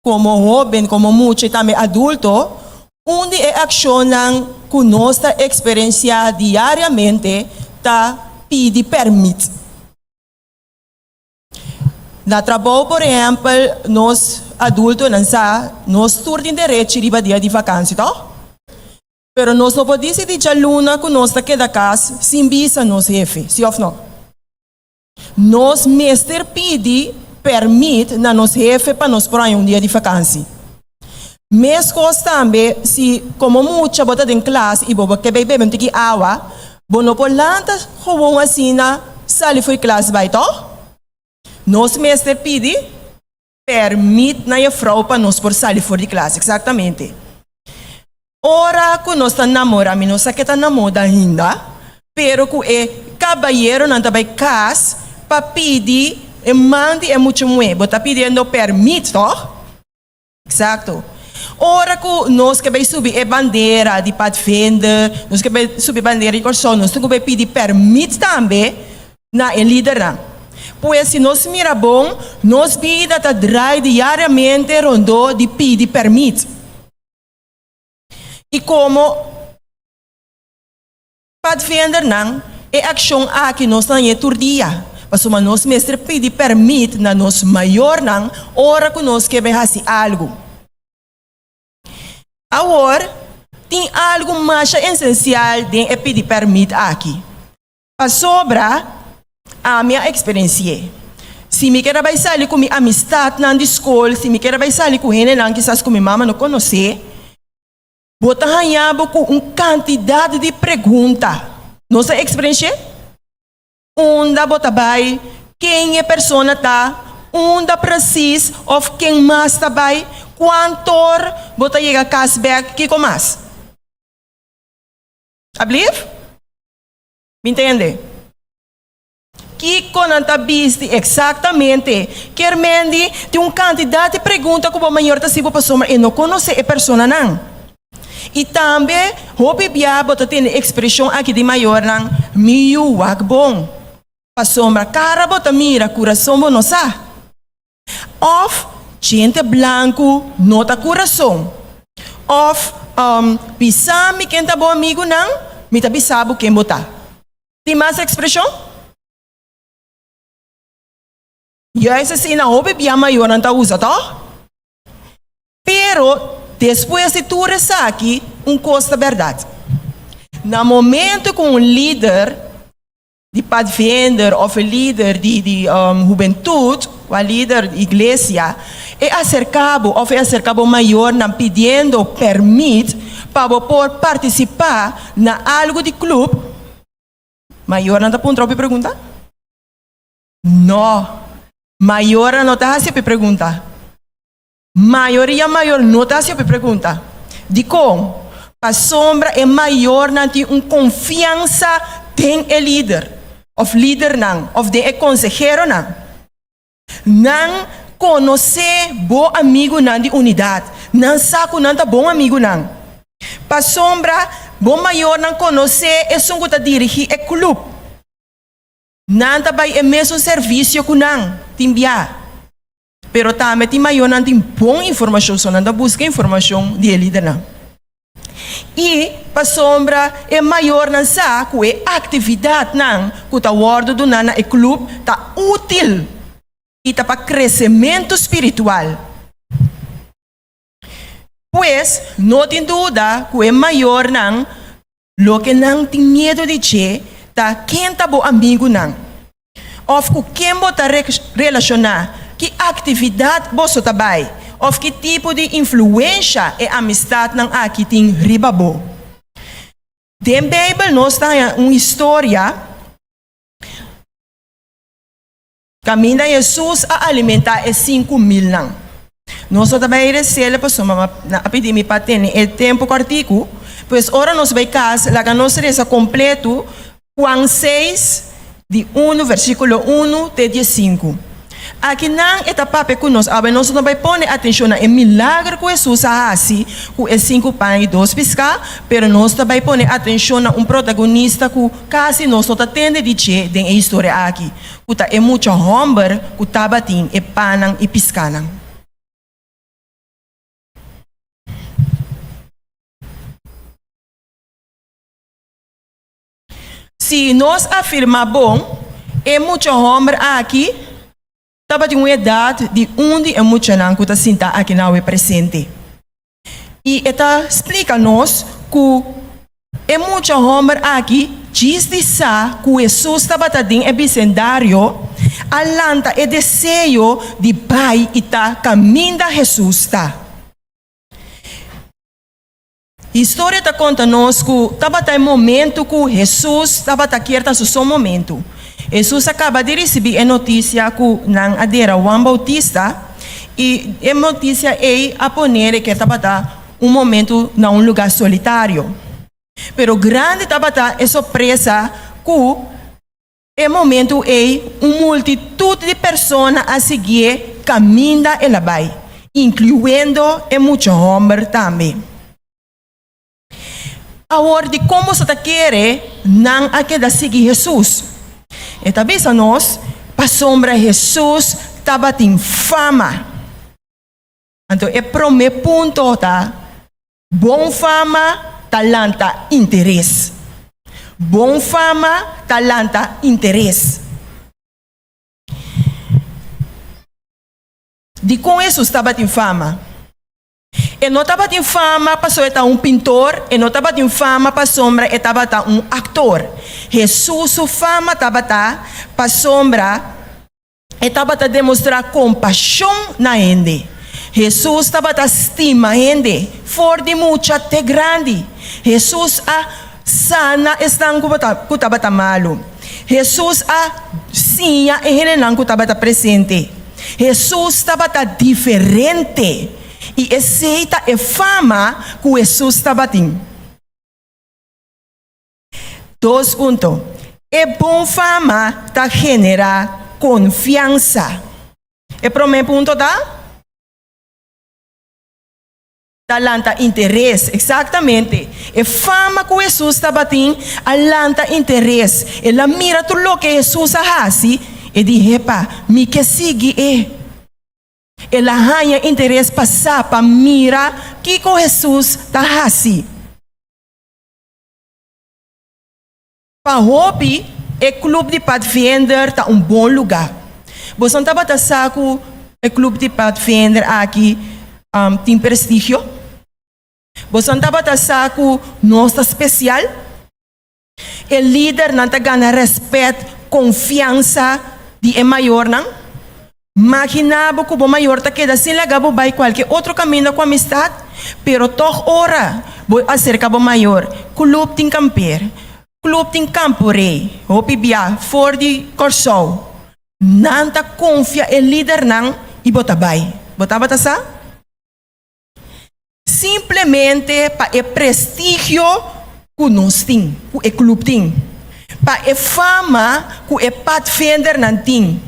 como hoben, como mucha y tambe adulto, un di e accionnan cu nos ta experiencia diariamente ta pidi permit. Na trabou por ehèmpel nos adultonan sa nos tur tin derechi riba dia di vakansi tòg? Pero nos no por disidí djaluna ku nos ta keda kas sin bisa nos hefe, si òf no? Nos mester pidi pèrmit na nos hefe pa nos por haña un dia di vakansi. Meskos tambe si komo mucha bo ta den klas i bo bo ke bai bebe un tiki awa, bo no por lanta gewoon asina sali for klas bai tòg? Nos mester pidi pèrmit na jefrou pa nos por sali for di klas, eksaktamente. Ora ku nos ta namora, mi no sa ke ta na moda ainda, pero ku e kabayeronan ta bai kas pa pidi e man di e mucha muhé, bo ta pidiendo pèrmit tòg? Exacto. Ora cu nos ke bay subi e bandera di Padvinder, nos ke bay subi bandera di Corsou, nos tin cu bay pidi permit tambe na e lidernan. Pues si nos mira bon, nos bida ta draai diariamente rondó di pidi permit. Y como. Padvindernan, e akshon aki nos ta hañ'é tur dia, pasobra nos mester pidi pèrmit na nos mayornan ora ku nos ke bai hasi algu. Awor, tin algu masha esensial den e pidi pèrmit aki, pasobra ami a eksperensi'é. Si mi keda bai sali ku mi amistatnan di skol, si mi keda bai sali ku hendenan kisas ku mi mama no konosé, Bo ta haña bo ku un kantidat di pregunta. Nos a eksperensh'é? Unda bo ta bai? Ken e persona ta? Unda presis òf ken mas ta bai? Kuantor bo ta yega kas bèk? Kiko mas? Ablief? Mi ntende? Kiko nan ta bisti eksaktamente? Kier mendi tin un kantidat di pregunta ku bo mayor ta hasi bo pasobra e no konosé e personanan. I tambe hopi bia bo ta tende ekspreshon aki di mayornan, Mi yu wak bon. Pasobra kara bo ta mira, kurason bo no sa. Òf, Djente blanku no ta kurason. Òf, Bisa mi ken ta bo amigunan, mi ta bisa bo ken bo ta. Tin mas ekspreshon? Juist asina hopi bia mayornan ta usa, tòg? Pero, despues di tur esaki, un kos ta bèrdat. Na momento ku un lider di padvinder òf e lider di di hubentut, kua lider di iglesia, e aserká bo òf e aserká bo mayornan pidiendo pèrmit pa bo por partisipá na algu di klup, Mayornan ta puntra hopi pregunta? No, mayornan no ta hasi hopi pregunta. Mayoria mayor no ta hasi hopi pregunta. Dikon? Pasobra e mayornan tin un konfiansa den e lider òf lidernan òf den e konseheronan. Nan konosé bo amigunan di unidat. Nan sa ku nan ta bon amigunan. Pasobra bo mayornan konosé esun ku ta dirigí e klup. Nan ta bai e mesun servisio ku nan, tin bia. Pero tambe tin mayornan tin bon informashon, so nan ta buska informashon di e lidernan. I pasobra e mayornan sa ku e aktividatnan ku ta wòrdu duná na e klup ta útil i ta pa kresementu spiritual. Pues, no tin duda ku e mayornan loke nan tin miedu di dje ta ken ta bo amigunan òf ku ken bo ta relashoná, ki aktividat boso ta bai òf ki tipo di influensha e amistatnan aki tin riba bo. Den Beibel nos ta haña un historia kaminda Hesus a alimentá e 5000nan. Nos no ta bai resele pasobra nan a pidi mi pa tene e tempu kòrtiku. Pues ora nos bai kas laga nos resa kompletu Juan seis, di unu, versíkulo unu te diesinku. Akinan e ta papia ku nos. Awe nos no bai pone atenshon na e milager ku Hesus a hasi ku e sinku pan i dos piská, pero nos ta bai pone atenshon na un protagonista ku kasi nos no ta tende di dje den e historia aki, ku ta e mucha hòmber ku tabatin e pannan i piskánan. Si nos afirmá bon, e mucha hòmber aki tabatin un edat di un di e muchanan ku ta sintá aki nawe presente. I e ta splika nos ku e mucha hòmber aki djis di sa ku Hesus tabata den e bisendario, a lanta e deseo di bai i ta kaminda Hesus ta. Historia ta konta nos ku tabata e momentu ku Hesus tabata kier ta su son momentu. Hesus a kaba di risibí e notisia ku nan a dera Huan Boutista i e notisia ei a pon'é di ke tabata un momentu na un lugá solitario. Pero grandi tabata e sorpresa ku e momentu ei un multitut di persona a siguié kaminda el a bai, inkluendo e mucha hòmber tambe. Awor, dikon boso ta kere nan a keda sigui Hesus? E ta bisa nos, Pasobra Hesus tabatin fama. Anto e promé punto ta, Bon fama ta lanta interes. Bon fama ta lanta interes. Dikon Hesus tabatin fama? E no tabatin fama pasobra e ta un pintor, e no tabatin fama pasobra e tabata un aktor. Hesus su fama tabata pasobra E tabata demostrá kompashon na hende. Hesus tabata stima hende, for di mucha te grandi. Hesus a sana esnan ku tabata malu. Hesus a siña e hendenan ku tabata presente. Hesus tabata diferente, i esei ta e fama ku Hesus tabatin. Dos punto. E bon fama ta generá konfiansa. E promé punto ta? Ta lanta interes. Eksaktamente. E fama ku Hesus tabatin a lanta interes. El a mira tur loke Hesus a hasi, e di, Hepa, mi ke sigui e. El a haña interes pa sa, pa mira kiko Hesus ta hasi. Pa hopi, e Club di Padvinder ta un bon lugá. Boso tabata sa ku e Club di Padvinder aki tin prestigio? Boso tabata sa ku nos ta spesial? E lidernan ta gana rèspèt, konfiansa di e mayornan. Maginá bo ku bo mayor ta keda sin laga bo bai kualke otro kaminda ku amistat, pero tòg ora bo aserka bo mayor, Klup tin kamper, klup tin kamporei, hopi bia for di Kòrsou. Nan ta konfia e lidernan i bo ta bai. Bo tabata sa? Simplemente pa e prestigio ku nos tin, ku e club tin. Pa e fama ku e padvindernan tin.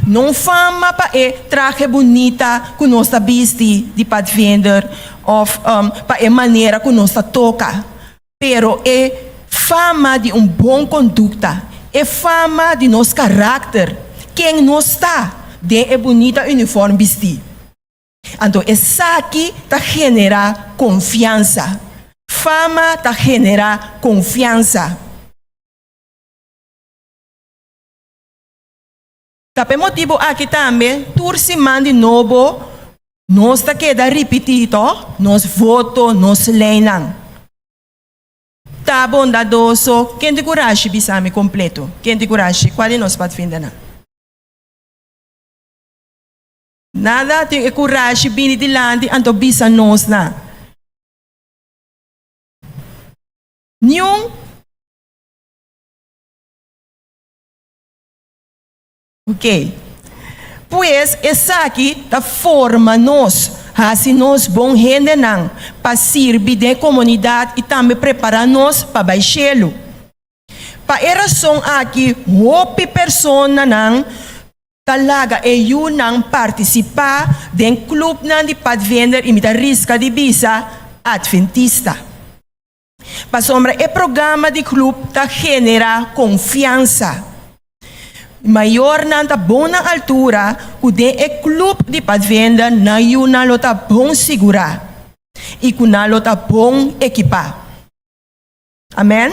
No fama pa e trahe bunita ku nos ta bisti di padvinder òf pa e manera ku nos ta toka. Pero e fama di un bon kondukta, e fama di nos karakter, ken nos ta den e bunita uniform bistí. Anto esaki ta generá konfiansa. Fama ta generá konfiansa. Ta p'e motibu aki tambe tur siman di nobo nos ta keda ripití tòg nos voto, nos leinan. Ta bondadoso. Ken tin kurashi bisa mi kompleto? Ken tin kurashi? Kua di nos padvindernan? Nada tin e kurashi bini dilanti anto bisa nos na. Niun. Ok. Pues esaki ta forma nos, hasi nos bon hendenan pa sirbi den komunidat i tambe prepara nos pa bai shelu. Pa e rason aki hopi personanan ta laga e yunan partisipá den klupnan di padvinder i mi ta riska di bisa adventista. Pasobra e programa di klup ta generá konfiansa. Mayornan ta bon na altura ku den e klup di padvinder nan yunan lo ta bon sigurá i ku nan lo ta bon ekipá. Amèn.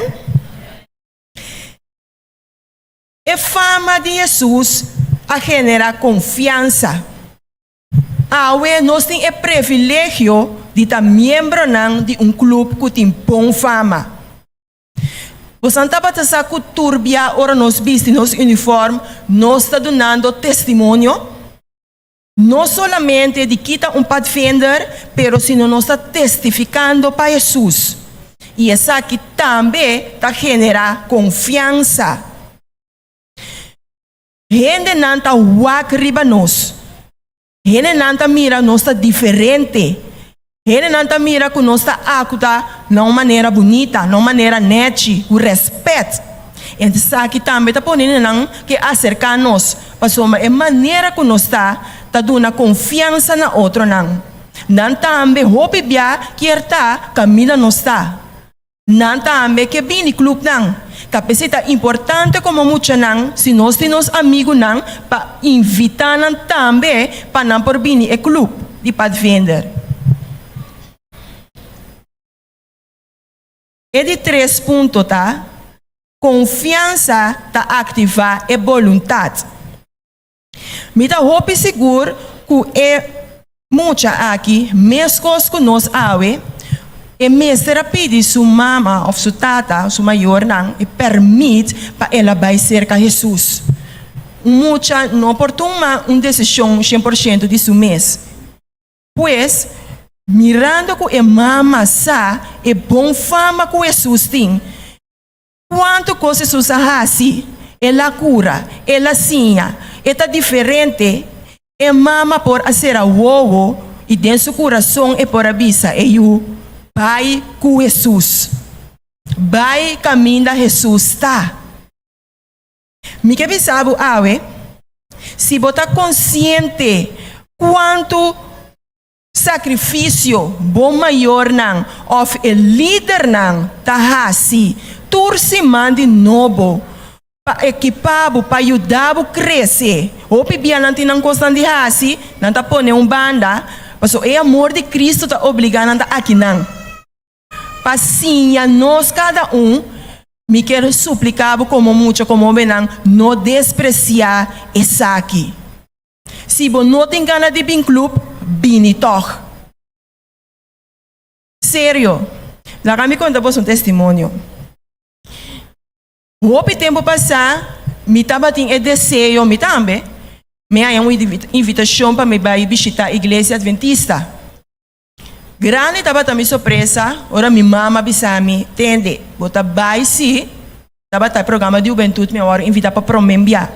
E fama di Hesus a generá konfiansa. Awe nos tin e privilegio di ta miembronan di un klup ku tin bon fama. Bosan tabata sa ku tur bia ora nos bisti nos unifòrm nos ta dunando testimonio? No solamente di kita un padvinder, pero sino nos ta testificando pa Hesus. Y esaki tambe ta genera confiansa. Hendenan ta wak riba nos. Hendenan ta mira nos ta diferente. Hendenan ta mira ku nos ta akuta na un manera bunita, na un manera nechi, ku rèspèt. Esaki tambe ta pone hendenan ke aserká nos, pasobra e manera ku nos ta, ta duna konfiansa na otronan. Nan tambe hopi bia kier ta kaminda nos ta. Nan tambe ke bini klupnan. Ta p'esei ta importante komo muchanan, si nos tin nos amigunan, pa invitá nan tambe pa nan por bini e klup di padvinder. E di tres punto ta, konfiansa ta aktivá e boluntat. Mi ta hopi sigur ku e mucha aki, meskos ku nos awe, e mester a pidi su mama òf su tata, su mayornan, e pèrmit pa el a bai serka Hesus. Un mucha no por tuma un desishon shen por shento di su mes. Pues, mirando ku e mama sa e bon fama ku Hesus tin, Kuantu kos Hesus a hasi? El a kura, el a siña, e ta diferente. E mama por a sera wowo i den su kurason e por a bisa e yu, Bai ku Hesus. Bai kaminda Hesus ta. Mi ke bisa bo awe, si bo ta konsiente kuantu sakrifisio bo mayornan òf e lidernan ta hasi tur siman di nobo pa ekipá bo, pa yuda bo krese. Hopi bia nan tin nan kosnan di hasi, nan ta pone un banda, pasobra e amor di Kristu ta obligá nan ta akinan. Pa siña nos kada un, mi kier supliká bo komo mucha, komo hobennan, no despresiá esaki. Si bo no tin gana di bin club, bini tòg. Serio, laga mi konta boso un testimonio. Hopi tempu pasá, mi tabatin e deseo, mi tambe, mi haña un invitashon pa mi bai bishitá Iglesia Adventista. Grandi tabata mi sorpresa ora mi mama bisa mi, Tende, bo ta bai sí, tabata e programa di hubentut mi a wòrdu invitá pa promé bia.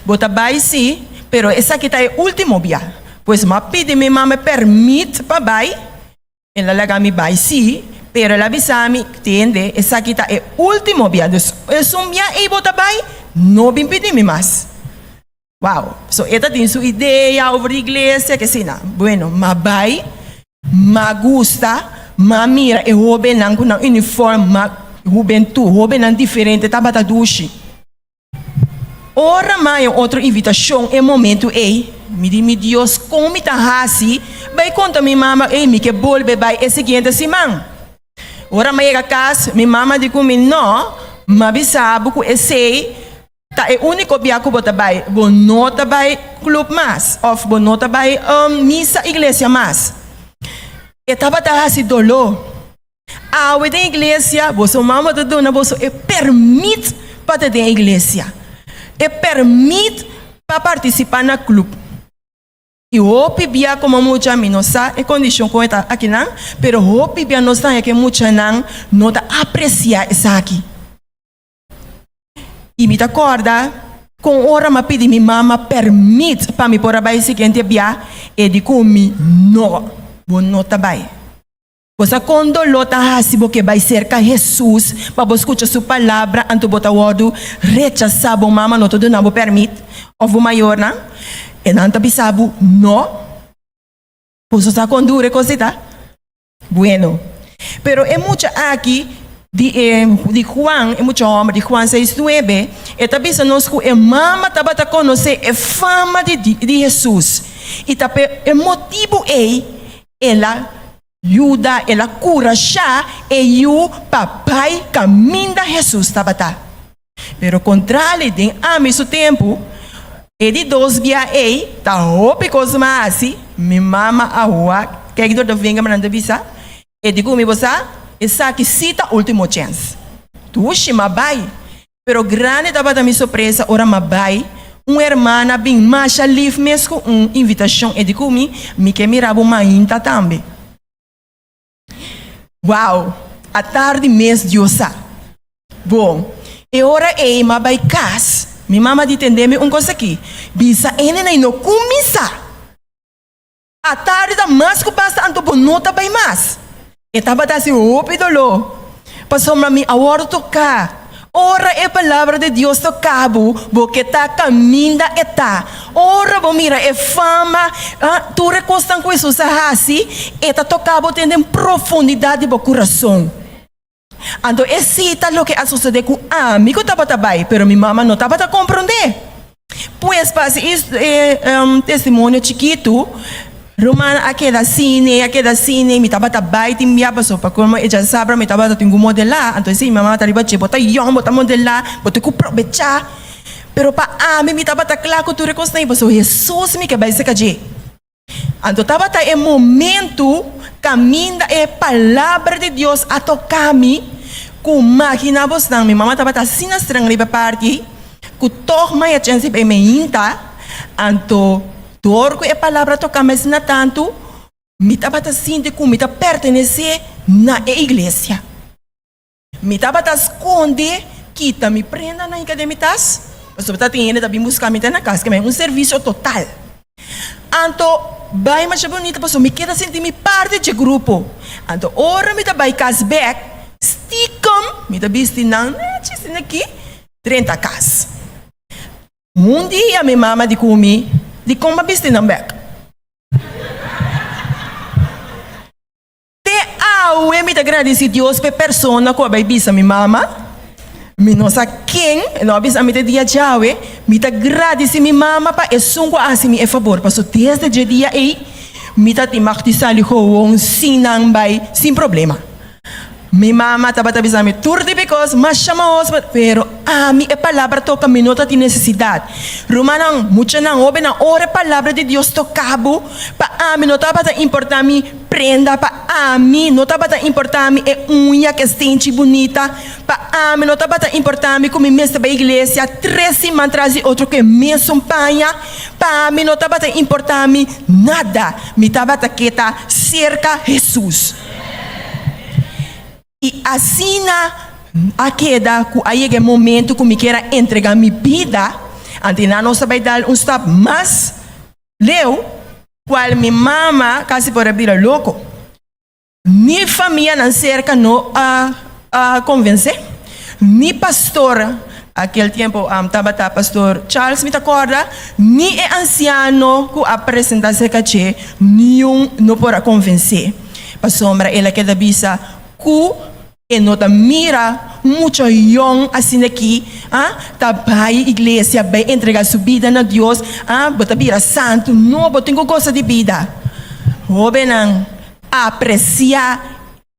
Bo ta bai sí, pero esaki ta e último bia. Pues mi a pidi mi mama pèrmit pa bai, el a laga mi bai sí, pero el a bisa mi, Tende, esaki ta e último bia, dus esun bia ei bo ta bai, no bin pidi mi mas. Wow, so e ta tin su idea over di iglesia, ke asina. Bueno, m'a bai, m'a gusta, m'a mira e hobennan ku nan uniform, m'a hubentud, hobennan diferente tabata dushi. Ora m'a haña un otro invitashon e momentu ei, mi di, mi Dios, kon mi ta hasi bai konta mi mama, ei, mi ke bolbe bai e siguiente siman? Ora m'a yega kas, mi mama di ku mi, No, m'a bisa bo ku esei Ta e úniko bia ku bo ta bai. Bo no ta bai club mas òf bo no ta bai misa iglesia mas. E tabata hasi doló. Awe den iglesia boso mama ta duna boso e pèrmit pa ta den iglesia, e pèrmit pa partisipá na club. I hopi bia komo mucha, mi no sa e kondishon kon e ta akinan, pero hopi bia nos ta haña ku e muchanan no ta apresiá esaki. I mi ta kòrda kon ora mi a pidi mi mama pèrmit pa mi por a bai siguiente bia, e di ku mi, No, bo no ta bai. Bo sa kon doló ta hasi bo ke bai serka Hesus pa bo skucha su palabra anto bo ta wòrdu rechasá, bo mama no ta duna bo pèrmit òf bo mayornan, e nan ta bisa bo no. Boso sa kon duru e kos ei ta? Bueno, pero e mucha aki di e di Juan, e mucha hòmber di Juan seis nuebe, e ta bisa nos ku e mama tabata konosé e fama di di Hesus i ta p'e e motibu ei el a yuda, el a kurashá e yu pa bai kaminda Hesus tabata. Pero kontrali den ami su tempu, e di dos bia ei ta hopi kos m'a hasi, mi mama a wak kijk door de vinger nan ta bisa, e di ku mi bo sa, esaki si ta ultimo chèns. Dushi m'a bai. Pero grandi tabata mi sorpresa ora m'a bai, un hermana bin masha lif mes ku un invitashon e di ku mi, mi ke mira bo mainta tambe. Wow! Atardi mes Dios sa. Bon, e ora ei m'a bai kas, mi mama di tende mi un kos aki, bisa e nenei no kuminsá. Atardi ta mas ku basta anto bo no ta bai mas. E tabata hasi hopi doló, pasobra mi a wòrdu toká. Ora e Palabra di Dios toká bo, bo ke ta kaminda e ta. Ora bo mira e fama, tur e kosnan ku Hesus a hasi, e ta toká bo den den profundidat di bo kurason. Anto esei ta loke a sosodé ku ami ku tabata bai, pero mi mama no tabata komprondé. Pues pa hasi e testimonio chikitu, ruman a keda sine, a keda sine, mi tabata bai tin bia pasobra pa komo e djasabra mi tabata tin ku modelá, anto esei mi mama ta riba dje, bo ta yòn, bo ta modelá, bo tin ku probechá. Pero pa ami mi tabata kla ku tur e kosnan ei pasobra Hesus mi ke bai seka dje. Anto tabata e momentu kaminda e Palabra di Dios a toka mi, ku magina bosnan, mi mama tabata asina streng riba e parti ei, ku tòg maya chèns riba e meinta, anto dor ku e Palabra a toka mi asina tantu, mi tabata sinti ku mi ta pertenesé na e iglesia. Mi tabata skonde kita mi prendanan hinka den mi tas, pasobra tatin hende ta bin buska mi te na kas, keme un servisio total. Anto bai masha bunita pasobra mi keda sinti mi parti dje grupo. Anto ora mi ta bai kas bek, stikem mi ta bisti nan nèchi asina aki, drenta kas. Un dia mi mama di ku mi, Dikon bo a bisti nan bèk? Te awe mi ta gradisí Dios pa e persona ku a bai bisa mi mama. Mi no sa ken, e no a bisa mi te dia djawe. Mi ta gradisí mi mama pa esun ku a hasi mi e fabor, paso desde dje dia ei mi ta tin mag di sali gewoon sin nan bai sin problema. Mi mama tabata bisa mi tur di bikos masha mahos pero ami e palabra toka mi no ta tin nesesidat. Rumannan, muchanan, hobennan ora e palabra di Dios toka bo pa ami no tabata importa mi prenda pa ami no tabata importa mi e uña ke stenchi bunita pa ami no tabata importa mi ku mi mester bai iglesia tres siman tras di otro ku e mesun paña pa ami no tabata importa mi nada mi tabata ke ta serka Hesus. I asina a keda ku a yega e momento ku mi kier a entrega mi bida, antina nos a bai dal un stap mas leu, kual mi mama kasi por a bira loko. Ni famianan serka no a a konvensé, ni pastor, akel tiempo tabata pastor Charles mi ta kòrda, ni e ansiano ku a presentá serka dje, niun no por a konvensé. Pasobra el a keda bisa ku e no ta mira mucha yòn asina aki ta bai iglesia, bai entrega su bida na Dios, bo ta bira santu. No, bo tin ku gosa di bida. Hóbennan, apresiá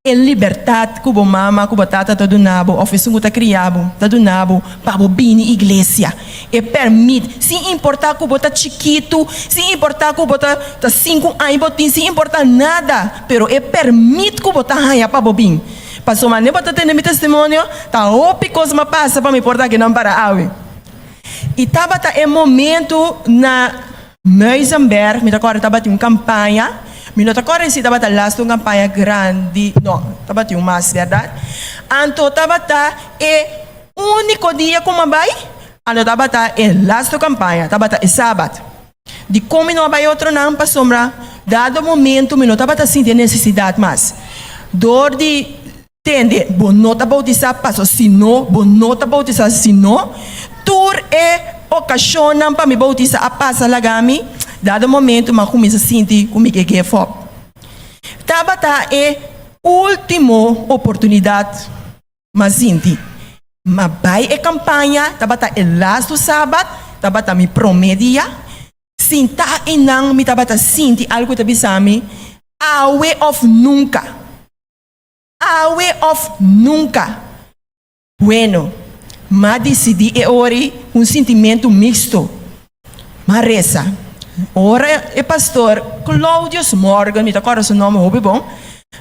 e libertat ku bo mama ku bo tata ta duna bo òf esun ku ta kria bo ta duna bo pa bo bini iglesia. E pèrmit, sin importá ku bo ta chikitu, sin importá ku bo ta ta sinku aña bo tin, sin importá nada, pero e pèrmit ku bo ta haña pa bo bin. Pasobra manera bo ta tende mi testimonio, ta hopi kos m'a pasa pa mi por ta akinan para awe. I tabata e momentu na Muizenberg, mi ta kòrda tabatin un kampaña, mi no ta kòrda si tabata lastu un kampaña grandi, no, tabatin un mas, bèrdat? Anto tabata e úniko dia ku mi a bai, anto tabata e lastu kampaña, tabata e sabat. Dikon mi no a bai otronan? Pasobra dado momento mi no tabata sinti e nesesidat mas. Dor di Tende, bo no ta bautisá paso si no, bo no ta bautisá si no. Tur e okashonnan pa mi bautisá a pasa laga mi, dado momento m'a kuminsá sinti ku mi ke give up. Tabata e último oportunidat m'a sinti. M'a bai e kampaña, tabata e lastu sabat, tabata mi promé dia. Sintá einan mi tabata sinti algu ta bisa mi, Awe òf nunka. Awe of nunca. Bueno, m'a dicidi e ori un sintimento mixto. M'a reza. Ora e pastor Claudius Morgan, mi ta corda su nomber hopi bon,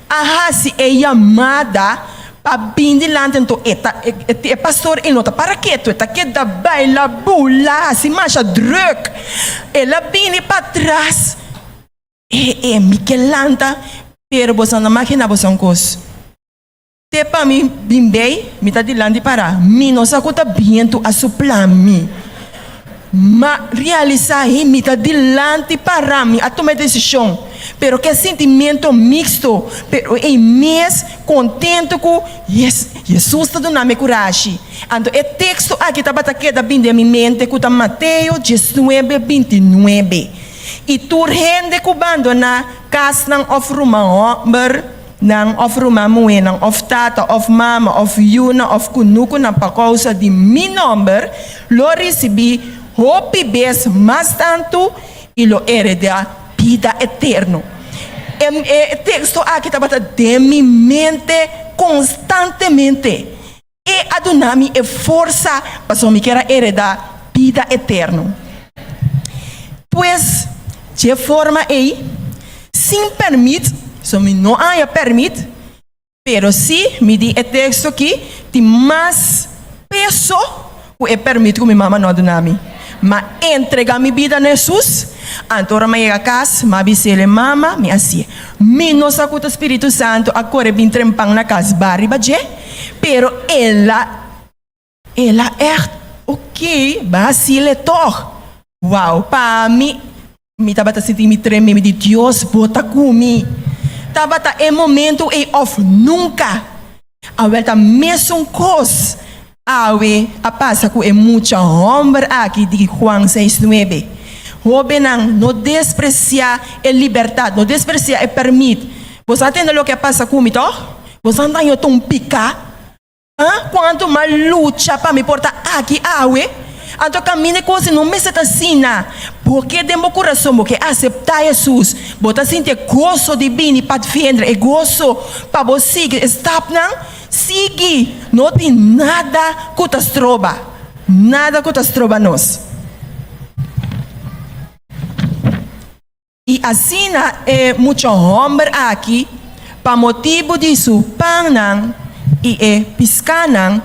a haci e yamada pa bin dilanti anto e ta e pastor e no ta para ketu, e ta keda baila, bula, haci masha druk. El a bini patras. E e mi ke lanta, pero boso no magina boso un kos. Te pa mi bin bei, mi ta dilanti pará. Mi no sa ku ta bientu a suplá mi. M'a realisá hi mi ta dilanti pará, mi a tuma e desishon. Pero ke sintimento mixto, pero ei mes kontentu ku yes, Jesus ta duna mi kurashi. Anto e teksto aki tabata keda bin den mi mente ku ta Mateo diesnuebe bintinuebe. I tur hende ku bandoná kasnan òf ruman hòmbernan òf ruman muhénan òf tata òf mama òf yunan òf kunukunan pa kousa di mi nòmber, lo risibí hopi bes mas tantu i lo heredá bida eterno. E teksto aki tabata den mi mente konstantemente. E a duna mi e forsa pasobra mi kier a heredá bida eterno. Pues, dje forma ei, sin pèrmit, so mi no a haña pèrmit, pero sí mi di e teksto aki tin mas peso ku e pèrmit ku mi mama no a duna mi. M'a entregá mi bida na Hesus, anto ora m'a yega kas, m'a bis'el, Mama, mi a si'e. Mi no sa ku ta Spiritu Santu a kore bin trempan na kas ba riba dje, pero el a, el a ègt, oké, ba hasi'le tòg. Wou, pa mi, mi tabata sinti mi treme, mi di, Dios, bo ta ku mi. Tabata e momentu ei òf nunka. Awel ta mesun kos. awe a pasa ku e mucha hòmber aki di Juan 6 nuebe. Hóbennan, no despresiá e libertat, no despresiá e pèrmit. Bo a tende loke a pasa ku mi, tòg? Bo ta ta un piká? Ah, kuantu m'a lucha pa mi por ta aki awe. Anto kaminda kos no mester ta asina. Pasobra den bo kurason, bo ke aseptá Hesus. Bo ta sinti goso di bini Padvinder, e goso pa bo sigui stapnan, sigui. No tin nada ku ta stroba. Nada ku ta stroba nos. I asina e mucha hòmber aki, pa motibu di su pannan i e piskánan,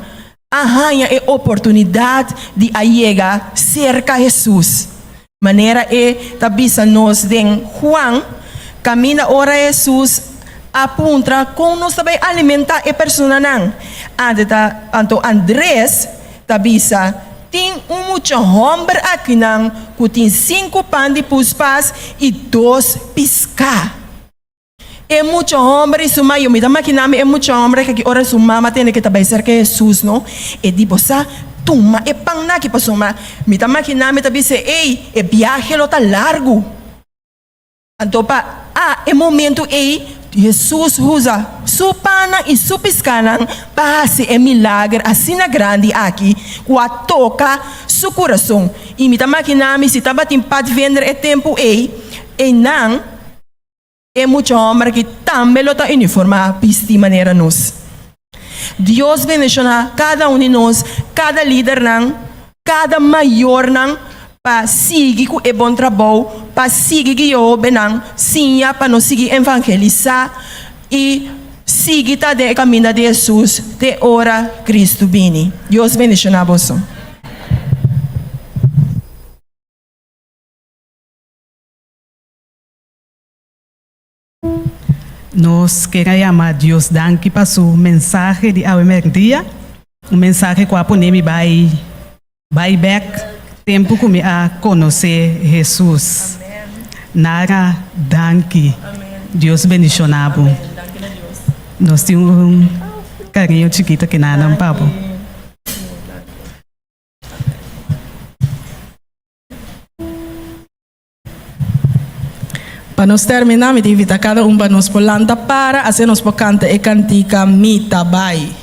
a haña e oportunidat di a yega serka Hesus. Manera e ta bisa nos den Juan, kaminda ora Hesus a puntra kon nos ta bai alimentá e personanan. Ante ta, anto Andres ta bisa, tin un mucha hòmber akinan ku tin sinku pan di puspas i dos piská. E mucha hòmber i su mama, mi ta imaginá mi e mucha hòmber ku ora su mama tende ku ta bai serka Hesus, no? E di, "Bo sa, tuma e pan aki pasobra mi ta imaginá mi ta bisa, ei, e biahe lo ta largu." Anto pa a e momento ei Hesus usa su pannan i su piskánan pa hasi e milager asina grandi aki ku a toka su kurason. I mi ta imaginá mi si tabatin padvinder e tempu ei, einan e mucha hòmber aki tambe lo ta uniformá bisti manera nos. Dios bendishoná kada un di nos, kada lidernan, kada mayornan pa sigui ku e bon trabou, pa sigui guia hóbennan, siña pa nos sigui evangelisá i sigui ta den e kaminda di Hesus te ora Kristu bini. Dios bendishoná boso. Nos ke yama Dios danki pa su mensahe di awe mèrdia. Un mensahe ku a pone mi bai bai bèk tempu ku mi a konosé Hesus. Nara, danki. Dios bendishoná bo. Nos tin un kariño chikitu ku nan pa bo. Pa nos terminá, mi ta invitá kada un pa nos por lanta para, asina nos por kanta e kantika Mi Ta Bai.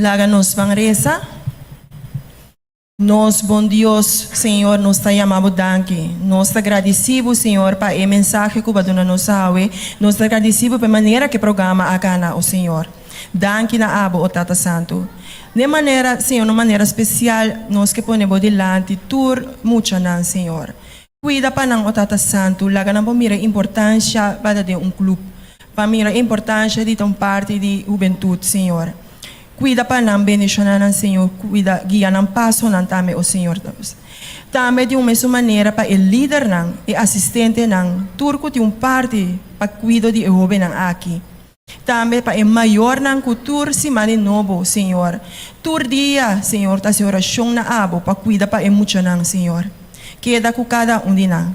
Laga nos ban resa. Nos bon Dios, Señor, nos ta yama Bo danki. Nos ta gradici Bo, Señor, pa e mensahe cu Bo a duna nos awe. Nos ta gradici Bo pa e manera cu e programa a cana, o Señor. Danki na Abo, o Tata Santu. Den manera, Señor, un manera special nos ke pone Bo dilanti tur muchanan, Señor. Cuida pa nan, o Tata Santu. Laga nan por mira e importancia pa ta den un club, pa mira e importancia di ta un parti di hubentud, Señor. Cuida pa nan, bendiciona nan, Señor, cuida, guia nan pasonan tambe, o Señor Dios. Tambe di un mesun manera pa e lidernan, e asistentenan, tur cu tin un parti pa cuido di e hobennan aki. Tambe pa e mayornan cu tur siman di nobo, Señor, tur dia, Señor, ta haci oracion na Abo pa cuida pa e muchanan, Señor. Keda cu cada un di nan.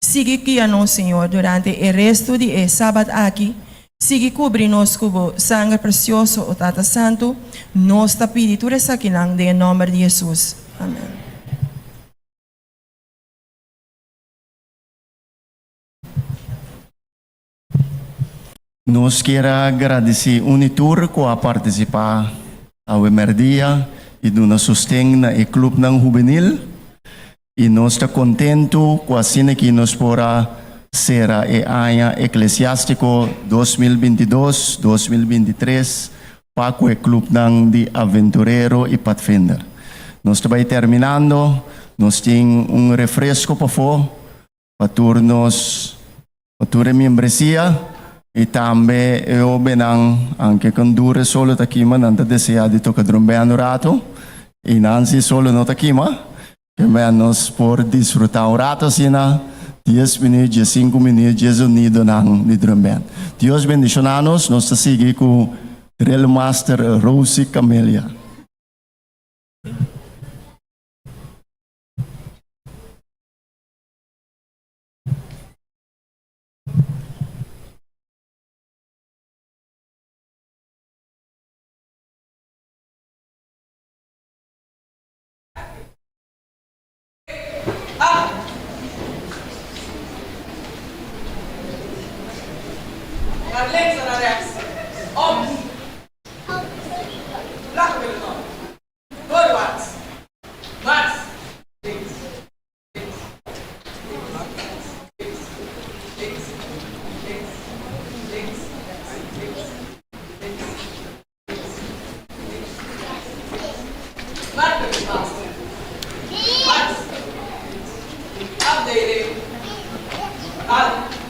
Sigui guia nos, Señor, durante e resto di e Sabat aki. Sigui cubri nos cu Bo sanger precioso, o Tata Santu. Nos ta pidi tur esakinan den e nomber di Jesus. Amen. Nos kier a gradici un y tur cu a participa awe merdia y duna sosten na e clubnan hubenil y nos ta contento cu asina aki nos por a cera e aña eclesiastico 2022, 2023 pa cu e clubnan di Aventurero y Padvinder. Nos ta bay terminando, nos tin un refresco pafo pa tur nos pa tur e miembresia y tambe e hobennan anke con dure solo ta kima nan ta desea di toca drumband un rato y nan si solo no ta kima ke men nos por disfruta un rato asina dies minuut diescinco minuut dje zonidonan di drumband. Dios bendiciona nos, nos ta sigui cu Drill Master Rosie Camelia. Naar links en naar rechts. Om. Lachen peloton. Voorwaarts. Mars. Links. Links. Links. Links. Links. Links. Links. Links. Links. Links. Mark master. Mars. Afdeling. Halt.